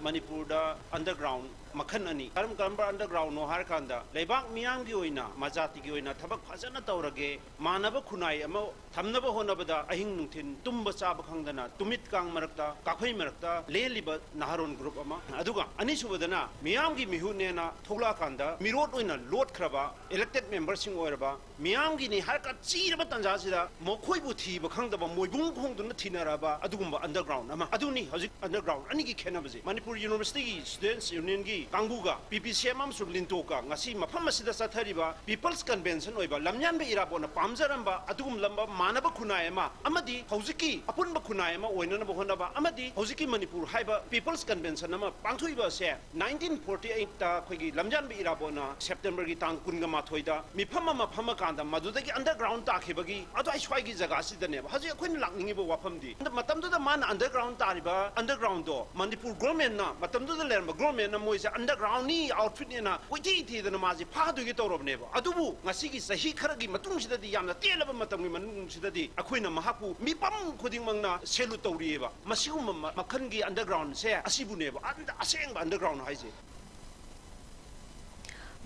ꯃꯅꯤꯄꯨꯔꯗ underground ꯃꯈꯜ ꯑꯅꯤ꯫ ꯀꯔꯝ ꯀꯔꯝꯕ underground ꯅꯣ ꯍꯥꯏꯔꯀꯥꯟꯗ, ꯂꯩꯕꯥꯛ ꯃꯤꯌꯥꯝꯒꯤ ꯑꯣꯏꯅ, ꯃꯖꯥꯇꯤꯒꯤ ꯑꯣꯏꯅ ꯊꯕꯛ ꯐꯖꯅ ꯇꯧꯔꯒꯦ, ꯃꯥꯟꯅꯕ ꯈꯨꯟꯅꯥꯏ ꯑꯃ ꯊꯝꯅꯕ ꯍꯣꯠꯅꯕꯗ ꯑꯍꯤꯡ ꯅꯨꯡꯊꯤꯜ ꯇꯨꯝꯕ ꯆꯥꯕ ꯈꯪꯗꯅ ꯇꯨꯃꯤꯠ ꯀꯥꯡ ꯃꯔꯛꯇ, ꯀꯥꯐꯩ ꯃꯔꯛꯇ ꯂꯦꯜꯂꯤꯕ ꯅꯍꯥꯔꯣꯟ group ꯑꯃ꯫ ꯑꯗꯨꯒ ꯑꯅꯤꯁꯨꯕꯗꯅ ꯃꯤꯌꯥꯝꯒꯤ ꯃꯤꯍꯨꯠꯅꯦꯅ ꯊꯣꯛꯂꯛꯑꯀꯥꯟꯗ ꯃꯤꯔꯣꯠ ꯑꯣꯏꯅ ꯂꯣꯠꯈ꯭ꯔꯕ elected member ꯁꯤꯡ ꯑꯣꯏꯔꯕ ꯃꯤꯌꯥꯝꯒꯤꯅꯤ ꯍꯥꯏꯔ ꯀꯥꯟ ꯆꯤꯔꯕ ꯇꯥꯟꯖꯥꯁꯤꯗ ꯃꯈꯣꯏꯕꯨ ꯊꯤꯕ ꯈꯪꯗꯕ, ꯃꯣꯏꯕꯨꯡ ꯈꯣꯡꯗꯨꯅ ꯊꯤꯅꯔꯕ ꯑꯗꯨꯒꯨꯝꯕ underground ꯑꯃ꯫ ꯑꯗꯨꯅꯤ ꯍꯧꯖꯤꯛ underground ꯑꯅꯤꯒꯤ ꯈꯦꯠꯅꯕꯁꯦ꯫ ꯃꯅꯤꯄꯨꯔ University ꯒꯤ Students Union ꯒꯤ ꯀꯥꯡꯕꯨꯒ, ꯄꯤ ꯄꯤ ꯁꯤ ꯑꯦꯝ ꯑꯃꯁꯨꯡ ꯂꯤꯟꯇꯣꯛꯀ ꯉꯁꯤ ꯃꯐꯝ ꯑꯁꯤꯗ ꯆꯠꯊꯔꯤꯕ People's Convention ꯑꯣꯏꯕ ꯂꯝꯌꯥꯟꯕ ꯏꯔꯥꯕꯣꯠꯅ ꯄꯥꯝꯖꯔꯝꯕ ꯑꯗꯨꯒꯨꯝꯂꯕ ꯃꯥꯟꯅꯕ ꯈꯨꯟꯅꯥꯏ ꯑꯃ ꯑꯃꯗꯤ ꯍꯧꯖꯤꯛꯀꯤ ꯑꯄꯨꯟꯕ ꯈꯨꯟꯅꯥꯏ ꯑꯃ ꯑꯣꯏꯅꯅꯕ ꯍꯣꯠꯅꯕ ꯑꯃꯗꯤ ꯍꯧꯖꯤꯛꯀꯤ ꯃꯅꯤꯄꯨꯔ ꯍꯥꯏꯕ People's Convention ꯑꯃ ꯄꯥꯡꯊꯣꯛꯏꯕ ꯑꯁꯦ nineteen forty eight ꯇ ꯑꯩꯈꯣꯏꯒꯤ ꯂꯝꯌꯥꯟꯕ ꯏꯔꯥꯕꯣꯠꯅ September ꯒꯤ ꯇꯥꯡ ꯀꯨꯟꯒ ꯃꯥꯊꯣꯏꯗ ꯃꯤꯐꯝ ꯑꯃ ꯐꯝꯃꯀꯥꯟꯗ ꯃꯗꯨꯗꯒꯤ underground ꯇꯥꯈꯤꯕꯒꯤ ꯑꯗꯨꯋꯥꯏ ꯁ꯭ꯋꯥꯏꯒꯤ ꯖꯒꯥꯁꯤꯗꯅꯦꯕ ꯍꯧꯖꯤꯛ ꯑꯩꯈꯣꯏꯅ ꯂꯥꯛꯅꯤꯡꯉꯤꯕ ꯋꯥꯐꯝꯗꯤ꯫ ꯑꯗ ꯃꯇꯝꯗꯨꯗ ꯃꯥꯅ underground ꯇꯥꯔꯤꯕ underground ꯗꯣ ꯃꯅꯤꯄꯨꯔ government ꯅ, ꯃꯇꯝꯗꯨꯗ ꯂꯩꯔꯝꯕ government ꯅ ꯃꯣꯏꯁꯦ underground ꯅꯤ, outfit ꯅꯦꯅ ꯀꯣꯏꯊꯤ ꯊꯤꯗꯅ ꯃꯥꯁꯦ ꯐꯥꯗꯣꯏꯒꯤ ꯇꯧꯔꯕꯅꯦꯕ꯫ ꯑꯗꯨꯕꯨ ꯉꯁꯤꯒꯤ ꯆꯍꯤ ꯈꯔꯒꯤ ꯃꯇꯨꯡꯁꯤꯗꯗꯤ, ꯌꯥꯝꯅ ꯇꯦꯜꯂꯕ ꯃꯇꯝꯒꯤ ꯃꯅꯨꯡꯁꯤꯗꯗꯤ ꯑꯩꯈꯣꯏꯅ ꯃꯍꯥꯛꯄꯨ ꯃꯤꯄꯝ ꯈꯨꯗꯤꯡꯃꯛꯅ salute ꯇꯧꯔꯤꯑꯕ꯫ ꯃꯁꯤꯒꯨꯝꯕ ꯃ-, ꯃꯈꯜꯒꯤ underground ꯁꯦ ꯑꯁꯤꯕꯨꯅꯦꯕ ꯑꯟꯗ-, ꯑꯁꯦꯡꯕ underground ꯍꯥꯏꯁꯦ꯫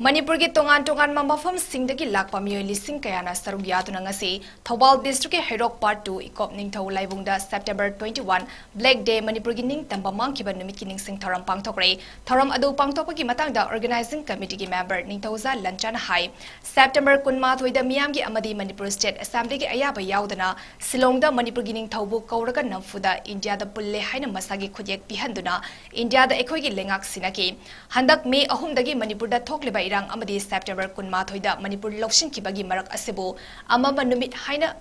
ꯃꯅꯤꯄꯨꯔꯒꯤ ꯇꯣꯉꯥꯟ ꯇꯣꯉꯥꯟꯕ ꯃꯐꯝꯁꯤꯡꯗꯒꯤ ꯂꯥꯛꯄ ꯃꯤꯑꯣꯏ ꯂꯤꯁꯤꯡ ꯀꯌꯥꯅ ꯁꯔꯨꯛ ꯌꯥꯗꯨꯅ ꯉꯁꯤ ꯊꯧꯕꯥꯜ district ꯀꯤ ꯍꯩꯔꯣꯛ Part two ꯏꯀꯣꯞ ꯅꯤꯡꯊꯧ ꯂꯥꯏꯕꯨꯡꯗ September twenty one Black Day, ꯃꯅꯤꯄꯨꯔꯒꯤ ꯅꯤꯡꯇꯝꯕ ꯃꯥꯡꯈꯤꯕ ꯅꯨꯃꯤꯠꯀꯤ ꯅꯤꯡꯁꯤꯡ ꯊꯧꯔꯝ ꯄꯥꯡꯊꯣꯛꯈ꯭ꯔꯦ꯫ ꯊꯧꯔꯝ ꯑꯗꯨ ꯄꯥꯡꯊꯣꯛꯄꯒꯤ ꯃꯇꯥꯡꯗ organizing committee ꯒꯤ member ꯅꯤꯡꯊꯧꯖꯥ ꯂꯟꯆꯥꯅ ꯍꯥꯏ, September ꯀꯨꯟꯃꯥꯊꯣꯏꯗ ꯃꯤꯌꯥꯝꯒꯤ ꯑꯃꯗꯤ ꯃꯅꯤꯄꯨꯔ state assembly ꯒꯤ ꯑꯌꯥꯕ ꯌꯥꯎꯗꯅ ꯁꯤꯂꯣꯡꯗ ꯃꯅꯤꯄꯨꯔꯒꯤ ꯅꯤꯡꯊꯧꯕꯨ ꯀꯧꯔꯒ ꯅꯝꯐꯨꯗ ꯏꯟꯗꯤꯌꯥꯗ ꯄꯨꯜꯂꯦ ꯍꯥꯏꯅ ꯃꯁꯥꯒꯤ ꯈꯨꯠꯌꯦꯛ ꯄꯤꯍꯟꯗꯨꯅ ꯏꯟꯗꯤꯌꯥꯗ ꯑꯩꯈꯣꯏꯒꯤ ꯂꯩꯉꯥꯛ ꯁꯤꯟꯅꯈꯤ꯫ ꯍꯟꯗꯛ May ꯑꯍꯨꯝꯗꯒꯤ ꯃꯅꯤꯄꯨꯔꯗ ꯊꯣꯛꯂꯤꯕ ꯏꯔꯥꯡ ꯑꯃꯗꯤ September ꯀꯨꯟꯃꯥꯊꯣꯏꯗ ꯃꯅꯤꯄꯨꯔ ꯂꯧꯁꯤꯟꯈꯤꯕꯒꯤ ꯃꯔꯛ ꯑꯁꯤꯕꯨ ꯑꯃꯝꯕ ꯅꯨꯃꯤꯠ ꯍꯥꯏꯅ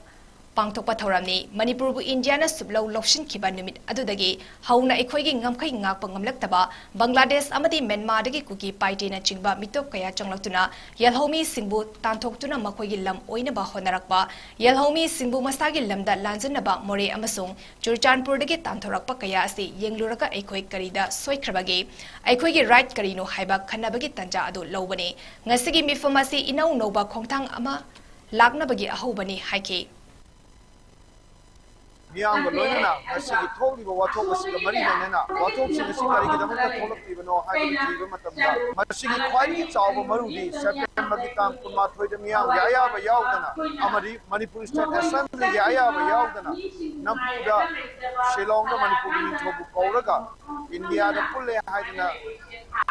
ꯄꯥꯡꯊꯣꯛꯄ ꯊꯧꯔꯝꯅꯤ꯫ ꯃꯅꯤꯄꯨꯔꯕꯨ ꯏꯟꯗꯤꯌꯥꯅ ꯁꯨꯞꯂꯧ ꯂꯧꯁꯤꯟꯈꯤꯕ ꯅꯨꯃꯤꯠ ꯑꯗꯨꯗꯒꯤ ꯍꯧꯅ ꯑꯩꯈꯣꯏꯒꯤ ꯉꯝꯈꯩ ꯉꯥꯛꯄ ꯉꯝꯂꯛꯇꯕ ꯕꯪꯒ꯭ꯂꯥꯗꯦꯁ ꯑꯃꯗꯤ ꯃ꯭ꯌꯥꯟꯃꯥꯔꯗꯒꯤ ꯀꯨꯀꯤ, ꯄꯥꯏꯇꯦꯅꯆꯤꯡꯕ ꯃꯤꯇꯣꯞ ꯀꯌꯥ ꯆꯪꯂꯛꯇꯨꯅ ꯌꯦꯜꯍꯧꯃꯤꯁꯤꯡꯕꯨ ꯇꯥꯟꯊꯣꯛꯇꯨꯅ ꯃꯈꯣꯏꯒꯤ ꯂꯝ ꯑꯣꯏꯅꯕ ꯍꯣꯠꯅꯔꯛꯄ, ꯌꯦꯜꯍꯧꯃꯤꯁꯤꯡꯕꯨ ꯃꯁꯥꯒꯤ ꯂꯝꯗ ꯂꯥꯟꯖꯤꯟꯅꯕ ꯃꯣꯔꯦ ꯑꯃꯁꯨꯡ ꯆꯨꯔꯆꯥꯟꯄꯨꯔꯗꯒꯤ ꯇꯥꯟꯊꯣꯔꯛꯄ ꯀꯌꯥ ꯑꯁꯤ ꯌꯦꯡꯂꯨꯔꯒ ꯑꯩꯈꯣꯏ ꯀꯔꯤꯗ ꯁꯣꯏꯈ꯭ꯔꯕꯒꯦ? ꯑꯩꯈꯣꯏꯒꯤ right ꯀꯔꯤꯅꯣ ꯍꯥꯏꯕ ꯈꯟꯅꯕꯒꯤ ꯇꯥꯟꯖꯥ ꯑꯗꯨ ꯂꯧꯕꯅꯤ꯫ ꯉꯁꯤꯒꯤ ꯃꯤꯐꯝ ꯑꯁꯤ ꯏꯅꯧ ꯅꯧꯕ ꯈꯣꯡꯊꯥꯡ ꯑꯃ ꯂꯥꯛꯅꯕꯒꯤ ꯑꯍꯧꯕꯅꯤ ꯍꯥꯏꯈꯤ꯫ ꯃꯤꯌꯥꯝꯒ ꯂꯣꯏꯅꯅ ꯉꯁꯤꯒꯤ ꯊꯣꯛꯂꯤꯕ ꯋꯥꯊꯣꯛ ꯑꯁꯤꯒ ꯃꯔꯤ ꯂꯩꯅꯅ ꯋꯥꯊꯣꯛꯁꯤꯡ ꯑꯁꯤ ꯀꯔꯤꯒꯤꯗꯃꯛꯇ ꯊꯣꯛꯂꯛꯂꯤꯕꯅꯣ ꯍꯥꯏꯕꯗꯨ ꯊꯤꯕ ꯃꯇꯝꯗ, ꯃꯁꯤꯒꯤ ꯈ꯭ꯋꯥꯏꯗꯒꯤ ꯆꯥꯎꯕ ꯃꯔꯨꯗꯤ September ꯒꯤ ꯇꯥꯡ ꯀꯨꯟꯃꯥꯊꯣꯏꯗ ꯃꯤꯌꯥꯝꯒꯤ ꯑꯌꯥꯕ ꯌꯥꯎꯗꯅ ꯑꯃꯗꯤ ꯃꯅꯤꯄꯨꯔ state assembly ꯒꯤ ꯑꯌꯥꯕ ꯌꯥꯎꯗꯅ ꯅꯝꯐꯨꯗ ꯁꯤꯂꯣꯡꯗ ꯃꯅꯤꯄꯨꯔꯒꯤ ꯅꯤꯡꯊꯧꯕꯨ ꯀꯧꯔꯒ ꯏꯟꯗꯤꯌꯥꯗ ꯄꯨꯜꯂꯦ ꯍꯥꯏꯗꯅ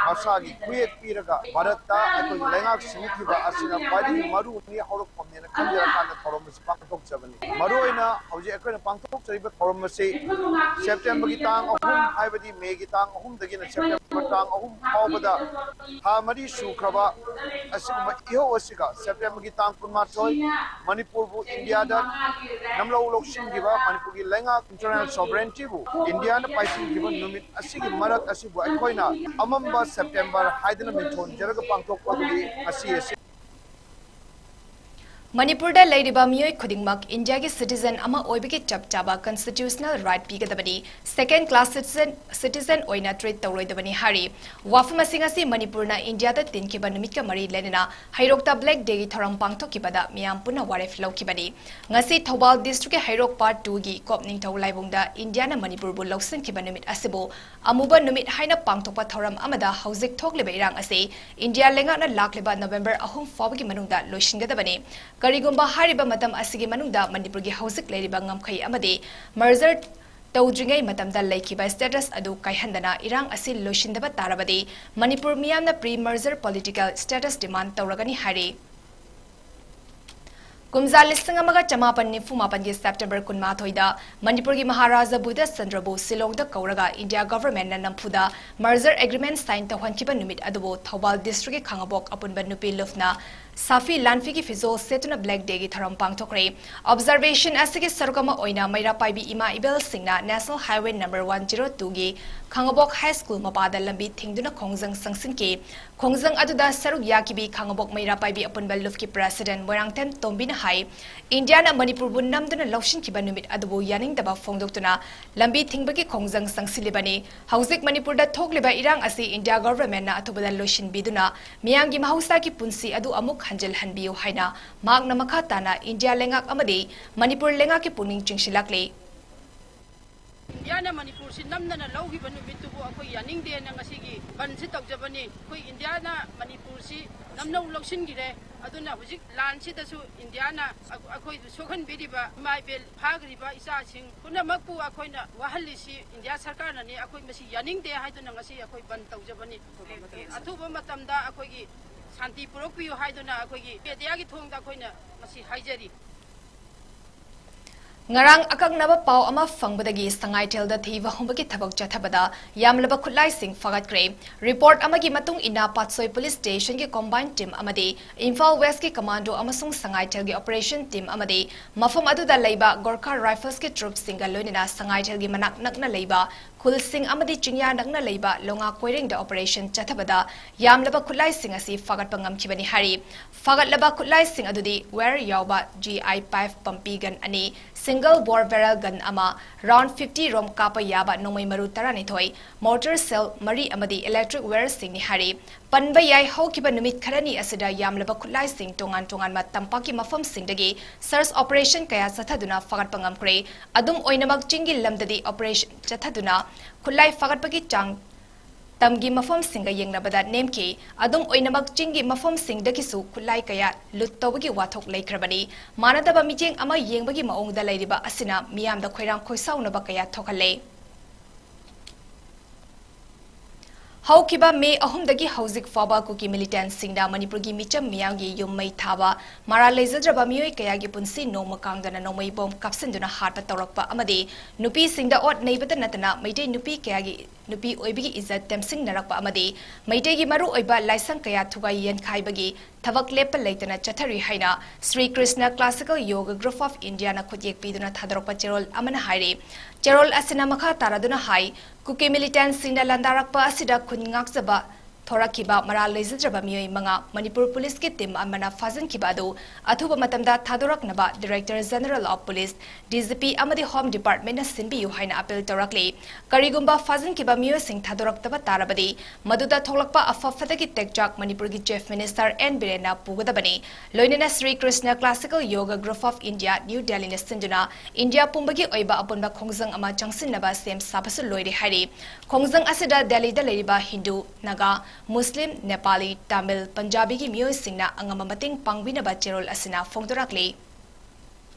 ꯃꯁꯥꯒꯤ ꯈꯨꯌꯦꯛ ꯄꯤꯔꯒ ꯚꯥꯔꯠꯇ ꯑꯩꯈꯣꯏꯒꯤ ꯂꯩꯉꯥꯛ ꯁꯤꯟꯈꯤꯕ ꯑꯁꯤꯅ ꯈ꯭ꯋꯥꯏꯗꯒꯤ ꯃꯔꯨꯅꯤ, ꯍꯧꯔꯛꯐꯝꯅꯦꯅ ꯈꯟꯖꯔꯀꯥꯟꯗ ꯊꯧꯔꯝ ꯑꯁꯤ ꯄꯥꯡꯊꯣꯛꯆꯕꯅꯤ꯫ ꯃꯔꯨꯑꯣꯏꯅ ꯍꯧꯖꯤꯛ ꯑꯩꯈꯣꯏꯅ ꯄꯥꯡꯊꯣꯛ ꯄꯥꯡꯊꯣꯛꯆꯔꯤꯕ ꯊꯧꯔꯝ ꯑꯁꯤ ꯁꯦꯞꯇꯦꯝꯕꯔꯒꯤ ꯇꯥꯡ ꯑꯍꯨꯝ, ꯍꯥꯏꯕꯗꯤ ꯃꯦꯒꯤ ꯇꯥꯡ ꯑꯍꯨꯝꯗꯒꯤꯅ ꯁꯦꯞꯇꯦꯝꯕꯔ ꯇꯥꯡ ꯑꯍꯨꯝ ꯐꯥꯎꯕꯗ ꯊꯥ ꯃꯔꯤ ꯁꯨꯈ꯭ꯔꯕ ꯑꯁꯤꯒꯨꯝꯕ ꯏꯍꯧ ꯑꯁꯤꯒ ꯁꯦꯞꯇꯦꯝꯕꯔꯒꯤ ꯇꯥꯡ ꯀꯨꯟꯃꯥꯊꯣꯏ, ꯃꯅꯤꯄꯨꯔꯕꯨ ꯏꯟꯗꯤꯌꯥꯗ ꯅꯝꯂꯧ ꯂꯧꯁꯤꯟꯈꯤꯕ, ꯃꯅꯤꯄꯨꯔꯒꯤ ꯂꯩꯉꯥꯛ, internal sovereigntyꯕꯨ ꯏꯟꯗꯤꯌꯥꯅ ꯄꯥꯏꯁꯤꯟꯈꯤꯕ ꯅꯨꯃꯤꯠ ꯑꯁꯤꯒꯤ ꯃꯔꯛ ꯑꯁꯤꯕꯨ ꯑꯩꯈꯣꯏꯅ ꯑꯃꯝꯕ ꯁꯦꯞꯇꯦꯝꯕꯔ ꯍꯥꯏꯗꯨꯅ ꯃꯤꯡꯊꯣꯟꯖꯔꯒ ꯄꯥꯡꯊꯣꯛꯄꯗꯨꯗꯤ ꯉꯁꯤ ꯑꯁꯤ꯫ ꯃꯅꯤꯄꯨꯔꯗ ꯂꯩꯔꯤꯕ ꯃꯤꯑꯣꯏ ꯈꯨꯗꯤꯡꯃꯛ ꯏꯟꯗꯤꯌꯥꯒꯤ citizen ꯑꯃ ꯑꯣꯏꯕꯒꯤ ꯆꯞ ꯆꯥꯕ constitutional right ꯄꯤꯒꯗꯕꯅꯤ, second class citizen, citizen ꯑꯣꯏꯅ treat ꯇꯧꯔꯣꯏꯗꯕꯅꯤ ꯍꯥꯏꯔꯤ꯫ ꯋꯥꯐꯝ ꯑꯁꯤ ꯉꯁꯤ ꯃꯅꯤꯄꯨꯔꯅ ꯏꯟꯗꯤꯌꯥꯗ ꯇꯤꯟꯈꯤꯕ ꯅꯨꯃꯤꯠꯀ ꯃꯔꯤ ꯂꯩꯅꯅ ꯍꯩꯔꯣꯛꯇ Black Dayꯒꯤ ꯊꯧꯔꯝ ꯄꯥꯡꯊꯣꯛꯈꯤꯕꯗ ꯃꯤꯌꯥꯝ ꯄꯨꯟꯅ ꯋꯥꯔꯦꯞ ꯂꯧꯈꯤꯕꯅꯤ꯫ ꯉꯁꯤ ꯊꯧꯕꯥꯜ districtꯀꯤ ꯍꯩꯔꯣꯛ Part twoꯒꯤ ꯀꯣꯞ ꯅꯤꯡꯊꯧ ꯂꯥꯏꯕꯨꯡꯗ ꯏꯟꯗꯤꯌꯥꯅ ꯃꯅꯤꯄꯨꯔꯕꯨ ꯂꯧꯁꯤꯟꯈꯤꯕ ꯅꯨꯃꯤꯠ ꯑꯁꯤꯕꯨ ꯑꯃꯨꯕ ꯅꯨꯃꯤꯠ ꯍꯥꯏꯅ ꯄꯥꯡꯊꯣꯛꯄ ꯊꯧꯔꯝ ꯑꯃꯗ ꯍꯧꯖꯤꯛ ꯊꯣꯛꯂꯤꯕ ꯏꯔꯥꯡ ꯑꯁꯤ ꯏꯟꯗꯤꯌꯥ ꯂꯩꯉꯥꯛꯅ ꯂꯥꯛꯂꯤꯕ ꯅꯕꯦꯝꯕꯔ ꯑꯍꯨꯝ ꯐꯥꯎꯕꯒꯤ ꯃꯅꯨꯡꯗ ꯂꯣꯏꯁꯤꯟꯒꯗꯕꯅꯤ꯫ ꯀꯔꯤꯒꯨꯝꯕ ꯍꯥꯏꯔꯤꯕ ꯃꯇꯝ ꯑꯁꯤꯒꯤ ꯃꯅꯨꯡꯗ ꯃꯅꯤꯄꯨꯔꯒꯤ ꯍꯧꯖꯤꯛ ꯂꯩꯔꯤꯕ ꯉꯝꯈꯩ ꯑꯃꯗꯤ merger ꯇꯧꯗ꯭ꯔꯤꯉꯩ ꯃꯇꯝꯗ ꯂꯩꯈꯤꯕ status ꯑꯗꯨ ꯀꯥꯏꯍꯟꯗꯅ ꯏꯔꯥꯡ ꯑꯁꯤ ꯂꯣꯏꯁꯤꯟꯗꯕ ꯇꯥꯔꯕꯗꯤ ꯃꯅꯤꯄꯨꯔ ꯃꯤꯌꯥꯝꯅ pre-merger political status demand ꯇꯧꯔꯒꯅꯤ ꯍꯥꯏꯔꯤ꯫ ꯀꯨꯝꯖꯥ ꯂꯤꯁꯤꯡ ꯑꯃꯒ ꯆꯃꯥꯄꯟ ꯅꯤꯐꯨ ꯃꯥꯄꯟꯒꯤ ꯁꯦꯞꯇꯦꯝꯕꯔ ꯀꯨꯟꯃꯥꯊꯣꯏꯗ ꯃꯅꯤꯄꯨꯔꯒꯤ ꯃꯍꯥꯔꯥꯖꯥ ꯕꯨꯙ ꯆꯟꯗ꯭ꯔꯕꯨ ꯁꯤꯂꯣꯡꯗ ꯀꯧꯔꯒ ꯏꯟꯗꯤꯌꯥ governmentꯅ ꯅꯝꯐꯨꯗ merger agreement sign ꯇꯧꯍꯟꯈꯤꯕ ꯅꯨꯃꯤꯠ ꯑꯗꯨꯕꯨ ꯊꯧꯕꯥꯜ districtꯀꯤ ꯈꯥꯉꯕꯣꯛ ꯑꯄꯨꯟꯕ ꯅꯨꯄꯤ ꯂꯨꯞꯅ ꯁꯥꯐꯤ ꯂꯥꯟꯐꯤꯒꯤ ꯐꯤꯖꯣꯜ ꯁꯦꯠꯇꯨꯅ Black Dayꯒꯤ ꯊꯧꯔꯝ ꯄꯥꯡꯊꯣꯛꯈ꯭ꯔꯦ꯫ Observation ꯑꯁꯤꯒꯤ ꯁꯔꯨꯛ ꯑꯃ ꯑꯣꯏꯅ ꯃꯩꯔꯥ ꯄꯥꯏꯕꯤ ꯏꯃꯥ ꯏꯕꯦꯜꯁꯤꯡꯅ National Highway number one zero twoꯒꯤ ꯈꯥꯉꯕꯣꯛ High School ꯃꯄꯥꯗ ꯂꯝꯕꯤ ꯊꯤꯡꯗꯨꯅ ꯈꯣꯡꯖꯪ ꯆꯪꯁꯤꯟꯈꯤ꯫ ꯈꯣꯡꯖꯪ ꯑꯗꯨꯗ ꯁꯔꯨꯛ ꯌꯥꯈꯤꯕꯤ ꯈꯥꯉꯕꯣꯛ ꯃꯩꯔꯥ ꯄꯥꯏꯕꯤ ꯑꯄꯨꯟꯕ ꯂꯨꯞꯀꯤ president ꯃꯣꯏꯔꯥꯡꯊꯦꯝ ꯇꯣꯝꯕꯤꯅ ꯍꯥꯏ, ꯏꯟꯗꯤꯌꯥꯅ ꯃꯅꯤꯄꯨꯔꯕꯨ ꯅꯝꯗꯨꯅ ꯂꯧꯁꯤꯟꯈꯤꯕ ꯅꯨꯃꯤꯠ ꯑꯗꯨꯕꯨ ꯌꯥꯅꯤꯡꯗꯕ ꯐꯣꯡꯗꯣꯛꯇꯨꯅ ꯂꯝꯕꯤ ꯊꯤꯡꯕꯒꯤ ꯈꯣꯡꯖꯪ ꯆꯪꯁꯤꯜꯂꯤꯕꯅꯤ꯫ ꯍꯧꯖꯤꯛ ꯃꯅꯤꯄꯨꯔꯗ ꯊꯣꯛꯂꯤꯕ ꯏꯔꯥꯡ ꯑꯁꯤ ꯏꯟꯗꯤꯌꯥ governmentꯅ ꯑꯊꯨꯕꯗ ꯂꯣꯏꯁꯤꯟꯕꯤꯗꯨꯅ ꯃꯤꯌꯥꯝꯒꯤ ꯃꯍꯧꯁꯥꯒꯤ ꯄꯨꯟꯁꯤ ꯑꯗꯨ ꯑꯃꯨꯛ ꯍꯟꯖꯤꯜꯍꯟꯕꯤꯌꯨ ꯍꯥꯏꯅ ꯃꯍꯥꯛꯅ ꯃꯈꯥ ꯇꯥꯅ ꯏꯟꯗꯤꯌꯥ ꯂꯩꯉꯥꯛ ꯑꯃꯗꯤ ꯃꯅꯤꯄꯨꯔ ꯂꯩꯉꯥꯛꯀꯤ ꯄꯨꯛꯅꯤꯡ ꯆꯤꯡꯁꯤꯜꯂꯛꯂꯤ꯫ ꯏꯟꯗꯤꯌꯥꯅ ꯃꯅꯤꯄꯨꯔꯁꯤ ꯅꯝꯗꯅ ꯂꯧꯈꯤꯕ ꯅꯨꯃꯤꯠꯇꯨꯕꯨ ꯑꯩꯈꯣꯏ ꯌꯥꯅꯤꯡꯗꯦꯅ ꯉꯁꯤꯒꯤ ꯕꯟꯁꯤ ꯇꯧꯖꯕꯅꯤ꯫ ꯑꯩꯈꯣꯏ ꯏꯟꯗꯤꯌꯥꯅ ꯃꯅꯤꯄꯨꯔꯁꯤ ꯅꯝꯅꯧ ꯂꯧꯁꯤꯟꯈꯤꯔꯦ꯫ ꯑꯗꯨꯅ ꯍꯧꯖꯤꯛ ꯂꯥꯟꯁꯤꯗꯁꯨ ꯏꯟꯗꯤꯌꯥꯅ ꯑꯩꯈꯣꯏꯕꯨ ꯁꯣꯛꯍꯟꯕꯤꯔꯤꯕ ꯏꯃꯥ ꯏꯕꯦꯜ ꯐꯥꯈ꯭ꯔꯤꯕ ꯏꯆꯥꯁꯤꯡ ꯄꯨꯝꯅꯃꯛꯄꯨ ꯑꯩꯈꯣꯏꯅ ꯋꯥꯍꯜꯂꯤꯁꯤ ꯏꯟꯗꯤꯌꯥ ꯁꯔꯀꯥꯔꯅꯅꯤ꯫ ꯑꯩꯈꯣꯏ ꯃꯁꯤ ꯌꯥꯅꯤꯡꯗꯦ ꯍꯥꯏꯗꯨꯅ ꯉꯁꯤ ꯑꯩꯈꯣꯏ ꯕꯟ ꯇꯧꯖꯕꯅꯤ꯫ ꯑꯊꯨꯕ ꯃꯇꯝꯗ ꯑꯩꯈꯣꯏꯒꯤ ꯁꯥꯟꯇꯤ ꯄꯨꯔꯛꯄꯤꯌꯨ ꯍꯥꯏꯗꯨꯅ ꯑꯩꯈꯣꯏꯒꯤ mediaꯒꯤ ꯊꯣꯡꯗ ꯑꯩꯈꯣꯏꯅ ꯉꯁꯤ ꯍꯥꯏꯖꯔꯤ꯫ ꯉꯔꯥꯡ ꯑꯀꯛꯅꯕ ꯄꯥꯎ ꯑꯃ ꯐꯪꯕꯗꯒꯤ ꯁꯉꯥꯏꯊꯦꯜꯗ ꯊꯤꯕ ꯍꯨꯝꯕꯒꯤ ꯊꯕꯛ ꯆꯠꯊꯕꯗ ꯌꯥꯝꯂꯕ ꯈꯨꯠꯂꯥꯏꯁꯤꯡ ꯐꯥꯒꯠꯈ꯭ꯔꯦ꯫ ꯔꯤꯄꯣꯔꯠ ꯑꯃꯒꯤ ꯃꯇꯨꯡ ꯏꯟꯅ ꯄꯥꯠꯁꯣꯏ ꯄꯨꯂꯤꯁ ꯁ꯭ꯇꯦꯁꯟꯒꯤ ꯀꯣꯝꯕꯥꯏꯟ ꯇꯤꯝ ꯑꯃꯗꯤ ꯏꯝꯐꯥꯜ ꯋꯦꯁꯀꯤ ꯀꯃꯥꯟꯗꯣ ꯑꯃꯁꯨꯡ ꯁꯉꯥꯏꯊꯦꯜꯒꯤ ꯑꯣꯄꯔꯦꯁꯟ ꯇꯤꯝ ꯑꯃꯗꯤ ꯃꯐꯝ ꯑꯗꯨꯗ ꯂꯩꯕ ꯒꯣꯔꯈꯥ ꯔꯥꯏꯐꯜꯁꯀꯤ ꯇ꯭ꯔꯨꯞꯁꯤꯡꯒ ꯂꯣꯏꯅꯅ ꯁꯉꯥꯏꯊꯦꯜꯒꯤ ꯃꯅꯥꯛ ꯅꯛꯅ ꯂꯩꯕ ꯈꯨꯜꯁꯤꯡ ꯑꯃꯗꯤ ꯆꯤꯡꯌꯥ ꯅꯛꯅ ꯂꯩꯕ ꯂꯣꯉꯥ ꯀꯣꯏꯔꯦꯡꯗ ꯑꯣꯄꯔꯦꯁꯟ ꯆꯠꯊꯕꯗ ꯌꯥꯝꯂꯕ ꯈꯨꯠꯂꯥꯏꯁꯤꯡ ꯑꯁꯤ ꯐꯥꯒꯠꯄ ꯉꯝꯈꯤꯕꯅꯤ ꯍꯥꯏꯔꯤ꯫ ꯐꯥꯒꯠꯂꯕ ꯈꯨꯠꯂꯥꯏꯁꯤꯡ ꯑꯗꯨꯗꯤ ꯋꯥꯌꯔ ꯌꯥꯎꯕ ꯖꯤ ꯑꯥꯏ ꯐꯥꯏꯚ ꯄꯝꯄꯤ ꯒꯟ ꯑꯅꯤ, ꯁꯤꯡꯒꯜ ꯕꯣꯔ ꯕꯦꯔꯦꯜ ꯒꯟ ꯑꯃ, ꯔꯥꯎꯟ ꯐꯤꯐꯇꯤ ꯔꯣꯝ ꯀꯥꯞꯄ ꯌꯥꯕ ꯅꯣꯡꯃꯩ ꯃꯔꯨ ꯇꯔꯥꯅꯤꯊꯣꯏ, ꯃꯣꯔꯇꯔ ꯁꯦꯜ ꯃꯔꯤ ꯑꯃꯗꯤ ꯏꯂꯦꯛꯇ꯭ꯔꯤꯛ ꯋꯥꯌꯔꯁꯤꯡꯅꯤ ꯍꯥꯏꯔꯤ꯫ ꯄꯟꯕ ꯌꯥꯏ, ꯍꯧꯈꯤꯕ ꯅꯨꯃꯤꯠ ꯈꯔꯅꯤ ꯑꯁꯤꯗ ꯌꯥꯝꯂꯕ ꯈꯨꯠꯂꯥꯏꯁꯤꯡ ꯇꯣꯉꯥꯟ ꯇꯣꯉꯥꯟꯕ ꯇꯝꯄꯥꯛꯀꯤ ꯃꯐꯝꯁꯤꯡꯗꯒꯤ ꯁꯔꯆ ꯑꯣꯄꯔꯦꯁꯟ ꯀꯌꯥ ꯆꯠꯊꯗꯨꯅ ꯐꯥꯒꯠꯄ ꯉꯝꯈ꯭ꯔꯦ꯫ ꯑꯗꯨꯝ ꯑꯣꯏꯅꯃꯛ, ꯆꯤꯡꯒꯤ ꯂꯝꯗꯗꯤ ꯑꯣꯄꯔꯦꯁꯟ ꯆꯠꯊꯗꯨꯅ ꯈꯨꯠꯂꯥꯏ ꯐꯥꯒꯠꯄꯒꯤ ꯆꯥꯡ ꯇꯝꯒꯤ ꯃꯐꯝꯁꯤꯡꯒ ꯌꯦꯡꯅꯕꯗ ꯅꯦꯝꯈꯤ꯫ ꯑꯗꯨꯝ ꯑꯣꯏꯅꯃꯛ, ꯆꯤꯡꯒꯤ ꯃꯐꯝꯁꯤꯡꯗꯒꯤꯁꯨ ꯈꯨꯠꯂꯥꯏ ꯀꯌꯥ ꯂꯨꯠ ꯇꯧꯕꯒꯤ ꯋꯥꯊꯣꯛ ꯂꯩꯈ꯭ꯔꯕꯅꯤ꯫ ꯃꯥꯟꯅꯗꯕ ꯃꯤꯠꯌꯦꯡ ꯑꯃ ꯌꯦꯡꯕꯒꯤ ꯃꯑꯣꯡꯗ ꯂꯩꯔꯤꯕ ꯑꯁꯤꯅ ꯃꯤꯌꯥꯝꯗ ꯈꯣꯏꯔꯥꯡ ꯈꯣꯏꯁꯥꯎꯅꯕ ꯀꯌꯥ ꯊꯣꯛꯍꯜꯂꯦ꯫ ꯍꯧꯈꯤꯕ ꯃꯦ ꯑꯍꯨꯝꯗꯒꯤ ꯍꯧꯖꯤꯛ ꯐꯥꯎꯕ ꯀꯨꯀꯤ ꯃꯤꯂꯤꯇꯦꯟꯠꯁꯤꯡꯅ ꯃꯅꯤꯄꯨꯔꯒꯤ ꯃꯤꯆꯝ ꯃꯤꯌꯥꯝꯒꯤ ꯌꯨꯝ ꯃꯩ ꯊꯥꯕ, ꯃꯔꯥꯜ ꯂꯩꯖꯗ꯭ꯔꯕ ꯃꯤꯑꯣꯏ ꯀꯌꯥꯒꯤ ꯄꯨꯟꯁꯤ ꯅꯣꯡꯃ ꯀꯥꯡꯗꯅ ꯅꯣꯡꯃꯩ ꯕꯣꯝ ꯀꯥꯞꯁꯤꯟꯗꯨꯅ ꯍꯥꯠꯄ ꯇꯧꯔꯛꯄ ꯑꯃꯗꯤ ꯅꯨꯄꯤꯁꯤꯡꯗ ꯑꯣꯠ ꯅꯩꯕꯇ ꯅꯠꯇꯅ ꯃꯩꯇꯩ ꯅꯨꯄꯤ ꯀꯌꯥꯒꯤ ꯅꯨꯄꯤ ꯑꯣꯏꯕꯒꯤ ꯏꯖꯠ ꯇꯦꯝꯁꯤꯡꯅꯔꯛꯄ ꯑꯃꯗꯤ ꯃꯩꯇꯩꯒꯤ ꯃꯔꯨꯑꯣꯏꯕ ꯂꯥꯏꯁꯪ ꯀꯌꯥ ꯊꯨꯒꯥꯏ ꯌꯦꯟꯈꯥꯏꯕꯒꯤ ꯊꯕꯛ ꯂꯦꯞꯄ ꯂꯩꯇꯅ ꯆꯠꯊꯔꯤ ꯍꯥꯏꯅ Shri Krishna classical yoga group of ꯏꯟꯗꯤꯌꯥꯅ ꯈꯨꯠꯌꯦꯛ ꯄꯤꯗꯨꯅ ꯊꯥꯗꯣꯔꯛꯄ ꯆꯦꯔꯣꯜ ꯑꯃꯅ ꯍꯥꯏꯔꯤ꯫ ꯆꯦꯔꯣꯜ ꯑꯁꯤꯅ ꯃꯈꯥ ꯇꯥꯔꯗꯨꯅ ꯍꯥꯏ, ꯀꯨꯀꯤ ꯃꯤꯂꯤꯇꯦꯟꯠꯁꯤꯡꯅ ꯂꯥꯟꯗꯥꯔꯛꯄ ꯑꯁꯤꯗ ꯈꯨꯟ ꯉꯥꯛꯆꯕ ꯊꯣꯔꯛꯈꯤꯕ ꯃꯔꯥꯜ ꯂꯩꯖꯗ꯭ꯔꯕ ꯃꯤꯑꯣꯏ ꯃꯉꯥ ꯃꯅꯤꯄꯨꯔ ꯄꯨꯂꯤꯁꯀꯤ ꯇꯤꯝ ꯑꯃꯅ ꯐꯥꯖꯤꯟꯈꯤꯕ ꯑꯗꯨ ꯑꯊꯨꯕ ꯃꯇꯝꯗ ꯊꯥꯗꯣꯔꯛꯅꯕ director general of police, D G P, ꯑꯃꯗꯤ ꯍꯣꯝ ꯗꯤꯄꯥꯔꯠꯃꯦꯟꯠꯅ ꯁꯤꯟꯕꯤꯌꯨ ꯍꯥꯏꯅ ꯑꯄꯤꯜ ꯇꯧꯔꯛꯂꯤ꯫ ꯀꯔꯤꯒꯨꯝꯕ ꯐꯥꯖꯤꯟꯈꯤꯕ ꯃꯤꯑꯣꯏꯁꯤꯡ ꯊꯥꯗꯣꯔꯛꯇꯕ ꯇꯥꯔꯕꯗꯤ ꯃꯗꯨꯗ ꯊꯣꯛꯂꯛꯄ ꯑꯐ ꯐꯠꯇꯒꯤ ꯇꯦꯛꯆꯥꯛ ꯃꯅꯤꯄꯨꯔꯒꯤ ꯆꯤꯐ ꯃꯤꯅꯤꯁꯇꯔ ꯑꯦꯟ ꯕꯤꯔꯦꯟꯅ ꯄꯨꯒꯗꯕꯅꯤ꯫ ꯂꯣꯏꯅꯅ Shri Krishna classical yoga group of India, New ꯗꯦꯜꯂꯤꯅ ꯁꯤꯟꯗꯨꯅ ꯏꯟꯗꯤꯌꯥ ꯄꯨꯝꯕꯒꯤ ꯑꯣꯏꯕ ꯑꯄꯨꯟꯕ ꯈꯣꯡꯖꯪ ꯑꯃ ꯆꯪꯁꯤꯟꯅꯕ ꯁꯦꯝ ꯁꯥꯕꯁꯨ ꯂꯣꯏꯔꯦ ꯍꯥꯏꯔꯤ꯫ ꯈꯣꯡꯖꯪ ꯑꯁꯤꯗ ꯗꯦꯜꯂꯤꯗ ꯂꯩꯔꯤꯕ ꯍꯤꯟꯗꯨ, ꯅꯥꯒꯥ, ꯃꯨꯁꯂꯤꯝ, ꯅꯦꯄꯥꯂꯤ, ꯇꯥꯃꯤꯜ, ꯄꯟꯖꯥꯕꯤꯒꯤ ꯃꯤꯑꯣꯏꯁꯤꯡꯅ ꯑꯉꯝꯕ ꯃꯇꯦꯡ ꯄꯥꯡꯕꯤꯅꯕ ꯆꯦꯔꯣꯜ ꯑꯁꯤꯅ ꯐꯣꯡꯗꯣꯔꯛꯂꯤ꯫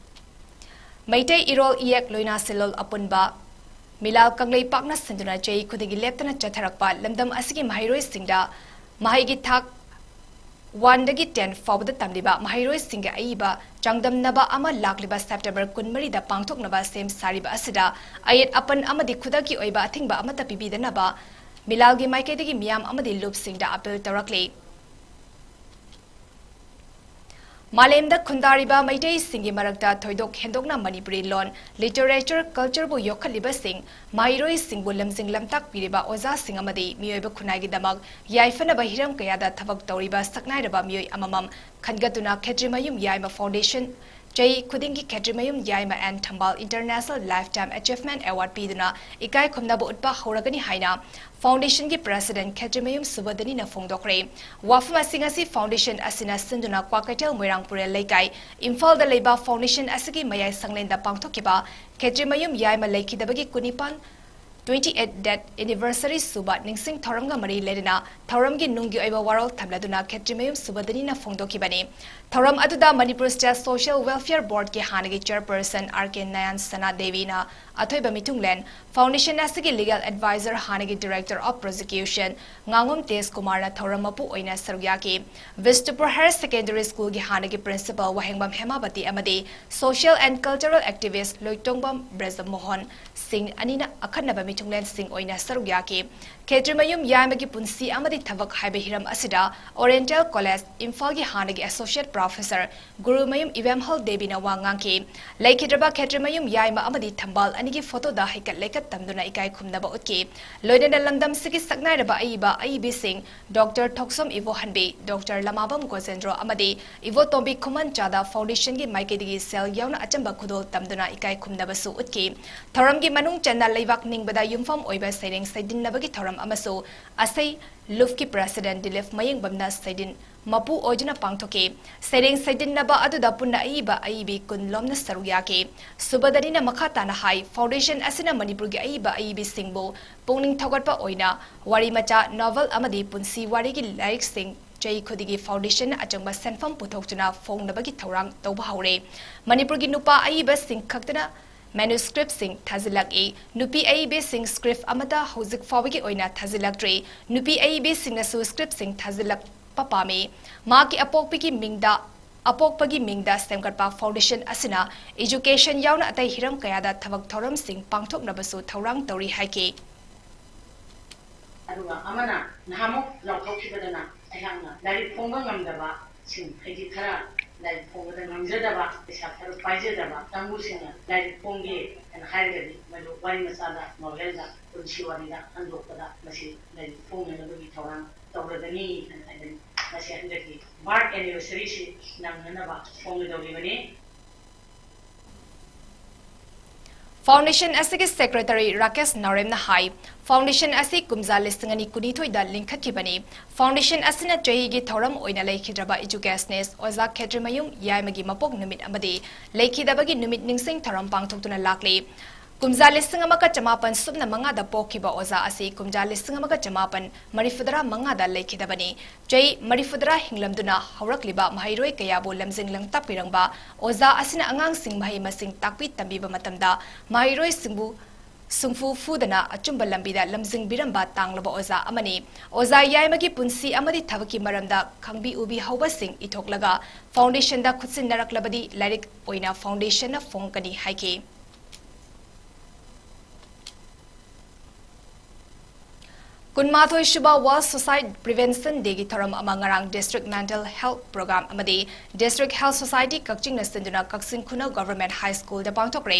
ꯃꯩꯇꯩ ꯏꯔꯣꯜ ꯏꯌꯦꯛ ꯂꯣꯏꯅ ꯁꯦꯜꯂꯣꯜ ꯑꯄꯨꯟꯕ ꯃꯤꯂꯥꯜ ꯀꯪꯂꯩꯄꯥꯛꯅ ꯁꯤꯟꯗꯨꯅ ꯆꯍꯤ ꯈꯨꯗꯤꯡꯒꯤ ꯂꯦꯞꯇꯅ ꯆꯠꯊꯔꯛꯄ ꯂꯝꯗꯝ ꯑꯁꯤꯒꯤ ꯃꯍꯩꯔꯣꯏꯁꯤꯡꯗ ꯃꯍꯩꯒꯤ ꯊꯥꯛ ꯋꯥꯟꯗꯒꯤ ꯇꯦꯟ ꯐꯥꯎꯕꯗ ꯇꯝꯂꯤꯕ ꯃꯍꯩꯔꯣꯏꯁꯤꯡꯒꯤ ꯑꯏꯕ ꯆꯥꯡꯗꯝꯅꯕ ꯑꯃ ꯂꯥꯛꯂꯤꯕ ꯁꯦꯞꯇꯦꯝꯕꯔ ꯀꯨꯟꯃꯔꯤꯗ ꯄꯥꯡꯊꯣꯛꯅꯕ ꯁꯦꯝ ꯁꯥꯔꯤꯕ ꯑꯁꯤꯗ ꯑꯌꯦꯠ ꯑꯄꯟ ꯑꯃꯗꯤ ꯈꯨꯗꯛꯀꯤ ꯑꯣꯏꯕ ꯑꯊꯤꯡꯕ ꯑꯃꯠꯇ ꯄꯤꯕꯤꯗꯅꯕ ꯃꯤꯂꯥꯜꯒꯤ ꯃꯥꯏꯀꯩꯗꯒꯤ ꯃꯤꯌꯥꯝ ꯑꯃꯗꯤ ꯂꯨꯞꯁꯤꯡꯗ ꯑꯥꯄꯤꯜ ꯇꯧꯔꯛꯂꯤ꯫ ꯃꯥꯂꯦꯝꯗ ꯈꯨꯟꯗꯥꯔꯤꯕ ꯃꯩꯇꯩꯁꯤꯡꯒꯤ ꯃꯔꯛꯇ ꯊꯣꯏꯗꯣꯛ ꯍꯦꯟꯗꯣꯛꯅ ꯃꯅꯤꯄꯨꯔꯤ ꯂꯣꯟ, ꯂꯤꯇꯔꯦꯆꯔ, ꯀꯜꯆꯔꯕꯨ ꯌꯣꯛꯈꯠꯂꯤꯕꯁꯤꯡ, ꯃꯍꯩꯔꯣꯏꯁꯤꯡꯕꯨ ꯂꯝꯖꯤꯡ ꯂꯝꯇꯥꯛꯄꯤꯔꯤꯕ ꯑꯣꯖꯥꯁꯤꯡ ꯑꯃꯗꯤ ꯃꯤꯑꯣꯏꯕ ꯈꯨꯟꯅꯥꯏꯒꯤꯗꯃꯛ ꯌꯥꯏꯐꯅꯕ ꯍꯤꯔꯝ ꯀꯌꯥꯗ ꯊꯕꯛ ꯇꯧꯔꯤꯕ ꯁꯛꯅꯥꯏꯔꯕ ꯃꯤꯑꯣꯏ ꯑꯃꯃꯝ ꯈꯟꯒꯠꯇꯨꯅ ꯈꯦꯇ꯭ꯔꯤꯃꯌꯨꯝ ꯌꯥꯏꯃ ꯐꯥꯎꯟꯗꯦꯁꯟ ꯆꯍꯤ ꯈꯨꯗꯤꯡꯒꯤ ꯈꯦꯇ꯭ꯔꯤꯃꯌꯨꯝ ꯌꯥꯏꯃ ꯑꯦꯟ ꯊꯝꯕꯥꯜ ꯏꯟꯇꯔꯅꯦꯁꯅꯦꯜ ꯂꯥꯏꯐꯇꯥꯏꯝ ꯑꯦꯆꯤꯚꯃꯦꯟ ꯑꯦꯋꯥꯔꯗ ꯄꯤꯗꯨꯅ ꯏꯀꯥꯏ ꯈꯨꯝꯅꯕ ꯎꯠꯄ ꯍꯧꯔꯒꯅꯤ ꯍꯥꯏꯅ ꯐꯥꯎꯟꯗꯦꯁꯟꯒꯤ ꯄ꯭ꯔꯦꯁꯤꯗꯦꯟꯠ ꯈꯦꯇ꯭ꯔꯤꯃꯌꯨꯝ ꯁꯨꯕꯗꯅꯤꯅ ꯐꯣꯡꯗꯣꯛꯈ꯭ꯔꯦ꯫ ꯋꯥꯐꯝ ꯑꯁꯤꯡ ꯑꯁꯤ ꯐꯥꯎꯟꯗꯦꯁꯟ ꯑꯁꯤꯅ ꯁꯤꯟꯗꯨꯅ ꯀ꯭ꯋꯥꯀꯩꯊꯦꯜ ꯃꯣꯏꯔꯥꯡ ꯄꯨꯔꯦꯜ ꯂꯩꯀꯥꯏ, ꯏꯝꯐꯥꯜꯗ ꯂꯩꯕ ꯐꯥꯎꯟꯗꯦꯁꯟ ꯑꯁꯤꯒꯤ ꯃꯌꯥꯏ ꯁꯪꯂꯦꯟꯗ ꯄꯥꯡꯊꯣꯛꯈꯤꯕ ꯈꯦꯇ꯭ꯔꯤꯃꯌꯨꯝ ꯌꯥꯏꯃ ꯂꯩꯈꯤꯗꯕꯒꯤ ꯀꯨꯟꯅꯤꯄꯥꯟ, twenty eight death anniversary ꯁꯨꯕ ꯅꯤꯡꯁꯤꯡ ꯊꯧꯔꯝꯒ ꯃꯔꯤ ꯂꯩꯅꯅ ꯊꯧꯔꯝꯒꯤ ꯅꯨꯡꯒꯤ ꯑꯣꯏꯕ ꯋꯥꯔꯣꯜ ꯊꯝꯂꯗꯨꯅ ꯈꯦꯇ꯭ꯔꯤꯃꯌꯨꯝ ꯁꯨꯕꯗꯅꯤꯅ ꯐꯣꯡꯗꯣꯛꯈꯤꯕꯅꯤ꯫ ꯊꯧꯔꯝ ꯑꯗꯨꯗ ꯃꯅꯤꯄꯨꯔ ꯁ꯭ꯇꯦꯠ ꯁꯣꯁꯤꯌꯦꯜ ꯋꯦꯜꯐꯤꯌꯔ ꯕꯣꯔꯗꯀꯤ ꯍꯥꯟꯅꯒꯤ ꯆꯦꯌꯔꯄꯔꯁꯟ ꯑꯥꯔ ꯀꯦ ꯅꯌꯥꯟ ꯁꯅꯥ ꯗꯦꯕꯤꯅ ꯑꯊꯣꯏꯕ ꯃꯤꯊꯨꯡꯂꯦꯟ, ꯐꯥꯎꯟꯗꯦꯁꯟ ꯑꯁꯤꯒꯤ ꯂꯤꯒꯦꯜ ꯑꯦꯗꯚꯥꯏꯖꯔ ꯍꯥꯟꯅꯒꯤ ꯗꯤꯔꯦꯛꯇꯔ ꯑꯣꯐ ꯄ꯭ꯔꯣꯁꯤꯀ꯭ꯌꯨꯁꯟ ꯉꯥꯉꯣꯝ ꯇꯦꯖ ꯀꯨꯃꯥꯔꯅ ꯊꯧꯔꯝ ꯃꯄꯨ ꯑꯣꯏꯅ ꯁꯔꯨꯛ ꯌꯥꯈꯤ꯫ ꯕꯤꯁꯅꯨꯄꯨꯔ ꯍꯥꯌꯔ ꯁꯦꯀꯦꯟꯗꯔꯤ ꯁ꯭ꯀꯨꯜꯒꯤ ꯍꯥꯟꯅꯒꯤ ꯄ꯭ꯔꯤꯟꯁꯤꯄꯥꯜ ꯋꯥꯍꯦꯡꯕꯝ ꯍꯦꯃꯥꯕꯇꯤ ꯑꯃꯗꯤ ꯁꯣꯁꯤꯌꯦꯜ ꯑꯦꯟ ꯀꯜꯆꯔꯦꯜ ꯑꯦꯛꯇꯤꯚꯤꯁ ꯂꯣꯏꯇꯣꯡꯕꯝ ꯕ꯭ꯔꯖꯃꯣꯍꯟ ꯁꯤꯡ ꯑꯅꯤꯅ ꯑꯈꯟꯅꯕ ꯃꯤꯊꯨꯡꯂꯦꯟꯁꯤꯡ ꯑꯣꯏꯅ ꯁꯔꯨꯛ ꯌꯥꯈꯤ꯫ ꯈꯦꯇ꯭ꯔꯤꯃꯌꯨꯝ ꯌꯥꯏꯃꯒꯤ ꯄꯨꯟꯁꯤ ꯑꯃꯗꯤ ꯊꯕꯛ ꯍꯥꯏꯕ ꯍꯤꯔꯝ ꯑꯁꯤꯗ ꯑꯣꯔꯤꯌꯦꯟꯇꯦꯜ ꯀꯣꯂꯦꯖ ꯏꯝꯐꯥꯜꯒꯤ ꯍꯥꯟꯅꯒꯤ ꯑꯦꯁꯣꯁꯤꯌꯦꯠ ꯄ꯭ꯔꯣꯐꯦꯁꯔ ꯒꯨꯔꯨꯃꯌꯨꯝ ꯏꯕꯦꯝꯍꯜ ꯗꯦꯕꯤꯅ ꯋꯥ ꯉꯥꯡꯈꯤ꯫ ꯂꯩꯈꯤꯗ꯭ꯔꯕ ꯈꯦꯇ꯭ꯔꯤꯃꯌꯨꯝ ꯌꯥꯏꯃ ꯑꯃꯗꯤ ꯊꯝꯕꯥꯜ ꯑꯅꯤꯒꯤ ꯐꯣꯇꯣꯗ ꯍꯩꯀꯠ ꯂꯩꯀꯠ ꯇꯝꯗꯨꯅ ꯏꯀꯥꯏ ꯈꯨꯝꯅꯕ ꯎꯠꯈꯤ꯫ ꯂꯣꯏꯅꯅ ꯂꯝꯗꯝꯁꯤꯒꯤ ꯁꯛꯅꯥꯏꯔꯕ ꯑꯏꯕ ꯑꯏꯕꯤꯁꯤꯡ ꯗꯣꯛꯇꯔ ꯊꯣꯛꯁꯣꯝ ꯏꯕꯣꯍꯟꯕꯤ, ꯗꯣꯛꯇꯔ ꯂꯃꯥꯕꯝ ꯒꯣꯖꯦꯟꯗ꯭ꯔꯣ ꯑꯃꯗꯤ ꯏꯕꯣꯇꯣꯝꯕꯤ ꯈꯨꯃꯟꯆꯥꯗ ꯐꯥꯎꯟꯗꯦꯁꯟꯒꯤ ꯃꯥꯏꯀꯩꯗꯒꯤ ꯁꯦꯜ ꯌꯥꯎꯅ ꯑꯆꯝꯕ ꯈꯨꯗꯣꯜ ꯇꯝꯗꯨꯅ ꯏꯀꯥꯏ ꯈꯨꯝꯅꯕꯁꯨ ꯎꯠꯈꯤ꯫ ꯊꯧꯔꯝꯒꯤ ꯃꯅꯨꯡ ꯆꯟꯅ ꯂꯩꯕꯥꯛ ꯅꯤꯡꯕꯗ ꯌꯨꯝꯐꯝ ꯑꯣꯏꯕ ꯁꯩꯔꯦꯡ ꯁꯩꯗꯤꯟꯅꯕꯒꯤ ꯊꯧꯔꯝ ꯑꯃꯁꯨ ꯑꯁꯩ ꯂꯨꯞꯀꯤ ꯄ꯭ꯔꯦꯁꯤꯗꯦꯟꯠ ꯗꯤꯂꯤꯞ ꯃꯌꯦꯡꯕꯝꯅ ꯁꯩꯗꯤꯟ ꯃꯄꯨ ꯑꯣꯏꯗꯨꯅ ꯄꯥꯡꯊꯣꯛꯈꯤ꯫ ꯁꯩꯔꯦꯡ ꯁꯩꯗꯤꯟꯅꯕ ꯑꯗꯨꯗ ꯄꯨꯟꯅ ꯑꯏꯕ ꯑꯏꯕꯤ ꯀꯨꯟ ꯂꯣꯝꯅ ꯁꯔꯨꯛ ꯌꯥꯈꯤ꯫ ꯁꯨꯕꯗꯅꯤꯅ ꯃꯈꯥ ꯇꯥꯅ ꯍꯥꯏ, ꯐꯥꯎꯟꯗꯦꯁꯟ ꯑꯁꯤꯅ ꯃꯅꯤꯄꯨꯔꯒꯤ ꯑꯏꯕ ꯑꯏꯕꯤꯁꯤꯡꯕꯨ ꯄꯨꯛꯅꯤꯡ ꯊꯧꯒꯠꯄ ꯑꯣꯏꯅ ꯋꯥꯔꯤ ꯃꯆꯥ, ꯅꯣꯚꯦꯜ ꯑꯃꯗꯤ ꯄꯨꯟꯁꯤ ꯋꯥꯔꯤꯒꯤ ꯂꯥꯏꯔꯤꯛꯁꯤꯡ ꯆꯍꯤ ꯈꯨꯗꯤꯡꯒꯤ ꯐꯥꯎꯟꯗꯦꯁꯟꯅ ꯑꯆꯪꯕ ꯁꯦꯟꯐꯝ ꯄꯨꯊꯣꯛꯇꯨꯅ ꯐꯣꯡꯅꯕꯒꯤ ꯊꯧꯔꯥꯡ ꯇꯧꯕ ꯍꯧꯔꯦ꯫ ꯃꯅꯤꯄꯨꯔꯒꯤ ꯅꯨꯄꯥ ꯑꯏꯕꯁꯤꯡ ꯈꯛꯇꯅ ꯃꯦꯅꯨꯁꯀ꯭ꯔꯤꯞꯁꯤꯡ ꯊꯥꯖꯤꯜꯂꯛꯏ꯫ ꯅꯨꯄꯤ ꯑꯏꯕꯤꯁꯤꯡ ꯁ꯭ꯀ꯭ꯔꯤꯞ ꯑꯃꯠꯇ ꯍꯧꯖꯤꯛ ꯐꯥꯎꯕꯒꯤ ꯑꯣꯏꯅ ꯊꯥꯖꯤꯜꯂꯛꯇ꯭ꯔꯤ꯫ ꯅꯨꯄꯤ ꯑꯏꯕꯤꯁꯤꯡꯅꯁꯨ ꯁ꯭ꯀ꯭ꯔꯤꯞꯁꯤꯡ ꯊꯥꯖꯤꯜꯂꯛ ꯄꯥꯝꯃꯤ꯫ ꯃꯍꯥꯛꯀꯤ ꯑꯄꯣꯛꯄꯒꯤ ꯃꯤꯡꯗ ꯑꯄꯣꯛꯄꯒꯤ ꯃꯤꯡꯗ ꯁꯦꯝꯒꯠꯄ foundation ꯑꯁꯤꯅ education ꯌꯥꯎꯅ ꯑꯇꯩ ꯍꯤꯔꯝ ꯀꯌꯥꯗ ꯊꯕꯛ ꯊꯧꯔꯝꯁꯤꯡ ꯄꯥꯡꯊꯣꯛꯅꯕꯁꯨ ꯊꯧꯔꯥꯡ ꯇꯧꯔꯤ ꯍꯥꯏꯈꯤ꯫ ꯑꯗꯨꯒ ꯑꯃꯅ ꯅꯍꯥꯟꯃꯨꯛ ꯂꯥꯎꯊꯣꯛꯈꯤꯕꯗꯅ ꯑꯩꯍꯥꯛꯅ ꯂꯥꯏꯔꯤꯛ ꯐꯣꯡꯕ ꯉꯝꯗꯕꯁꯤꯡ, ꯍꯥꯏꯗꯤ ꯈꯔ ꯂꯥꯏꯔꯤꯛ ꯐꯣꯡꯕꯗ ꯉꯝꯖꯗꯕ, ꯄꯩꯁꯥ ꯈꯔ ꯄꯥꯏꯖꯗꯕ ꯀꯥꯡꯕꯨꯁꯤꯡꯅ ꯂꯥꯏꯔꯤꯛ ꯐꯣꯡꯒꯦ ꯍꯥꯏꯅ ꯍꯥꯏꯔꯒꯗꯤ ꯃꯗꯨ ꯋꯥꯔꯤ ꯃꯆꯥꯗ ꯃꯥꯎꯂꯦꯜꯗ ꯄꯨꯟꯁꯤ ꯋꯥꯔꯤꯗ ꯍꯟꯗꯣꯛꯄꯗ ꯃꯁꯤ ꯂꯥꯏꯔꯤꯛ ꯐꯣꯡꯅꯅꯕꯒꯤ ꯊꯧꯔꯥꯡ ꯇꯧꯔꯒꯅꯤ ꯍꯥꯏꯅ ꯍꯥꯏꯕꯅꯤ꯫ ꯃꯁꯤ ꯍꯟꯗꯛꯀꯤ birth anniversaryꯁꯤ ꯅꯪꯅꯅꯕ ꯐꯣꯡꯒꯗꯧꯔꯤꯕꯅꯤ꯫ Foundation ꯑꯁꯤꯒꯤ secretary ꯔꯥꯀꯦꯁ ꯅꯥꯎꯔꯦꯝꯅ ꯍꯥꯏ, foundation ꯑꯁꯤ ꯀꯨꯝꯖꯥ ꯂꯤꯁꯤꯡ ꯑꯅꯤ ꯀꯨꯟꯅꯤꯊꯣꯏꯗ ꯂꯤꯡꯈꯠꯈꯤꯕꯅꯤ꯫ Foundation ꯑꯁꯤꯅ ꯆꯍꯤꯒꯤ ꯊꯧꯔꯝ ꯑꯣꯏꯅ ꯂꯩꯈꯤꯗ꯭ꯔꯕ educationist ꯑꯣꯖꯥ ꯈꯦꯇ꯭ꯔꯤꯃꯌꯨꯝ ꯌꯥꯏꯃꯒꯤ ꯃꯄꯣꯛ ꯅꯨꯃꯤꯠ ꯑꯃꯗꯤ ꯂꯩꯈꯤꯗꯕꯒꯤ ꯅꯨꯃꯤꯠ ꯅꯤꯡꯁꯤꯡ ꯊꯧꯔꯝ ꯄꯥꯡꯊꯣꯛꯇꯨꯅ ꯂꯥꯛꯂꯤ꯫ ꯀꯨꯝꯖꯥ ꯂꯤꯁꯤꯡ ꯑꯃꯒ ꯆꯃꯥꯄꯟ ꯁꯨꯞꯅ ꯃꯉꯥꯗ ꯄꯣꯛꯈꯤꯕ ꯑꯣꯖꯥ ꯑꯁꯤ ꯀꯨꯝꯖꯥ ꯂꯤꯁꯤꯡ ꯑꯃꯒ ꯆꯃꯥꯄꯟ ꯃꯔꯤꯐꯨꯇꯔꯥ ꯃꯉꯥꯗ ꯂꯩꯈꯤꯗꯕꯅꯤ꯫ ꯆꯍꯤ ꯃꯔꯤꯐꯨꯇꯔꯥ ꯍꯤꯡꯂꯝꯗꯨꯅ ꯍꯧꯔꯛꯂꯤꯕ ꯃꯍꯩꯔꯣꯏ ꯀꯌꯥꯕꯨ ꯂꯝꯖꯤꯡ ꯂꯝꯇꯥꯛꯄꯤꯔꯝꯕ ꯑꯣꯖꯥ ꯑꯁꯤꯅ ꯑꯉꯥꯡꯁꯤꯡ ꯃꯍꯩ ꯃꯁꯤꯡ ꯇꯥꯛꯄꯤ ꯇꯝꯕꯤꯕ ꯃꯇꯝꯗ ꯃꯍꯩꯔꯣꯏꯁꯤꯡꯕꯨ ꯁꯨꯡꯐꯨ ꯐꯨꯗꯅ ꯑꯆꯨꯝꯕ ꯂꯝꯕꯤꯗ ꯂꯝꯖꯤꯡꯕꯤꯔꯝꯕ ꯇꯥꯡꯂꯕ ꯑꯣꯖꯥ ꯑꯃꯅꯤ꯫ ꯑꯣꯖꯥ ꯌꯥꯏꯃꯒꯤ ꯄꯨꯟꯁꯤ ꯑꯃꯗꯤ ꯊꯕꯛꯀꯤ ꯃꯔꯝꯗ ꯈꯪꯕꯤ ꯎꯕꯤꯍꯧꯕꯁꯤꯡ ꯏꯊꯣꯛꯂꯒ foundationꯗ ꯈꯨꯠꯁꯤꯟꯅꯔꯛꯂꯕꯗꯤ ꯂꯥꯏꯔꯤꯛ ꯑꯣꯏꯅ foundationꯅ ꯐꯣꯡꯒꯅꯤ ꯍꯥꯏꯈꯤ꯫ ꯀꯨꯟꯃꯥꯊꯣꯏ ꯁꯨꯕ World Suicide Prevention Dayꯒꯤ ꯊꯧꯔꯝ ꯑꯃ ꯉꯔꯥꯡ District Mental Health Program ꯑꯃꯗꯤ District Health Society ꯀꯛꯆꯤꯡꯅ ꯁꯤꯟꯗꯨꯅ ꯀꯛꯆꯤꯡ ꯈꯨꯅꯧ Government High Schoolꯗ ꯄꯥꯡꯊꯣꯛꯈ꯭ꯔꯦ꯫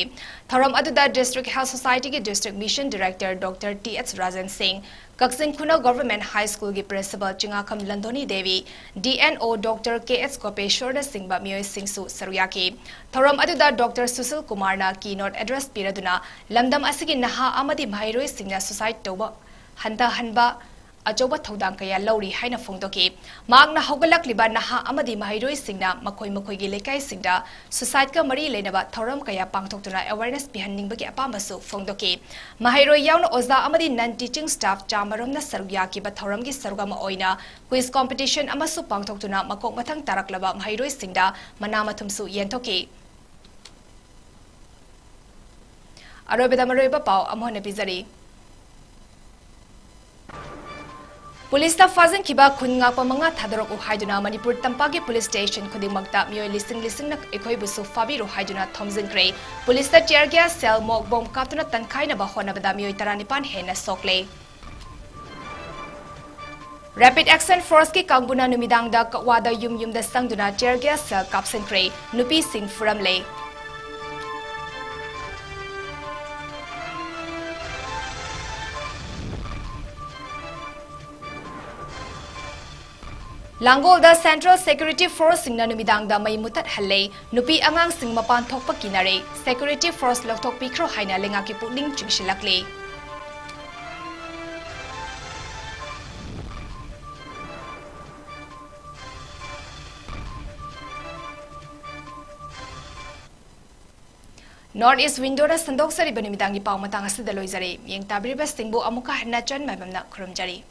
ꯊꯧꯔꯝ ꯑꯗꯨꯗ District Health Societyꯒꯤ District Mission Director Doctor T H Rajan Singh, ꯀꯛꯆꯤꯡ ꯈꯨꯅꯧ Government High Schoolꯒꯤ Principal Chingakham ꯂꯟꯗꯣꯅꯤ Devi, D N O Doctor K H ꯒꯣꯄꯦꯁ꯭ꯋꯔꯅꯆꯤꯡꯕ ꯃꯤꯑꯣꯏꯁꯤꯡꯁꯨ ꯁꯔꯨꯛ ꯌꯥꯈꯤ꯫ ꯊꯧꯔꯝ ꯑꯗꯨꯗ Doctor ꯁꯨꯁꯤꯜ ꯀꯨꯃꯥꯔꯅ keynote address ꯄꯤꯔꯗꯨꯅ ꯂꯝꯗꯝ ꯑꯁꯤꯒꯤ ꯅꯍꯥ ꯑꯃꯗꯤ ꯃꯍꯩꯔꯣꯏꯁꯤꯡꯅ suicide ꯇꯧꯕ ꯍꯟꯊꯍꯟꯕ ꯑꯆꯧꯕ ꯊꯧꯗꯥꯡ ꯀꯌꯥ ꯂꯧꯔꯤ ꯍꯥꯏꯅ ꯐꯣꯡꯗꯣꯛꯈꯤ꯫ ꯃꯍꯥꯛꯅ ꯍꯧꯒꯠꯂꯛꯂꯤꯕ ꯅꯍꯥ ꯑꯃꯗꯤ ꯃꯍꯩꯔꯣꯏꯁꯤꯡꯅ ꯃꯈꯣꯏ ꯃꯈꯣꯏꯒꯤ ꯂꯩꯀꯥꯏꯁꯤꯡꯗ suicideꯀ ꯃꯔꯤ ꯂꯩꯅꯕ ꯊꯧꯔꯝ ꯀꯌꯥ ꯄꯥꯡꯊꯣꯛꯇꯨꯅ awareness ꯄꯤꯍꯟꯅꯤꯡꯕꯒꯤ ꯑꯄꯥꯝꯕꯁꯨ ꯐꯣꯡꯗꯣꯛꯈꯤ꯫ ꯃꯍꯩꯔꯣꯏ ꯌꯥꯎꯅ ꯑꯣꯖꯥ ꯑꯃꯗꯤ non teaching staff ꯆꯥꯃꯔꯣꯝꯅ ꯁꯔꯨꯛ ꯌꯥꯈꯤꯕ ꯊꯧꯔꯝꯒꯤ ꯁꯔꯨꯛ ꯑꯃ ꯑꯣꯏꯅ quiz competition ꯑꯃꯁꯨ ꯄꯥꯡꯊꯣꯛꯇꯨꯅ ꯃꯀꯣꯛ ꯃꯊꯪ ꯇꯥꯔꯛꯂꯕ ꯃꯍꯩꯔꯣꯏꯁꯤꯡꯗ ꯃꯅꯥ ꯃꯊꯨꯝꯁꯨ ꯌꯦꯟꯊꯣꯛꯈꯤ꯫ ꯑꯔꯣꯏꯕꯗ ꯃꯔꯨꯑꯣꯏꯕ ꯄꯥꯎ ꯑꯃꯨꯛ ꯍꯟꯅ ꯄꯤꯖꯔꯤ꯫ ꯄꯨꯂꯤꯁꯇ ꯐꯥꯖꯤꯟꯈꯤꯕ ꯈꯨꯟ ꯉꯥꯛꯄ ꯃꯉꯥ ꯊꯥꯗꯣꯔꯛꯎ ꯍꯥꯏꯗꯨꯅ ꯃꯅꯤꯄꯨꯔ ꯇꯝꯄꯥꯛꯀꯤ ꯄꯨꯂꯤꯁ ꯁ꯭ꯇꯦꯁꯟ ꯈꯨꯗꯤꯡꯃꯛꯇ ꯃꯤꯑꯣꯏ ꯂꯤꯁꯤꯡ ꯂꯤꯁꯤꯡꯅ ꯑꯩꯈꯣꯏꯕꯨꯁꯨ ꯐꯥꯕꯤꯔꯣ ꯍꯥꯏꯗꯨꯅ ꯊꯣꯝꯖꯤꯟꯈ꯭ꯔꯦ꯫ ꯄꯨꯂꯤꯁꯇ tear gas shell, ꯃꯣꯛ ꯕꯣꯝ ꯀꯥꯞꯇꯨꯅ ꯇꯟꯈꯥꯏꯅꯕ ꯍꯣꯠꯅꯕꯗ ꯃꯤꯑꯣꯏ ꯇꯔꯥꯅꯤꯄꯥꯟ ꯍꯦꯟꯅ ꯁꯣꯛꯂꯦ꯫ Rapid Action Forceꯀꯤ ꯀꯥꯡꯕꯨꯅ ꯅꯨꯃꯤꯗꯥꯡꯗ ꯀꯛꯋꯥꯗ ꯌꯨꯝ ꯌꯨꯝꯗ ꯆꯪꯗꯨꯅ tear gas shell ꯀꯥꯞꯁꯤꯟꯈ꯭ꯔꯦ꯫ ꯅꯨꯄꯤꯁꯤꯡ ꯐꯨꯔꯝꯂꯦ꯫ ꯂꯥꯡꯒꯣꯜꯗ Central Security Forceꯁꯤꯡꯅ ꯅꯨꯃꯤꯗꯥꯡꯗ ꯃꯩ ꯃꯨꯊꯠꯍꯜꯂꯦ꯫ ꯅꯨꯄꯤ ꯑꯉꯥꯡꯁꯤꯡ ꯃꯄꯥꯟ ꯊꯣꯛꯄ ꯀꯤꯅꯔꯦ꯫ Security Force ꯂꯧꯊꯣꯛꯄꯤꯈ꯭ꯔꯣ ꯍꯥꯏꯅ ꯂꯩꯉꯥꯛꯀꯤ ꯄꯨꯛꯅꯤꯡ ꯆꯤꯡꯁꯤꯜꯂꯛꯂꯤ꯫ North East Windowꯅ ꯁꯟꯗꯣꯛꯆꯔꯤꯕ ꯅꯨꯃꯤꯗꯥꯡꯒꯤ ꯄꯥꯎ ꯃꯇꯥꯡ ꯑꯁꯤꯗ ꯂꯣꯏꯖꯔꯦ꯫ ꯃꯤꯠꯌꯦꯡ ꯇꯥꯕꯤꯔꯤꯕꯁꯤꯡꯕꯨ ꯑꯃꯨꯛꯀ ꯍꯟꯅ ꯆꯟ ꯃꯥꯏꯕꯝꯅ ꯈꯨꯔꯨꯝꯖꯔꯤ꯫